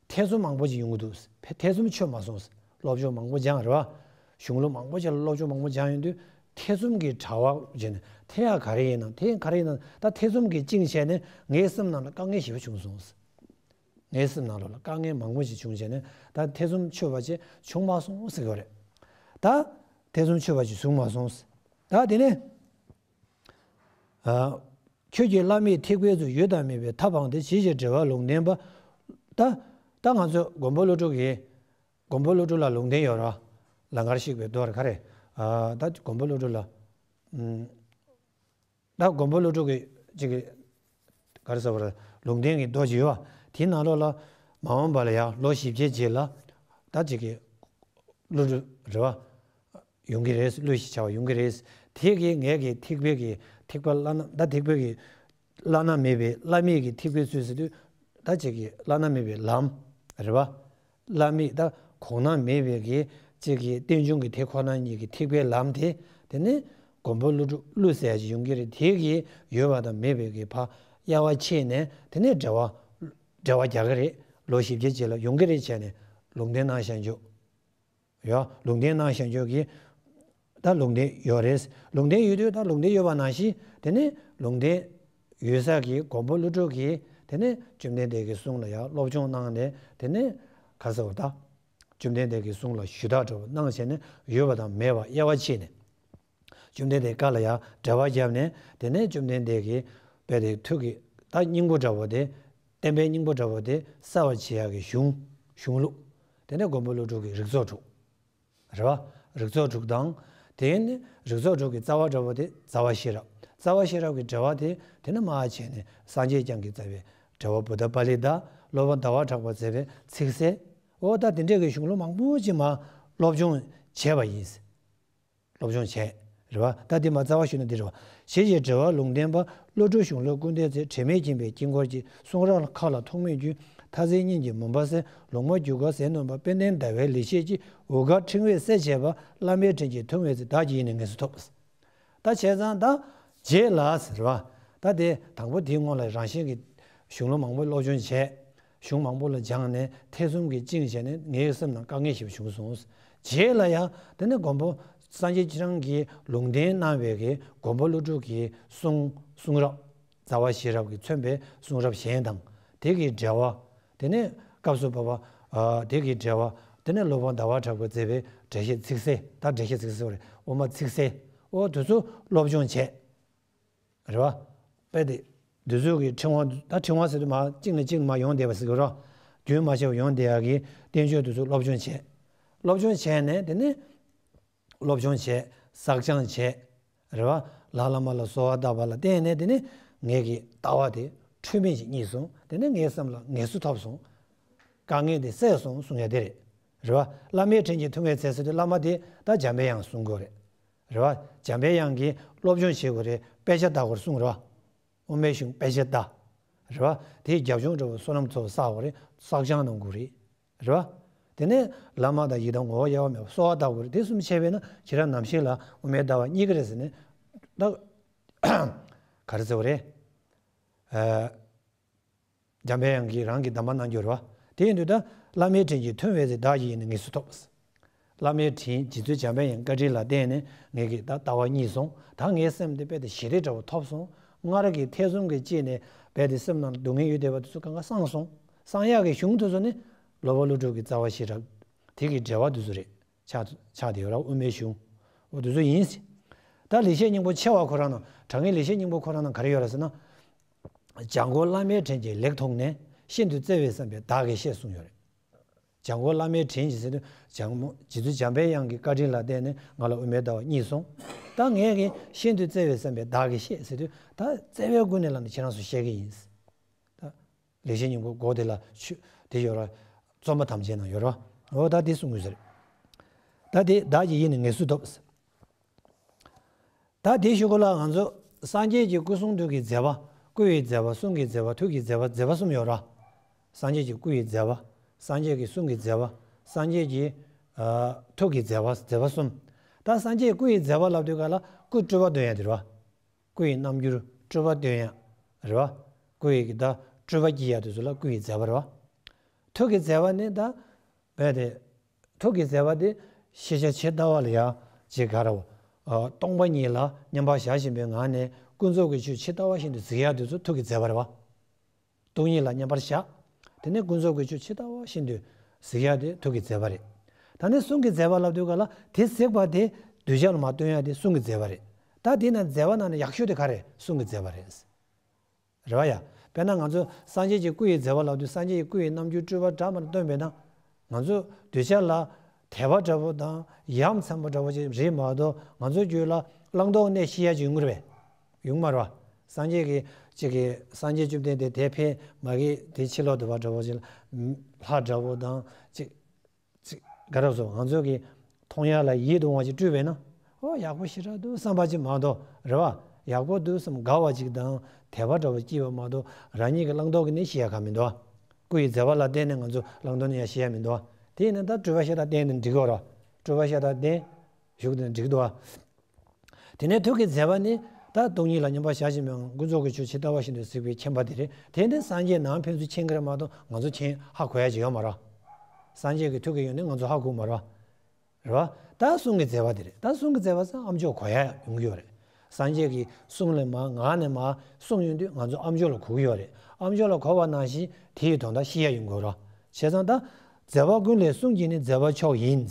ཐེ་ཚོམ་མང་པོ་ཅིག་ཡོང་གི་འདུག་ཐེ་ཚོམ་ཆོད་མ་སོང་། སློབ་སྦྱོང་མང་པོ་སྦྱངས་རེད་བ། གཞུང་ལུགས་མང་པོ་ཅིག་ལ་སློབ་སྦྱོང་མང་པོ་སྦྱངས་ཡོང་དུས། ཐེ་ཚོམ་གྱི་དྲ་བ་བྱས་ནས། དེ་ཡང་ག་རེ་ཡིན་ནམ། དེ་ཡང་ག་རེ་ཡིན་ནམ། ད་ཐེ་ཚོམ་གྱིས་བཅིངས་བྱས་ནས་ངའི་སེམས་ནང་ལ་དཀའ་ངལ་ཞེ་པོ་བྱུང་སོང་། ངའི་སེམས་ནང་ལོགས་ལ་དཀའ་ངལ་མང་པོ་ཞིག་བྱུང་བྱས་ནས། ད་ཐེ་ཚོམ་ཆོད་པ་ཅིག་བྱུང་མ་སོང་ཟེར་གྱི་ཡོད་རེད། ད་ཐེ་ཚོམ་ཆོད་པ་ཅིག་བྱུང་མ་སོང་། ད་དེ་ནས། ཨ། ཁྱོད་ཀྱིས་བླ་མེད་ཐེག་པའི་ཚུལ། ཡོད་དང་མེད་པའི་མཐའ་སྤངས་ཏེ། ཇི་ཞིག་འབྲེལ་བར་ལུང་བསྟན་པ། ད་ད་ང་ཚོ་མགོན་པོ་ཀླུ་སྒྲུབ་ཀྱི། མགོན་པོ་ཀླུ་སྒྲུབ་ལ་ལུང་བསྟན་ཡོད་རེད་བ། ལང་ཀར་གཤེགས་པའི་མདོ་རེད། ག་རེ། ཨ། ད་མགོན་པོ་ཀླུ་སྒྲུབ་ལ། ཨུམ། ད་མགོན་པོ་ཀླུ་སྒྲུབ་ཀྱི་ཅིག་གི། ག་རེ་ཟེར་བ་རེད། ལུང་བསྟན་གྱི་མདོ་ཅིག་ཡོད་བ། དེའི་ནང་ལོགས་ལ། མ་འོངས་པ་ལ་ཡང་ལོ་བཞི་བརྒྱའི་རྗེས་ལ། ད་ཅིག་གི་ཀླུ་སྒྲུབ་རེད་བ། ཡོང་གི་རེད། ཀླུ་ཞེས་བྱ་བ་ཡོང་གི་རེད། དེ་གིས་ངེད་ཀྱི་ཐེག་པའི་གི། ཐེག་པ་བླ་ན། ད་ཐེག་པའི་གི་བླ་ན་མེད་པའི། བླ་མེད་ཀྱི་ཐེག་པའི་ཚུལ་ཟེར་དུས། ད་ཅིག་གི་བླ་ན་མེད་པའི་ལམ་རེད་བ། བླ་མེད། ད་གོང་ན་མེད་པའི་གི་ཅིག་གི་རྟེན་འབྱུང་གི་དེ་ཁོ་ན་ཉིད་ཀྱི་ཐེག་པའི་ལམ་དེ། དེ་ནི་མགོན་པོ་ཀླུ་སྒྲུབ། ཀླུ་ཟེར་ཡ་ཅིག་ཡོང་གི་རེད། དེ་གིས་ཡོད་པ་དང་མེད་པའི་གི་ཕར་དབྱེ་བ་ཕྱེ་ནས། དེ་ནས་འབྲེལ་བ། འབྲེལ་བ་རྒྱག་གི་རེད། ལོ་བཞི་བརྒྱའི་རྗེས་ལ་ཡོང་གི་རེད་བྱས་ནས་ལུང་བསྟན་གནང་བཞག་འཇོག་ཡ། ལུང་བསྟན་གནང་བཞག་འཇོག་གི། ད་ལུང་བསྟན་ཡོད་རེད། ལུང་བསྟན་ཡོད་དུས། ད་ལུང་བསྟན་ཡོད་པ་ནང་བཞིན། དེ་ནས་ལུང་བསྟན་ཡོད་ས་གི་མགོན་པོ་ཀླུ་སྒྲུབ་ཀྱིས། དེ་ནས་བཅོམ་ལྡན་འདས་ཀྱི་གསུང་ལ་ཡང་སློབ་སྦྱོང་གནང་ནས། དེ་ནས་ག་རེ་ཟེར་བ། ད་བཅོམ་ལྡན་འདས་ཀྱི་གསུང་ལ་ཞུས་དག་འདྲ་བོ་གནང་བྱས་ནས། ཡོད་པ་དང་མེད་པ་དབྱེ་བ་ཕྱེ་ནས། བཅོམ་ལྡན་འདས་བཀའ་ལ་ཡང་འགྲེལ་པ་བརྒྱབ་ནས། དེ་ནས་བཅོམ་ལྡན་འདས་ཀྱིས་དཔེ་དེ་ཐུགས་ཀྱི་ད་སྙིང་པོ་འདྲ་བོ་དེ། བསྟན་པའི་སྙིང་པོ་འདྲ་བོ་དེ་གསལ་བར་བྱེད་ཡག་གི་གཞུང་། གཞུང་ལུགས། དེ་ནས་མགོན་པོ་ཀླུ་སྒྲུབ་ཀྱི་རིགས་ཚོགས་དྲུག་རེད་བ། རིགས་ཚོགས་དྲུག་དང་། དེ་ནས་རིགས་ཚོགས་དྲུག་གི་རྩ་བ་འདྲ་བོ་དེ་རྩ་བ་ཤེས་རབ། རྩ་བ་ཤེས་རབ་ཀྱི་འགྲེལ་པ་དེ་དེ་ནས་མར་བྱས་ནས་སངས་རྒྱས་བསྐྱངས་ཀྱིས་མཛད་པའི་འགྲེལ་པ་བུདྡྷ་པཱ་ལི་ཏ། སློབ་དཔོན་ཟླ་བ་གྲགས་པས་མཛད་པའི་ཚིག་གསལ། འོ་ད་དེ་འདྲས་ཀྱི་གཞུང་ལུགས་མང་པོ་ཅིག་མར་སློབ་སྦྱོང་བྱས་པ་ཡིན། སློབ་སྦྱོང་བྱས། རེད་བ། ད་འདི་མར་རྩ་བ་ཞུས་ན་འདི་རེད་བ། ཞེས་བྱའི་འགྲེལ་པ་ལུང་བསྟན་པ། ཀླུ་སྒྲུབ་གཞུང་ལུགས་ཀུན་གཏན་ཚེ། དྲི་མེད་མཁྱེན་པའི་དཀྱིལ་འཁོར་གྱི། གསུང་རབ་མཁའ་ལ་ཐོགས་མེད་རྒྱུ། མཐའ་གསལ་སྙིང་རྗེའི་མུན་པ་སེལ། ལོག་སྨྲ་རྒྱུད་དཀར་ཟས་སྣོན་པ། དཔལ་ལྡན་ཟླ་བའི་ལེགས་བཤད་ཀྱི། འུར་ཁ་ཕྲེང་བས་གསལ་བྱེད་པ། བླ་མའི་དྲིན་གྱིས་འཐུང་བའི་ཚེ། བདག་གི་ཡིད་ནི་ངེས་སུ་ཐོབ། ད་བྱས་ཙང་ད་རྗེས་ལ་ཟེར་བ། ད་དེ་དང་པོ་དེའི་སྔོན་ལ་རང་བཞིན་གྱི་གཞུང་ལུགས་མང་པོ་སློབ་སྦྱོང་བྱས། གཞུང་མང་པོ་ལ་སྦྱངས་ནས་ཐེ་ཚོམ་གྱིས་བཅིངས་བྱས་ནས་ངའི་སེམས་ནང་དཀའ་ངལ་ཞེ་པོ་བྱུང་སོང་། རྗེས་ལ་ཡང་དེ་ནས་མགོན་པོ་སངས་རྒྱས་ཁྱེད་རང་གིས་ལུང་བསྟན་གནང་བའི་གི་མགོན་པོ་ཀླུ་སྒྲུབ་ཀྱི་གསུང་གསུང་རབ། རྩ་བ་ཤེས་རབ་ཀྱིས་མཚོན་པའི་གསུང་རབ་གཞན་དང་། དེ་གི་འགྲེལ་པ། དེ་ནས་སྐབས་སུ་བབ་པ། ཨ། དེ་གི་འགྲེལ་པ། དེ་ནས་སློབ་དཔོན་ཟླ་བ་གྲགས་པས་མཛད་པའི་འགྲེལ་བཤད་ཚིག་གསལ། ད་འགྲེལ་བཤད་ཚིག་གསལ་བ་རེད། དབུ་མ་ཚིག་གསལ། འོ་དེ་ཚོ་སློབ་སྦྱོང་བྱས། རེད་བ། དཔེ་དེ། འདི་ཚོ་གི་ཕྲེང་བ། ད་ཕྲེང་བ་ཟེར་དུས་མར་གཅིག་ནས་གཅིག་ལ་མར་ཡོང་བསྡད་པ་ཟེར་གི་རོ། རྒྱུན་མ་ཆད་པར་ཡོང་བསྡད་ཡག་གི་བསྟན་བཅོས་དེ་ཚོ་སློབ་སྦྱོང་བྱས། སློབ་སྦྱོང་བྱས་ནས་དེ་ནས་སློབ་སྦྱོང་བྱས། བསགས་སྦྱང་བྱས། རེད་བ། ལྷ་བླ་མ་ལ་གསོལ་བ་བཏབ་པ་ལ་བརྟེན་ནས་དེ་ནས་ངེད་ཀྱི་ལྟ་བ་དེ་འཁྲུལ་མེད་ཅིག་རྙེད་སོང་། དེ་ནས་ངའི་སེམས་ལ་ངེས་སུ་ཐོབ་སོང་། དཀའ་ངལ་དེ་སེལ་སོང་གསུང་ཡ་དེ་རེད། རེད་བ། བླ་མའི་དྲིན་གྱིས་འཐུང་བའི་ཚེ་ཟེར་དུས་བླ་མ་དེ་ད་འཇམ་པའི་དབྱངས་གསུང་གི་རེད། རེད་བ། འཇམ་པའི་དབྱངས་ཀྱིས་སློབ་སྦྱོང་བྱེད་དགོས་རེད། དཔེ་ཆ་ལྟ་དགོས་རེད་གསུངས་རེད་བ། དབུ་མའི་གཞུང་དཔེ་ཆ་ལྟ། རེད་བ། དེའི་རྒྱབ་ལྗོངས་འདྲ་བོ་བསོད་ནམས་ཚོ་བསགས་དགོས་རེད། བསགས་སྦྱང་གནང་དགོས་རེད། རེད་བ། དེ་ནས་བླ་མ་དང་ཡི་དམ་ངོ་བོ་དབྱེ་བ་མེད་པར་གསོལ་བ་བཏབ་དགོས་རེད། དེ་གསུམ་བྱས་པས་ན་ཁྱེད་རང་ནམ་ཞིག་ལ་དབུ་མའི་ལྟ་བ་རྙེད་ཀྱི་རེད་ཟེར་ནས། ད་ག་རེ་ཟེར་བ་རེད། ཨ། འཇམ་པའི་དབྱངས་ཀྱིས་རང་གི་གདམས་པ་གནང་རྒྱུ་རེད་བ། དེ་ཡིན་དུས་ད་བླ་མའི་དྲིན་གྱིས་འཐུང་བའི་ཚེ། བདག་གི་ཡིད་ནི་ངེས་སུ་ཐོབ། བླ་མའི་དྲིན། རྗེ་བཙུན་འཇམ་པའི་དབྱངས་བཀའ་དྲིན་ལ་བརྟེན་ནས་ངེད་ཀྱི་ད་ལྟ་བ་རྙེད་སོང་། ད་ངའི་སེམས་དེ་དཔེ་དེ་ཞི་བདེ་འདྲ་བོ་ཐོབ་སོང་། སྔར་གྱི་ཐེ་ཚོམ་གྱིས་བཅིངས་ནས་དཔེ་དེ་སེམས་ནང་ལ་སྡུག་བསྔལ་ཡོད་བསྡད་པ་དེ་ཚོ་གང་ག་སངས་སོང་། སངས་ཡག་གི་གཞུང་དེ་ཚོ་ནི་སློབ་དཔོན་ཀླུ་སྒྲུབ་ཀྱི་རྩ་བ་ཤེས་རབ་དེ་གི་འགྲེལ་པ་དེ་ཚོ་རེད། ཆགས་ཆགས་བསྡད་ཡོད་ར། དབུ་མའི་གཞུང་། འོ་དེ་ཚོ་ཡིན། ད་ལེགས་བཤད་སྙིང་པོ་ཆེ་བ་ཁོ་རང་ནང་། དྲང་ངེས་ལེགས་བཤད་སྙིང་པོ་ཁོ་རང་ནང་ག་རེ་ཡོད་རེད་ཟེར་ན། བྱང་སྒོ་བླ་མའི་དྲིན་གྱིས་ལེགས་མཐོང་ནས། ཤིན་ཏུ་བརྩེ་བས་བསམ་པས་བདག་གིས་ཤེས་གསུངས་ཡོད་རེད། བྱང་སྒོ་བླ་མའི་དྲིན་གྱིས་ཟེར་དུས་བྱང་མོ་རྗེ་བཙུན་འཇམ་པའི་དབྱངས་ཀྱི་བཀའ་དྲིན་ལ་བརྟེན་ནས་ང་ལ་དབུ་མའི་ལྟ་བ་རྙེད་སོང་། ད་ངས་ཀྱིས་ཤིན་ཏུ་བརྩེ་བས་བསམ་པས་བདག་གིས་ཤེས་ཟེར་དུས་ད་བརྩེ་བའི་སྒོ་ནས་ལབ་ནས་ཁྱེད་རང་ཚོ་བཤད་ཀྱི་ཡིན། ད་ལེགས་བཤད་སྙིང་པོ་མགོ་དེ་ལ་ཆུ་དེ་ཡོད་ར། རྩོམ་པ་ཐམས་ཅད་ནང་ཡོད་ར། འོ་ད་དེ་གསུང་དགོས་ཟེར། ད་དེ་བདག་གི་ཡིད་ནི་ངེས་སུ་ཐོབ། ད་དེའི་གཞུག་གུ་ལ་ང་ཚོ་སངས་རྒྱས་ཀྱི་སྐུ་གསུང་ཐུགས་ཀྱི་མཛད་པ། སྐུ་ཡི་མཛད་པ། གསུང་གི་མཛད་པ། ཐུགས་ཀྱི་མཛད་པ། མཛད་པ་གསུམ་ཡོད་ར། སངས་རྒྱས་ཀྱི་སྐུ་ཡི་མཛད་པ། སངས་རྒྱས་ཀྱི་གསུང་གི་མཛད་པ། སངས་རྒྱས་ཀྱི་ཨ་ཐུགས་ཀྱི་མཛད་པ། མཛད་པ་གསུམ། ད་སངས་རྒྱས་སྐུ་ཡི་མཛད་པ་ལབ་དུས་ག་ལ་སྐུ་སྤྲུལ་པ་སྟོན་ཡ་དེ་རེད་བ། སྐུ་ཡི་རྣམ་འགྱུར་སྤྲུལ་པ་སྟོན་ཡ་རེད་བ། སྐུ་ཡི་གི་ད་སྤྲུལ་པ་སྐྱེ་ཡ་དེ་ཚོ་ལ་སྐུ་ཡི་མཛད་པ་རེད་བ། ཐུགས་ཀྱི་མཛད་པ་ནི་ད་བས་ཏེ། ཐུགས་ཀྱི་མཛད་པ་དེ་ཤེས་བྱ་ཇི་ལྟ་བ་ལ་ཡང་ཅིག་ག་ར་བ། ཨ་སྟོང་པ་ཉིད་ལ་མཉམ་པར་བཞག་བཞིན་པའི་ངང་ནས་ཀུན་རྫོབ་ཀྱི་ཆོས་ཇི་ལྟ་བ་བཞིན་དུ་གཟིགས་ཡ་དེ་ཚོ་ཐུགས་ཀྱི་མཛད་པ་རེད་བ། སྟོང་ཉིད་ལ་མཉམ་པར་བཞག་དེ་ནས་ཀུན་རྫོབ་ཀྱི་ཆོས་ཇི་ལྟ་བ་བཞིན་དུ་གཟིགས་ཡ་དེ་ཐུགས་ཀྱི་མཛད་པ་རེད། ད་ནི་གསུང་གི་མཛད་པ་ལབ་དུས་ག་ལ་དེ་གཟིགས་པ་དེ་གདུལ་བྱ་ལ་མར་སྟོན་ཡ་དེ་གསུང་གི་མཛད་པ་རེད། ད་དེ་ན་མཛད་པ་ནང་ནས་ཡག་ཤོས་དེ་ག་རེ། གསུང་གི་མཛད་པ་རེད། རེད་བ་ཡ། དཔེར་ན་ང་ཚོ་སངས་རྒྱས་ཀྱི་སྐུ་ཡི་མཛད་པ་ལབ་དུས་སངས་རྒྱས་ཀྱི་སྐུ་ཡི་རྣམ་འགྱུར་སྤྲུལ་པ་འདྲ་མི་འདྲ་སྟོན་པས་ན། ང་ཚོ་གདུལ་བྱ་ལ་དད་པ་འདྲ་པོ་དང་ཡ་མཚན་པ་འདྲ་པོ་ཅིག་རེད་མ་གཏོགས་ང་ཚོའི་རྒྱུད་ལ་བླང་དོར་གནས་ཤེས་ཡ་ཅིག་ཡོང་གི་རེད་པས། ཡོང་མ་རེད་བ། སངས་རྒྱས་ཀྱི་ཅིག་གི་སངས་རྒྱས་བཅོམ་ལྡན་འདས་དེ་ཕན་མ་གི་དེ་ཕྱི་ལོགས་དུ་བ་འདྲ་པོ་ཅིག་ལ་ལྷ་འདྲ་པོ་དང་ཅིག་ཅིག་ག་རེ་ཟེར། ང་ཚོ་གི་མཐོང་ཡ་ལ་ཡིད་དུ་འོང་བ་ཅིག་སྤྲུལ་བས་ན། ཨོ་ཡག་པོ་ཞེ་དྲག་འདུག་བསམ་པ་ཅིག་མ་གཏོགས་རེད་བ། ཡག་པོ་འདུག་བསམ་དགའ་བ་ཅིག་དང་དད་པ་འདྲ་བ་སྐྱེས་པ་མ་གཏོགས་རང་ཉིད་ཀྱི་བླང་དོར་གྱི་གནས་ཤེས་ཡ་གང་མི་འདུག་བ། སྐུ་ཡི་མཛད་པ་ལ་བརྟེན་ནས་ང་ཚོ་བླང་དོར་གནས་ཡ་ཤེས་ཡ་མི་འདུག་བ། དེ་ཡིན་ན་ད་སྤྲུལ་པ་ཤ་སྟག་བསྟན་ནས་འགྲིག་གི་རེད་བ། སྤྲུལ་པ་ཤ་སྟག་བསྟན་བཞུགས་དེ་འགྲིག་འདུག་བ། དེ་ནས་ཐུགས་ཀྱི་མཛད་པ་ནི་ད་སྟོང་ཉིད་ལ་མཉམ་པར་བཞག་བཞིན་པའི་ཀུན་རྫོབ་ཀྱི་ཆོས་ཇི་ལྟ་བ་བཞིན་དུ་གཟིགས་པའི་མཁྱེན་པ་དེ་རེད། དེ་ནི་སངས་རྒྱས་ནང་ཕན་ཚུན་མཁྱེན་གྱི་རེད་མ་གཏོགས་ང་ཚོ་མཁྱེན་ཧ་གོ་ཡ་ཅིག་ཡོད་མ་རེད། སངས་རྒྱས་ཀྱི་ཐུགས་ཀྱི་ཡོན་ཏན་ང་ཚོ་ཧ་གོ་མ་རེད། རེད་བ། ད་གསུང་གི་མཛད་པ་དེ་རེད། ད་གསུང་གི་མཛད་པ་ཟེར་ཨ་མཆོག་གོ་ཡ་ཡོང་གི་ཡོད་རེད། སངས་རྒྱས་ཀྱི་གསུང་ལས་མར་ངག་ནས་མར་གསུང་ཡོང་དུས་ང་ཚོ་ཨ་མཆོག་ལ་གོ་གི་ཡོད་རེད། ཨ་མཆོག་ལ་གོ་བ་ནང་བཞིན་དེ་ཡི་དོན་དག་ཤེས་ཡ་ཡོང་གི་ཡོད་རེད། བྱས་ཙང་ད་མཛད་པ་ཀུན་ལས་གསུང་གི་ནི་མཛད་པ་མཆོག་ཡིན།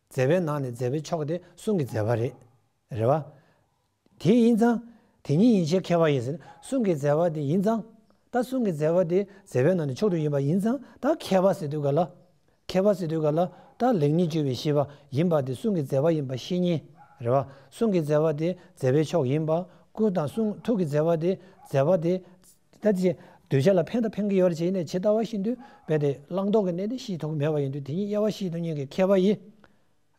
མཛད་པའི་ནང་ནས་མཛད་པའི་མཆོག་དེ་གསུང་གི་མཛད་པ་རེད། རེད་བ། དེ་ཡིན་ཙང་། དེ་ཉིད་ཡིན་ཕྱིར་མཁས་པ་ཡིན་ཟེར་ན་གསུང་གི་མཛད་པ་དེ་ཡིན་ཙང་། ད་གསུང་གི་མཛད་པ་དེ་མཛད་པའི་ནང་ནས་མཆོག་ཏུ་ཡིན་པ་ཡིན་ཙང་ད་མཁས་པ་ཟེར་དུས་ག་ལ། མཁས་པ་ཟེར་དུས་ག་ལ། ད་ལེགས་ཉེས་དཔྱོད་པའི་ཤེས་པ་ཡིན་པ་དེ་གསུང་གི་མཛད་པ་ཡིན་པ་ཤེས་ཉེན། རེད་བ། གསུང་གི་མཛད་པ་དེ་མཛད་པའི་མཆོག་ཡིན་པ། སྐུ་དང་གསུང་ཐུགས་ཀྱི་མཛད་པ་དེ་མཛད་པ་དེ། ད་དེ་གདུལ་བྱ་ལ་ཕན་དང་ཕན་གྱི་ཡོད་རེད་ཅེས་ནས་ཇི་ལྟ་བ་བཞིན་དུ་རྦད་དེ་བླང་དོར་གྱི་གནད་དེ་ཤེས་ཐུབ་ཀྱི་མེད་པ་ཡིན་དུས་དེ་ཉིད་དབྱེ་བ་ཤེས་ཐུབ་མཁན་གྱི་མཁས་པ་ཡིན།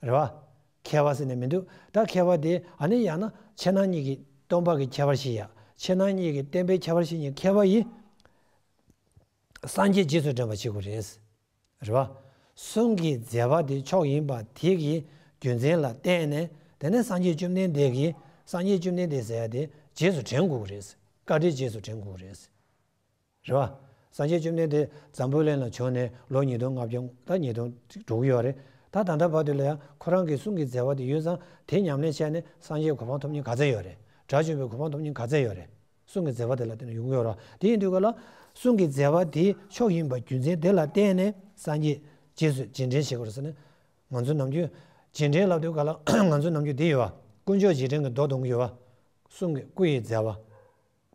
རེད་བ། མཁས་པ་ཟེར་ནས་མི་འདུག་ད་མཁས་པ་དེ་ཨ་ནི་ཡང་ན་ཕྱི་ནང་གཉིས་ཀྱི་སྟོན་པ་གི་ཁྱད་པར་ཤེས་ཡ། ཕྱི་ནང་གཉིས་ཀྱི་བསྟན་པའི་ཁྱད་པར་ཤེས་མཁན་མཁས་པ་ཡིན། སངས་རྒྱས་རྗེས་སུ་དྲན་པ་བྱེད་དགོས་རེད། རེད་བ། གསུང་གི་མཛད་པ་དེ་མཆོག་ཡིན་པ་དེ་གི་རྒྱུ་མཚན་ལ་བརྟེན་ནས་དེ་ནས་སངས་རྒྱས་བཅོམ་ལྡན་འདས་ཀྱིས་སངས་རྒྱས་བཅོམ་ལྡན་འདས་ཟེར་ཡ་དེ་རྗེས་སུ་དྲན་དགོས་ཀྱི་རེད། བཀའ་དྲིན་རྗེས་སུ་དྲན་དགོས་ཀྱི་རེད། རེད་བ། སངས་རྒྱས་བཅོམ་ལྡན་འདས་འཛམ་བུ་གླིང་ལ་བྱོན་ནས་ལོ་ཉིས་སྟོང་ལྔ་བརྒྱ་ད་ཉིས་སྟོང་འགྲོ་གི་ཡོད་རེད། ད་ད་ལྟ་བར་དུ་ལ་ཡང་ཁོ་རང་གི་གསུང་གི་མཛད་པ་དེ་ཡོད་ཙང་དེ་ཉམས་ལེན་བྱས་ནས་སངས་རྒྱས་གོ་འཕང་ཐོབ་མཁན་ག་ཚད་ཡོད་རེད། དགྲ་བཅོམ་པའི་གོ་འཕང་ཐོབ་མཁན་ག་ཚད་ཡོད་རེད། གསུང་གི་མཛད་པ་དེ་ལ་བརྟེན་ནས་ཡོང་གི་ཡོད་རེད། དེ་ཡིན་དུས་ག་ལ་གསུང་གི་མཛད་པ་དེ་མཆོག་ཡིན་པ་རྒྱུ་མཚན་དེ་ལ་བརྟེན་ནས་སངས་རྒྱས་རྗེས་སུ་རྗེས་དྲན་བྱེད་དགོས་རེད་ཟེར་ནས། ང་ཚོ་ནམ་རྒྱུན་རྗེས་དྲན་ལབ་དུས་ག་ལ་ང་ཚོ་ནམ་རྒྱུན་འདི་ཡོད་བ། དཀོན་མཆོག་རྗེས་དྲན་གྱི་མདོ་འདོན་གྱི་ཡོད་བ། གསུང་གི་སྐུ་ཡི་མཛད་པ།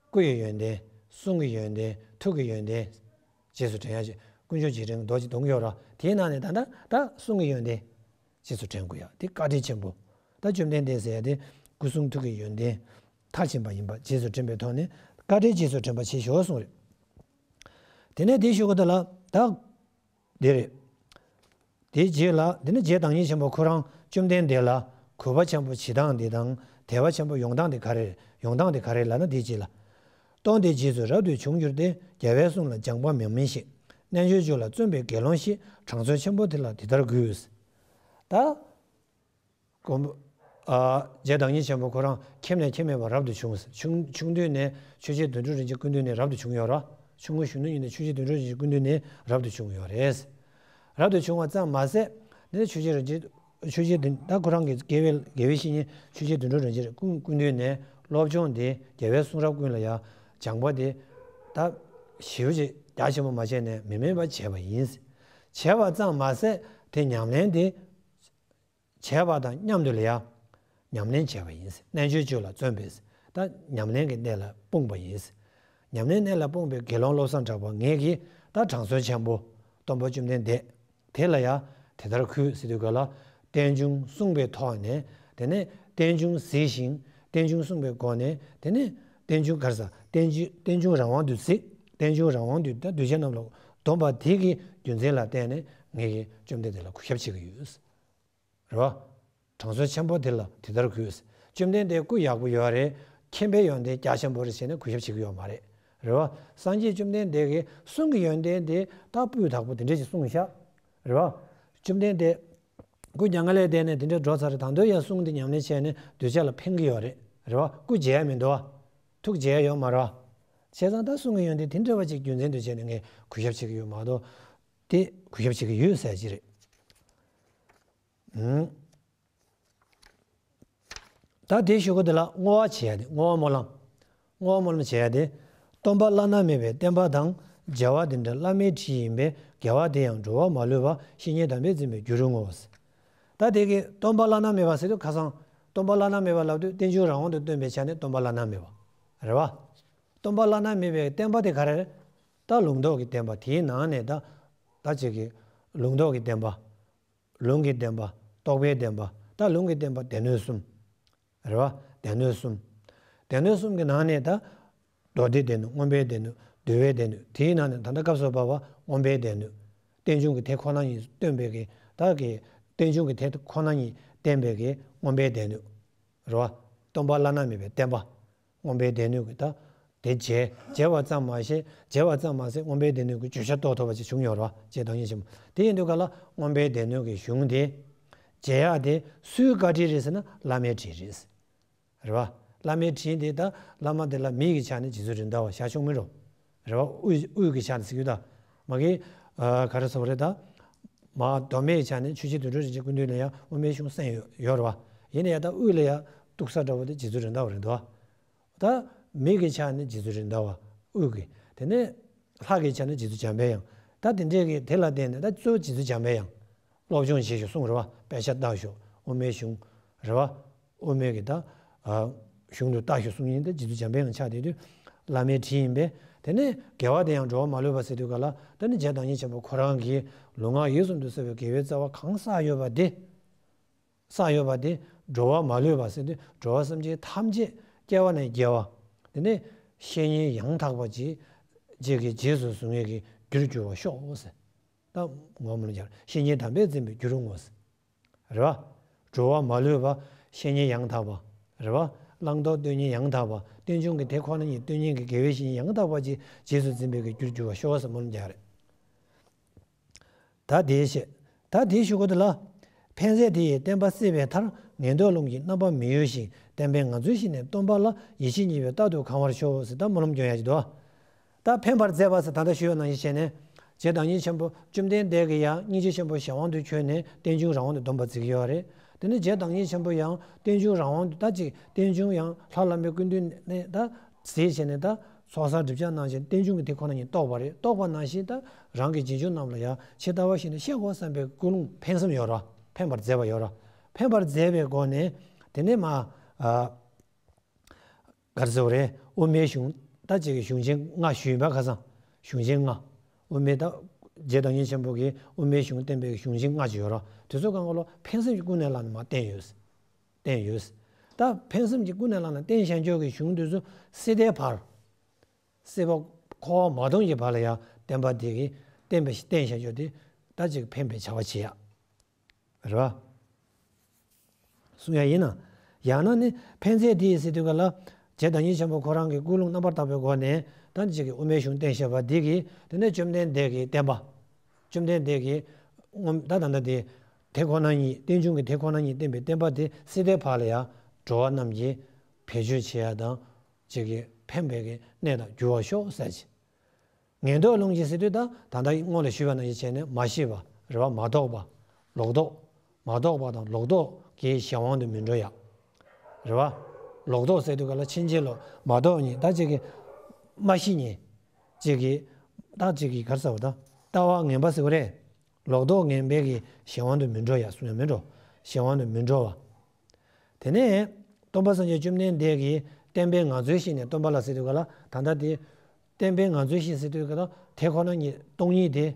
སྐུ་ཡི་ཡོན་ཏན། གསུང་གི་ཡོན་ཏན། ཐུགས་ཀྱི་ཡོན་ཏན། རྗེས་སུ་དྲན་ཡ་ཅིག་དཀོན་མཆོག་རྗེས་དྲན་གྱི་མདོ་ཅིག་འདོན་གྱི་ཡོད་ར། དེའི་ནང་ནས་ད་ལྟ་ད་གསུང་གི་ཡོན་ཏན། རྗེས་སུ་དྲན་དགོས་ཡ་དེ་བཀའ་དྲིན་ཆེན་པོ། ད་བཅོམ་ལྡན་འདས་ཟེར་ཡ་དེ་སྐུ་གསུང་ཐུགས་ཀྱི་ཡོན་ཏན་མཐར་ཕྱིན་པ་ཡིན་པ་རྗེས་སུ་དྲན་པའི་ཐོག་ནས་བཀའ་དྲིན་རྗེས་སུ་དྲན་པ་ཆེ་ཤོས་གསུངས་རེད། དེ་ནས་དེའི་གཞུག་གུ་དེ་ལ་ད། འདི་རེད། དེའི་རྗེས་ལ་འདི་ནི་རྗེ་བདག་ཉིད་ཆེན་པོ་ཁོ་རང་བཅོམ་ལྡན་འདས་ལ་གུས་པ་ཆེན་པོ་བྱེད་སྟངས་འདི་དང་དད་པ་ཆེན་པོ་ཡོང་སྟངས་འདི་ག་རེ་རེད། ཡོང་སྟངས་འདི་ག་རེ་ལབ་ན་དེའི་རྗེས་ལ། སྟོན་ཏེ་རྗེས་སུ་རབ་ཏུ་བྱུང་གྱུར་ཏེ། རྒྱལ་བའི་གསུང་ལ་སྦྱངས་པ་མེད་མིན་ཞིག་རྣལ་འབྱོར་ཆོས་ལ་བརྩོན་པའི་དགེ་སློང་ཞིག་དྲང་སྲོང་ཆེན་པོ་དེ་ལ་འདི་ལྟར་གུས། ད། མགོན་པོ། ཨ། རྗེ་བདག་ཉིད་ཆེན་པོ་ཁོ་རང་ཁྱིམ་ནས་ཁྱིམ་མེད་པར་རབ་ཏུ་བྱུང་། ཆུང་ཆུང་དུས་ནས་ཆོས་རྗེ་དོན་གྲུབ་རིན་ཆེན་སྐུ་མདུན་ནས་རབ་ཏུ་བྱུང་ཡོད་ར། ཆུང་ངུ་གཞོན་ནུ་ཡིན་ནའི་ཆོས་རྗེ་དོན་གྲུབ་རིན་ཆེན་སྐུ་མདུན་ནས་རབ་ཏུ་བྱུང་ཡོད་རེད། རབ་ཏུ་བྱུང་བ་ཙམ་མ་ཟད་ནི་ཆོས་རྗེ་རིན་ཆེན་ཆོས་རྗེ་དོན་ད་ཁོ་རང་གི་དགེ་བའི་དགེ་བའི་བཤེས་གཉེན་ཆོས་རྗེ་དོན་གྲུབ་རིན་ཆེན་སྐུ་སྐུ་མདུན་ནས་སློབ་སྦྱོང་དེ་རྒྱལ་བའི་གསུང་རབ་ཀུན་ལ་ཡང་སྦྱངས་པ་དེ་ད་ཞེ་པོ་ཅིག་རྒྱ་ཆེན་པོ་མ་བྱས་ནས་མི་དམན་པ་བྱས་པ་ཡིན། བྱས་པ་ཙམ་མ་ཟད་དེ་ཉམས་ལེན་དེ། བྱས་པ་དང་མཉམ་དུ་ལ་ཡང་ཉམས་ལེན་བྱས་པ་ཡིན། རྣལ་འབྱོར་ཆོས་ལ་བརྩོན་པས། ད་ཉམས་ལེན་གྱི་གནས་ལ་སྤུངས་པ་ཡིན། ཉམས་ལེན་གནས་ལ་སྤུངས་པའི་དགེ་སློང་བློ་བཟང་གྲགས་པ་ངེད་ཀྱིས་ད་དྲང་སྲོང་ཆེན་པོ་སྟོན་པ་བཅོམ་ལྡན་འདས་དེ་ལ་ཡང་དེ་ལྟར་གུས་ཟེར་དུས་ག་ལ་རྟེན་འབྱུང་གསུངས་པའི་ཐོག་ནས་དེ་ནས་རྟེན་འབྱུང་གཟིགས་ཤིང་རྟེན་འབྱུང་གསུངས་པའི་སྒོ་ནས་དེ་ནས་རྟེན་འབྱུང་ག་རེ་ཟ་རྟེན་འབྱུང་རྟེན་འབྱུང་རང་དབང་དུ་གཟིགས། རྟེན་འབྱུང་རང་དབང་དུ་ད་གདུལ་བྱ་རྣམས་ལ་འདོམས་པ་དེ་གི་རྒྱུ་མཚན་ལ་བརྟེན་ནས་ངེད་ཀྱིས་བཅོམ་ལྡན་འདས་ལ་གུས་ཞབས་བྱེད་ཀྱི་ཡོད། རེད་བ། དྲང་སྲོང་ཆེན་པོ་དེ་ལ་དེ་ལྟར་གུས། བཅོམ་ལྡན་འདས་སྐུ་ཡག་པོ་ཡོད་རེད། མཁྱེན་པའི་ཡོན་ཏན་རྒྱ་ཆེན་པོ་རེད་ཟེར་ནས་གུས་ཞབས་བྱེད་ཀྱི་ཡོད་མ་རེད། རེད་བ། སངས་རྒྱས་བཅོམ་ལྡན་འདས་ཀྱི་གསུང་གི་ཡོན་ཏན་དེ་ད་སྤུས་དག་པོ་དེ་འདྲས་ཞིག་གསུངས་ཤག་རེད་བ། བཅོམ་ལྡན་འདས་སྐུ་མྱ་ངན་ལས་འདས་ནས་དེ་འདྲས་འགྲོ་ཚར་རེད། ད་དུང་ཡང་གསུང་དེ་ཉམས་ལེན་བྱས་ནས་གདུལ་བྱ་ལ་ཕན་གྱི་ཡོད་རེད། རེད་བ། སྐུ་མཇལ་ཡ་མི་འདུག་བ། ཐུགས་མཇལ་ཡ་ཡོད་མ་རེད་བ། བྱས་ཙང་ད་གསུང་གི་ཡོན་ཏན་དེ་འདྲ་བ་ཅིག་རྒྱུ་མཚན་དུ་བྱས་ནས་ངས་གུས་ཞབས་བྱེད་ཀྱི་ཡོད་མ་གཏོགས། དེ་གུས་ཞབས་བྱེད་ཀྱི་ཡོད་ཟེར་གྱི་རེད། ཨང་། ད་དེའི་གཞུག་གུ་དེ་ལ་བསྔོ་བ་བྱེད་ཡ་དེ་བསྔོ་བ་སྨོན་ལམ། བསྔོ་བ་སྨོན་ལམ་བྱེད་ཡ་དེ། སྟོན་པ་བླ་ན་མེད་པའི་བསྟན་པ་དང་མཇལ་བ་དེ་འདྲ་བླ་མའི་དྲིན་ཡིན་པས་དགེ་བ་དེ་ཡང་འགྲོ་བར་མ་ལུས་པ་བཤེས་གཉེན་དམ་པས་འཛིན་པའི་རྒྱུ་རུ་བསྔོ། ད་དེ་གི་སྟོན་པ་བླ་ན་མེད་པ་ཟེར་དུས་ཁ་སང་སྟོན་པ་བླ་ན་མེད་པ་ལབ་དུས་རྟེན་འབྱུང་རང་དབང་དུ་སྟོན་པའི་ཆ་ནས་སྟོན་པ་བླ་ན་མེད་པ་རེད་བ། སྟོན་པ་བླ་ན་མེད་པའི་བསྟན་པ་དེ་ག་རེ་རེད། ད་ལུང་རྟོགས་ཀྱི་བསྟན་པ་དེའི་ནང་ནས་ད་ད་ཅིག་གི་ལུང་རྟོགས་ཀྱི་བསྟན་པ། ལུང་གི་བསྟན་པ། རྟོགས་པའི་བསྟན་པ། ད་ལུང་གི་བསྟན་པ་སྡེ་སྣོད་གསུམ། རེད་བ། སྡེ་སྣོད་གསུམ། སྡེ་སྣོད་གསུམ་གྱི་ནང་ནས་ད། མདོ་སྡེ་སྡེ་སྣོད། མངོན་པའི་སྡེ་སྣོད། འདུལ་བའི་སྡེ་སྣོད། དེའི་ནང་ནས་ད་ལྟ་སྐབས་སུ་བབ་པ་མངོན་པའི་སྡེ་སྣོད། རྟེན་འབྱུང་གི་དེ་ཁོ་ན་ཉིད་སྟོན་པའི་གི་ད་གི་རྟེན་འབྱུང་གི་དེ་ཁོ་ན་ཉིད་བསྟན་པའི་གི་མངོན་པའི་སྡེ་སྣོད། རེད་བ། སྟོན་པ་བླ་ན་མེད་པའི་བསྟན་པ། མངོན་པའི་སྡེ་སྣོད་ཀྱི་ད། དེ་མཇལ་མཇལ་བ་ཙམ་མ་ཟད་མཇལ་བ་ཙམ་མ་ཟད་མངོན་པའི་སྡེ་སྣོད་ཀྱི་བརྗོད་བྱ་རྟོགས་ཐུབ་པ་ཅིག་བྱུང་ཡོད་རེད་བ། རྗེ་བདག་ཉིད་ཆེན་པོ་དེ་ཡིན་དུས་ག་ལ་མངོན་པའི་སྡེ་སྣོད་ཀྱི་གཞུང་དེ། མཇལ་ཡག་དེ་སུའི་བཀའ་དྲིན་རེད་ཟེར་ན་བླ་མའི་དྲིན་རེད། རེད་བ། བླ་མའི་དྲིན་དེ་ད་བླ་མ་དེ་ལ་མིག་གི་ཆ་ནས་རྗེ་བཙུན་རེད་མདའ་བ་བཞག་ཆོག་མི་རེད། རེད་བ། དབུས་དབུས་ཀྱི་ཆ་ནས་ཟེར་རྒྱུ་ད། མ་གི། ག་རེ་ཟེར་བ་རེད་ད། མ་མདོ་སྨད་ཀྱི་ཆ་ནས་ཆོས་རྗེ་དོན་གྲུབ་རིན་ཆེན་སྐུ་མདུན་ལ་ཡང་དབུ་མའི་གཞུང་གསན་ཡོད་ཡོད་རེད་བ། ཡིན་ན་ཡང་ད་དབུས་ལ་ཡང་གཏུགས་ས་འདྲ་བོ་དེ་རྗེ་བཙུན་རེད་མདའ་བ་རེད་འདུག་བ། ད་མིག་གི་ཆ་ནས་རྗེ་བཙུན་རེད་མདའ་བ། དབུས་ཀྱི། དེ་ནས་ལྷ་གི་ཆ་ནས་རྗེ་བཙུན་འཇམ་པའི་དབྱངས། ད་དེ་འདྲས་ཀྱི་དེ་ལ་བརྟེན་ནས་ད་གཙོ་བོ་རྗེ་བཙུན་འཇམ་པའི་དབྱངས། སློབ་སྦྱོང་བྱེད་ཤོག་གསུངས་རེད་བ། དཔེ་ཆ་ལྟ་ཤོག་དབུ་མའི་གཞུང་། རེད་བ། དབུ་མའི་གི་ད་གཞུང་དུ་ལྟ་ཞིག་གསུང་ཡིན་ཏེ། རྗེ་བཙུན་འཇམ་དཔལ་དབྱངས་ཆགས་དེ་དུས་བླ་མའི་ཁྲིད་ཡིན་པས། དེ་ནས་དགེ་བ་དེ་ཡང་འགྲོ་བ་མ་ལུས་པ་ཟེར་དུས་ག་ལ། ད་ནི་རྗེ་བདག་ཉིད་ཆེན་པོ་ཁོ་རང་གི་ལུས་ངག་ཡིད་གསུམ་དུ་གསལ་བའི་དགེ་བའི་རྩ་བ་གང་བསགས་ཡོད་པ་དེ། བསགས་ཡོད་པ་དེ་འགྲོ་བ་མ་ལུས་པ་ཟེར་དུས། འགྲོ་བ་སེམས་ཅན་ཐམས་ཅད་སྐྱེ་བ་ནས་སྐྱེ་བ། དེ་ནས་བཤེས་གཉེན་ཡང་དག་པ་ཅིག་ཅིག་གི་རྗེས་སུ་བཟུང་བའི་གི་རྒྱུར་འགྱུར་བར་ཤོག་ཟེར། ད་ངོ་མ་ལ་སྦྱར་བཤེས་གཉེན་དམ་པས་འཛིན་པའི་རྒྱུ་རུ་བསྔོ་ཟེར། རེད་བ། འགྲོ་བ་མ་ལུས་པ། བཤེས་གཉེན་ཡང་དག་པ། རེད་བ། བླང་དོར་སྟོན་མཁན་ཡང་དག་པ། རྟེན་འབྱུང་གི་དེ་ཁོ་ན་ཉིད་སྟོན་མཁན་གྱི་དགེ་བའི་བཤེས་གཉེན་ཡང་དག་པ་ཅིག་རྗེས་སུ་འཛིན་པའི་གི་རྒྱུར་འགྱུར་བར་ཤོག་ཟེར་སྨོན་ལམ་རྒྱག་རེད། ད་དེའི་ཕྱིར། ད་དེའི་ཞུ་སྒོ་དེ་ལ། ཕན་མཛད་དེ་ཡི་བསྟན་པ་སྲིད་པའི་མཐར། ངན་འགྲོའི་རླུང་གིས་རྣམ་པར་མི་གཡོ་ཞིང་། བསྟན་པས་ང་ཚོའི་གཤིས་ནི་སྟོན་པ་ལ། ཡིད་ཆེས་རྙེད་པའི་རྟག་ཏུ་གང་བར་ཤོག་ཟེར། ད་སྨོན་ལམ་སྐྱོན་ཡག་ཅིག་འདུག་ད་ཕན་པར་མཛད་པ་ཟེར་ད་ལྟ་ཞུས་པ་ནང་བཞིན་བྱས་ནས། རྗེ་བདག་ཉིད་ཆེན་པོ་བཅོམ་ལྡན་འདས་ཀྱིས་ཡང་སྙིང་རྗེ་ཆེན་པོ་གཞན་དབང་དུ་བྱས་ནས་རྟེན་འབྱུང་རང་དབང་དུ་བསྡོམས་པ་བརྩི་གི་ཡོད་རེད། དེ་ནས་རྗེ་བདག་ཉིད་ཆེན་པོ་ཡང་རྟེན་འབྱུང་རང་དབང་དུ་ད་ཅིག་རྟེན་འབྱུང་ཡང་ལྷ་བླ་མའི་སྐུ་མདུན་ནས་ད་གཟིགས་བྱས་ནས་ད། ཚོགས་བསགས་སྒྲིབ་སྦྱང་གནང་བྱས་རྟེན་འབྱུང་གི་དེ་ཁོ་ན་ཉིད་རྟོགས་པ་རེད། རྟོགས་པ་ནང་བཞིན་ད་རང་གི་རྗེས་འཇུག་རྣམས་ལ་ཡང་ཇི་ལྟ་བ་བཞིན་དུ་བཤད་དགོས་བསམ་པའི་ཀུན་སློང་ཕན་སེམས་ཡོད་ར། ཕན་པར་མཛད་པ་ཡོད་ར། ཕན་པར་མཛད་པའི་སྒོ་ནས་དེ་ནས་མ། ཨ། ག་རེ་ཟེར་བ་རེད། དབུ་མའི་གཞུང་ད་ཅིག་གི་གཞུང་ཆེན་ལྔ་ཞུས་ཡིན་པ། ཁ་སང་གཞུང་ཆེན་ལྔ། དབུ་མའི་ད་རྗེ་བདག་ཉིད་ཆེན་པོ་གིས་དབུ་མའི་གཞུང་བསྟན་པའི་གཞུང་ཆེན་ལྔ་ཅིག་ཡོད་ར། དེ་ཚོ་གང་ག་ལོ་ཕན་སེམས་ཀྱི་ཀུན་ནས་བསླངས་ནས་མ་བསྟན་ཡོད། བསྟན་ཡོད། ད་ཕན་སེམས་ཀྱི་ཀུན་ནས་བསླངས་ནས་བསྟན་བཞག་ཆོག་གི་གཞུང་དེ་ཚོ་སྲིད་མཐའི་བར། སྲིད་པ་འཁོར་བ་མ་སྟོངས་ཀྱི་བར་ལ་ཡང་བསྟན་པ་དེ་གི་བསྟན་པ་ཞིག་བསྟན་བཞག་ཆོག་དེ་ད་ཅིག་ཕན་པའི་བྱ་བ་བྱེད་ཡག་རེད་བ། གསུང་ཡག་ཡིན་ན། ཡང་ན་ནི་ཕན་མཛད་དེ་ཡི་ཟེར་དུས་ག་ལ། རྗེ་བདག་ཉིད་ཆེན་པོ་ཁོ་རང་གི་ཀུན་སློང་རྣམ་པར་དག་པའི་སྒོ་ནས་ད་ཅིག་གི་དབུ་མའི་གཞུང་བསྟན་བཞག་པ་འདི་གིས་དེ་ནས་བཅོམ་ལྡན་འདས་ཀྱི་བསྟན་པ། བཅོམ་ལྡན་འདས་ཀྱིས་སྔོན་ད་ད་ལྟ་དེ། དེ་ཁོ་ན་ཉིད་རྟེན་འབྱུང་གི་དེ་ཁོ་ན་ཉིད་བསྟན་པའི་བསྟན་པ་དེ་སྲིད་མཐའི་བར་ལ་ཡང་འགྲོ་བ་རྣམས་ཀྱིས་བེད་སྤྱོད་བྱེད་ཡ་དང་། ཅིག་གི་ཕན་པའི་གི་གནས་དང་འགྱུར་བར་ཤོག་ཟེར་གྱི། ངན་འགྲོའི་རླུང་གིས་ཟེར་དུས་ད་ད་ལྟ་སྔོན་ལ་ཞུས་པ་ནང་བཞིན་བྱས་ནས་མ་ཤེས་པ་རེད་བ། མ་རྟོགས་པ། ལོག་རྟོག་མ་རྟོགས་པ་དང་ལོག་རྟོག་གི་གཞན་དབང་དུ་མི་འགྲོ་ཡ། རེད་བ། ལོག་རྟོག་ཟེར་དུས་ག་ལ་ཕྱིན་ཅི་ལོག་མ་རྟོགས་ཉིད་ད་ཅིག་གི་མ་ཤེས་ཉིད། ཅིག་གི་ད་ཅིག་གི་ག་རེ་ཟེར་བ་ད། ལྟ་བ་ངན་པ་ཟེར་བ་རེད། ལོག་རྟོག་ངན་པའི་གི་གཞན་དབང་དུ་མི་འགྲོ་ཡ་གསུང་ཡ་མི་འགྲོ། གཞན་དབང་དུ་མི་འགྲོ་བ། དེ་ནས་སྟོན་པ་སངས་རྒྱས་བཅོམ་ལྡན་འདས་ཀྱིས་བསྟན་པས་ང་ཚོའི་གཤིས་ནི་སྟོན་པ་ལ་ཟེར་དུས་ག་ལ་ད་ལྟ་དེ། བསྟན་པས་ང་ཚོའི་གཤིས་ཟེར་དུས་ག་ལ་དེ་ཁོ་ན་ཉིད་སྟོང་ཉིད་དེ།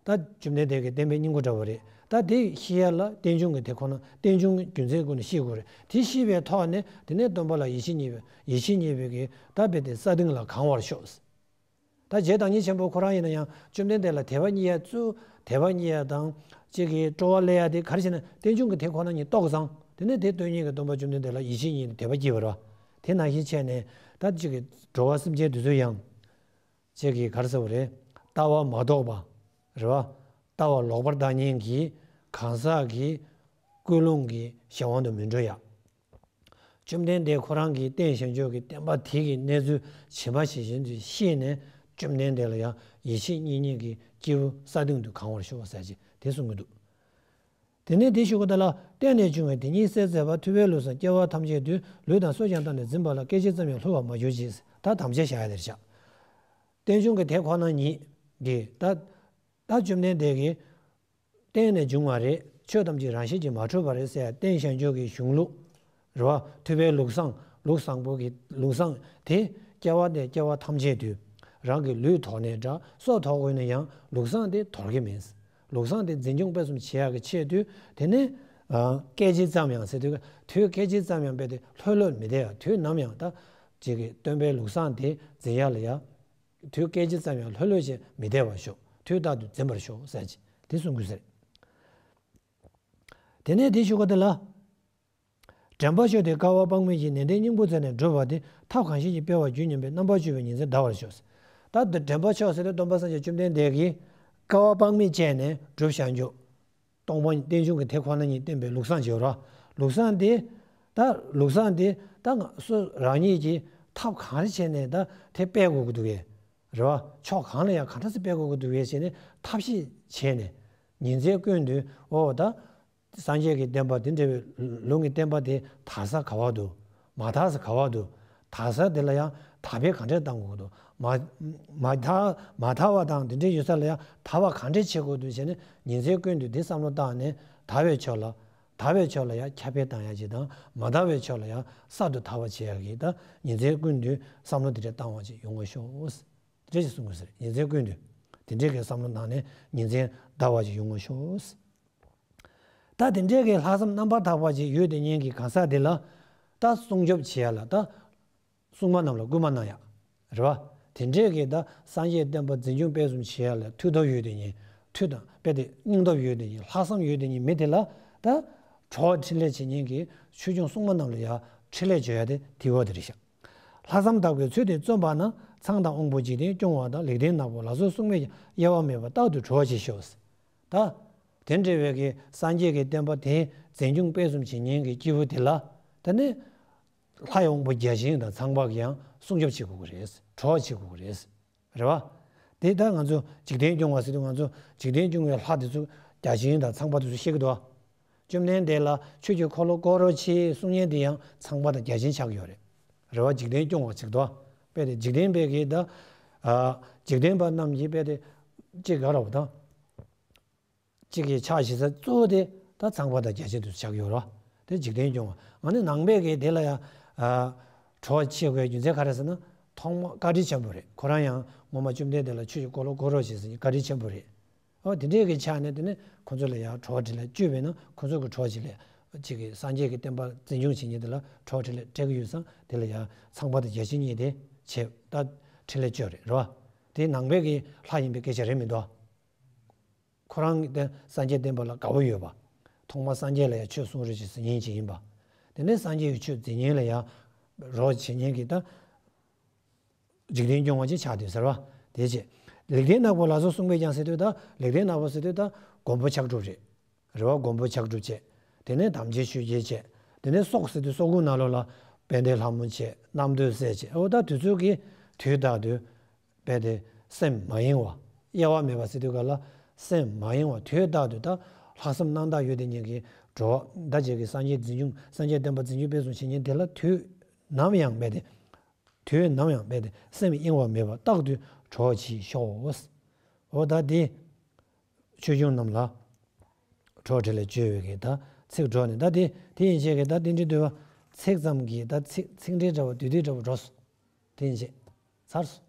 ད་བཅོམ་ལྡན་འདས་ཀྱི་བསྟན་པའི་སྙིང་པོ་འདྲ་བོ་རེད། ད་དེ་ཤེས་ཡ་ལ་རྟེན་འབྱུང་གི་དེ་ཁོ་ན་རྟེན་འབྱུང་རྒྱུ་མཚན་ཀུན་ནས་ཤེས་དགོས་རེད། དེ་ཤེས་པའི་ཐོག་ནས་དེ་ནས་སྟོན་པ་ལ་ཡིད་ཆེས་རྙེད་པའི་ཡིད་ཆེས་རྙེད་པའི་གི་ད་དཔེ་དེ་ས་སྟེང་ལ་གང་བར་ཤོག་ད་རྗེ་བདག་ཉིད་ཆེན་པོ་ཁོ་རང་ཡིན་ན་ཡང་བཅོམ་ལྡན་འདས་ལ་དད་པ་རྙེད་ཡ་གཙོ། དད་པ་རྙེད་ཡ་དང་། གཅིག་གིས་སྤྲོ་བ་སླེབས་ཡ་དེ་ག་རེ་བྱས་ན་རྟེན་འབྱུང་གི་དེ་ཁོ་ན་ཉིད་རྟོགས་ཙང་། དེ་ནས་དེ་སྟོན་མཁན་གྱི་སྟོན་པ་བཅོམ་ལྡན་འདས་ལ་ཡིད་ཆེས་རྙེད་ནས་དད་པ་སྐྱེས་པ་རེད་བ། དེ་ནང་བཞིན་བྱས་ནས་ད་གཅིག་གིས་འགྲོ་བ་སེམས་ཅན་དེ་ཚོ་ཡང་། གཅིག་གིས་ག་རེ་ཟེར་བ་རེད། ལྟ་བ་མ་རྟོགས་པ། རེད་བ། ལྟ་བ་ལོག་པར་ལྟ་མཁན་གྱི་གང་ཟག་གི་ཀུན་སློང་གི་གཞན་དབང་དུ་མི་འགྲོ་ཡ། བཅོམ་ལྡན་འདས་ཁོ་རང་གིས་བསྟན་བཞག་ཆོག་གི་བསྟན་པ་དེ་གི་གནས་ཚུལ་ཇི་མ་ཇི་བཞིན་དུ་ཤེས་ནས་བཅོམ་ལྡན་འདས་ལ་ཡང་ཡིད་ཆེས་རྙེད་མཁན་གྱི་སྐྱེས་བུ་ས་སྟེང་དུ་གང་བར་ཤོག་ཟེར་གྱི་དེ་གསུང་གི་འདུག་དེ་ནས་དེ་ཞུ་གི་ད་ལ་བསྟན་ནས་བྱུང་བའི་དེ་ཉིད་གསལ་མཛད་པ། ཐུབ་པའི་ལུགས་བཟང་སྐྱེ་བ་ཐམས་ཅད་དུ། ལུས་དང་སྲོག་ཀྱང་བཏང་ནས་འཛིན་པ་ལ། སྐད་ཅིག་ཙམ་ཡང་བསླུ་བར་མ་གྱུར་ཅིག་ད་དམ་བཅའ་བཞག་ཡ་དེར་བཞག་རྟེན་འབྱུང་གི་དེ་ཁོ་ན་ཉིད་ཀྱི་ད། ད་བཅོམ་ལྡན་འདས་ཀྱིས། བསྟན་ནས་བྱུང་བ་རེད། ཆོས་ཐམས་ཅད་རང་བཞིན་གྱིས་མ་གྲུབ་པ་རེད་ཟེར་བསྟན་བཞག་ཆོག་གི་གཞུང་ལུགས། རེད་བ། ཐུབ་པའི་ལུགས་བཟང་། ལུགས་བཟང་པོ་གི་ལུགས་བཟང་དེ། སྐྱེ་བ་ནས་སྐྱེ་བ་ཐམས་ཅད་དུ། རང་གི་ལུས་དོར་ནའི་འདྲ། སྲོག་དོར་དགོས་ན་ཡང་ལུགས་བཟང་དེ་དོར་གྱི་མིན། ལུགས་བཟང་དེ་འཛིན་སྐྱོང་སྤེལ་གསུམ་བྱེད་ཡག་གི་ཆེད་དུ། དེ་ནས། ཨ། སྐད་ཅིག་ཙམ་ཡང་ཟེར་དུས། དུས་སྐད་ཅིག་ཙམ་ཡང་རྦད་དེ་ལྷོད་ལྷོད་མི་བསྡད་ཡ། དུས་ནམ་ཡང་ད། ཅིག་གི་སྟོན་པའི་ལུགས་བཟང་དེ་འཛིན་ཡ་ལ་ཡ། དུས་སྐད་ཅིག་ཙམ་ཡང་ལྷོད་ལྷོད་བྱས་མི་བསྡད་པར་ཤོག་དུས་རྟག་ཏུ་འཛིན་པར་ཤོག་ཟེར་གྱི་དེ་གསུང་དགོས་ཟེར། དེ་ནས་དེ་ཞུ་ག་དེ་ལ། དྲན་པ་ཤོར་ཏེ་སྐལ་བ་དཔག་མེད་ཀྱི་ནན་ཏན་སྙིང་པོ་བཙལ་ནས་བསྒྲུབས་པ་དེ་ཐབས་གང་ཞིག་གིས་སྤེལ་བར་འགྱུར་སྙམ་པའི་རྣམ་པར་སྤྱོད་པའི་ཉིན་མཚན་འདའ་བར་ཤོག་ད་དེ་དྲན་པ་ཤོར་ཟེར་ཏེ་སྟོན་པ་སངས་རྒྱས་བཅོམ་ལྡན་འདས་ཀྱིས་སྐལ་བ་དཔག་མེད་སྤྱད་ནས་བསྒྲུབས་བཞག་འཇོག་སྟོང་པ་རྟེན་འབྱུང་གི་དེ་ཁོ་ན་ཉིད་བསྟན་པའི་ལུགས་བཟང་ཅིག་ཡོད་ར། ལུགས་བཟང་དེ། ད་ལུགས་བཟང་དེ་ད་ང་སོ་རང་ཉིད་ཀྱིས་ཐབས་གང་རེ་བྱས་ནས་ད་དེ་སྤེལ་དགོས་ཀྱི་འདུག་གས། རེད་བ། ཕྱོགས་གང་ལ་ཡང་གང་འདྲ་སེ་སྤེལ་དགོས་ཀྱི་འདུག་གས་བྱས་ནས་ཐབས་ཤེས་བྱས་ནས་ཉིན་མཚན་ཀུན་ཏུ་འོ་ད་སངས་རྒྱས་ཀྱི་བསྟན་པ་དེ་འདྲ་བའི་ལུང་གི་བསྟན་པ་དེ་དར་ས་ག་བ་འདུག་མ་དར་ས་ག་བ་འདུག་དར་ས་དེ་ལ་ཡང་དར་སྤེལ་གང་འདྲ་གཏང་དགོས་འདུག་མ་མ་དར་མ་དར་བ་དང་དེ་འདྲ་ཡོད་ས་ལ་ཡང་དར་བ་གང་འདྲ་བྱེད་དགོས་འདུག་བྱས་ནས་ཉིན་མཚན་ཀུན་ཏུ་འདི་བསམ་བློ་བཏང་ནས་དར་བའི་ཕྱོགས་ལ། དག་པའི་ཕྱོགས་ལ་ཡང་ཁྱབ་སྤེལ་བཏང་ཡ་ཅིག་དང་། མ་དག་པའི་ཕྱོགས་ལ་ཡང་གསར་དུ་དར་བ་བྱེད་ཡ་གི་ད་ཉིན་མཚན་ཀུན་ཏུ་བསམ་བློ་དེ་འདྲ་བཏང་བ་ཅིག་ཡོང་བར་ཤོག། དེ་འདྲ་ཞིག་གསུང་གི་ཟེར། ཉིན་མཚན་ཀུན་ཏུ་དེ་འདྲའི་གི་བསམ་བློ་བཏང་ནས་ཉིན་མཚན་དར་བ་ཅིག་ཡོང་བར་ཤོག། ད་དེ་འདྲའི་གི་ལྷག་བསམ་རྣམ་པར་དག་པ་ཅིག་ཡོད་དེ་ཉིན་གྱི་གང་ཟག་དེ་ལ་ད་སྲུང་སྐྱོབ་བྱེད་ཡ་ལ་ད་སྲུང་མ་རྣམས་ལ་སྐུལ་མ་གནང་ཡ། རེད་བ། དེ་འདྲའི་གི་ད་སངས་རྒྱས་བསྟན་པ་འཛིན་སྐྱོང་སྤེལ་གསུམ་བྱེད་ཡ་ལ་མཐུ་སྟོབས་ཡོད་དེ་ཉིན། མཐུ་དང་རྦད་དེ་སྙིང་སྟོབས་ཡོད་དེ་ཉིན། ལྷག་བསམ་ཡོད་དེ་ཉིན་མི་དེ་ལ་ད་གྲོགས་འཕྲིན་ལས་བྱེད་ཉིན་གྱི་ཆོས་སྐྱོང་སྲུང་མ་རྣམས་ལ་ཡ་འཕྲིན་ལས་བྱོས་ཡ་དེ་དེའི་འོག་དེ་རེད་ཤག། ལྷག་བསམ་དག་པའི་ཚུལ་དེ་བརྩོན་པ་ན། ཚངས་དང་དབང་པོ་འཇིག་རྟེན་སྐྱོང་བ་དང་། ལེགས་ལྡན་ནག་པོ་ལ་སོགས་སྲུང་མའི་ཀྱང་། གཡེལ་བ་མེད་པར་རྟག་ཏུ་གྲོགས་བྱེད་ཤོག། ད་དེ་འདྲ་བའི་གི་སངས་རྒྱས་ཀྱི་བསྟན་པ་དེ་འཛིན་སྐྱོང་སྤེལ་གསུམ་བྱེད་ཉིན་གྱི་སྐྱེས་བུ་དེ་ལ་ད་ནི། ལྷའི་དབང་པོ་བརྒྱ་བྱིན་དང་ཚངས་པ་གིས་ཡང་སྲུང་སྐྱོབ་བྱེད་དགོས་ཀྱི་རེད། གྲོགས་བྱེད་དགོས་ཀྱི་རེད། རེད་བ། དེ་ད་ང་ཚོ་འཇིག་རྟེན་སྐྱོང་བ་ཟེར་དུས་ང་ཚོ་འཇིག་རྟེན་སྐྱོང་བའི་ལྷ་དེ་ཚོ་བརྒྱ་བྱིན་དང་ཚངས་པ་དེ་ཚོ་ཤེས་ཀྱི་འདུག། བཅོམ་ལྡན་འདས་ལ་ཆོས་ཀྱི་འཁོར་ལོ་བསྐོར་རོགས་བྱེད་གསུང་མཁན་དེ་ཡང་ཚངས་པ་དང་བརྒྱ་བྱིན་ཆགས་ཀྱི་ཡོད་རེད། རེད་བ། འཇིག་རྟེན་སྐྱོང་བ་ཅིག་འདུག། དཔེ་དེ་འཇིག་རྟེན་པའི་གི་ད། ཨ། འཇིག་རྟེན་པ་རྣམས་ཀྱིས་དཔེ་དེ་ཅིག་ག་ར་བ་དང་། གཅིག་གི་ཕྱག་བཞེས་ས་གཙོ་བོ་དེ་ད་ཚངས་པ་དང་བརྒྱ་བྱིན་དུ་ཆགས་ཡོད་རེད། དེ་འཇིག་རྟེན་སྐྱོང་བ། ཨ་ནི་ནང་པའི་གི་དེ་ལ་ཡང་། ཨ། གྲོགས་བྱེད་དགོས་རྒྱུ་མཚན་ག་རེ་ཟེར་ན། ཐོག་མ་བཀའ་དྲིན་ཆེན་པོ་རེད། ཁོ་རང་ཡང་སྔོན་མ་བཅོམ་ལྡན་འདས་ལ་ཆོས་ཀྱི་འཁོར་ལོ་བསྐོར་རོགས་བྱེད་ཟེར་ནས་བཀའ་དྲིན་ཆེན་པོ་རེད། ཨོ་དེ་འདྲའི་གི་ཆ་ནས་དེ་ནི་ཁོ་ཚོ་ལ་ཡང་གྲོགས་འཕྲིན་ལས་བཅོས་པས་ན་ཁོ་ཚོ་གི་གྲོགས་ཅིག་ལས། གཅིག་གི་སངས་རྒྱས་ཀྱི་བསྟན་པ་འཛིན་སྐྱོང་བྱེད་མཁན་དེ་ལ་གྲོགས་འཕྲིན་ལས་སྤྲད་ཀྱི་ཡོད་ཙང་དེ་ལ་ཡང་ཚངས་པ་དང་བརྒྱ་བྱིན་གཉིས་དེ་བྱས་ད་འཕྲིན་ལས་བཅོས་རེད། རེད་བ། དེ་ནང་པའི་གི་ལྷ་ཡིན་པའི་སྐད་ཆ་རེད་མི་འདུག། ཁོ་རང་གི་སངས་རྒྱས་བསྟན་པ་ལ་དགའ་བོ་ཡོད་པ། ཐོག་མར་སངས་རྒྱས་ལ་ཡང་ཆོས་གསུང་རོགས་བྱེད་ཟེར་མཁན་ཅིག་ཡིན་པ། དེ་ནས་སངས་རྒྱས་ཀྱི་ཆོས་འཛིན་མཁན་ལ་ཡང་རོགས་བྱེད་མཁན་གྱི་ད་འཇིག་རྟེན་སྐྱོང་བ་ཅིག་ཆགས་དུས་ཟེར་བ། དེ་བྱས། ལེགས་ལྡན་ནག་པོ་ལ་སོགས་སྲུང་མའི་ཀྱང་ཟེར་དུས་ད་ལེགས་ལྡན་ནག་པོ་ཟེར་དུས་ད་མགོན་པོ་ཕྱག་དྲུག་རེད། རེད་བ། མགོན་པོ་ཕྱག་དྲུག་བྱས། དེ་ནས་དམ་ཅན་ཆོས་རྒྱལ་བྱས། དེ་ནས་སྲོག་ཟེར་དུས་སྲོག་ཀུན་ནང་ལོགས་ལ་དཔལ་ལྡན་ལྷ་མོ་བྱས། རྣམ་ཐོས་སྲས་བྱས། འོ་ད་དུས་ཚོད་ཀྱི་དུས་རྟག་ཏུ། རྦད་དེ་སེམས་མ་གཡེང་བ། གཡེལ་བ་མེད་པ་ཟེར་དུས་ག་ལ་སེམས་མ་གཡེང་བ་དུས་རྟག་ཏུ་ད་ལྷག་བསམ་རྣམ་དག་ཡོད་དེ་ཉིད་ཀྱི་གྲོགས་ད་ཅིག་གི་སངས་རྒྱས་འཛིན་སྐྱོང་སངས་རྒྱས་བསྟན་པ་འཛིན་སྐྱོང་སྤེལ་གསུམ་བྱེད་མཁན་དེ་ལ་དུས་ནམ་ཡང་རྦད་དེ། དུས་ནམ་ཡང་རྦད་དེ་སེམས་གཡེང་བ་མེད་པར་རྟག་ཏུ་གྲོགས་བྱེད་ཤོག། འོ་ད་དེ་ཆོས་སྐྱོང་རྣམས་ལ་གྲོགས་འཕྲིན་ལས་བཅོལ་བའི་གི་ད་ཚིག་གྲོགས་ནི་ད་དེ་དེ་ཡིན་ཆེད་ཀྱི་ད་རྟེན་འབྲེལ་བསྟོད་པ་ཚིག་ཙམ་གྱི་ད་ཚིག་ཚིག་འགྲེལ་འདྲ་བ་བསྡུས་བསྡུས་འདྲ་བ་འགྲོ་སོང་། དེ་ཡིན་ཆེད་ཚར་སོང་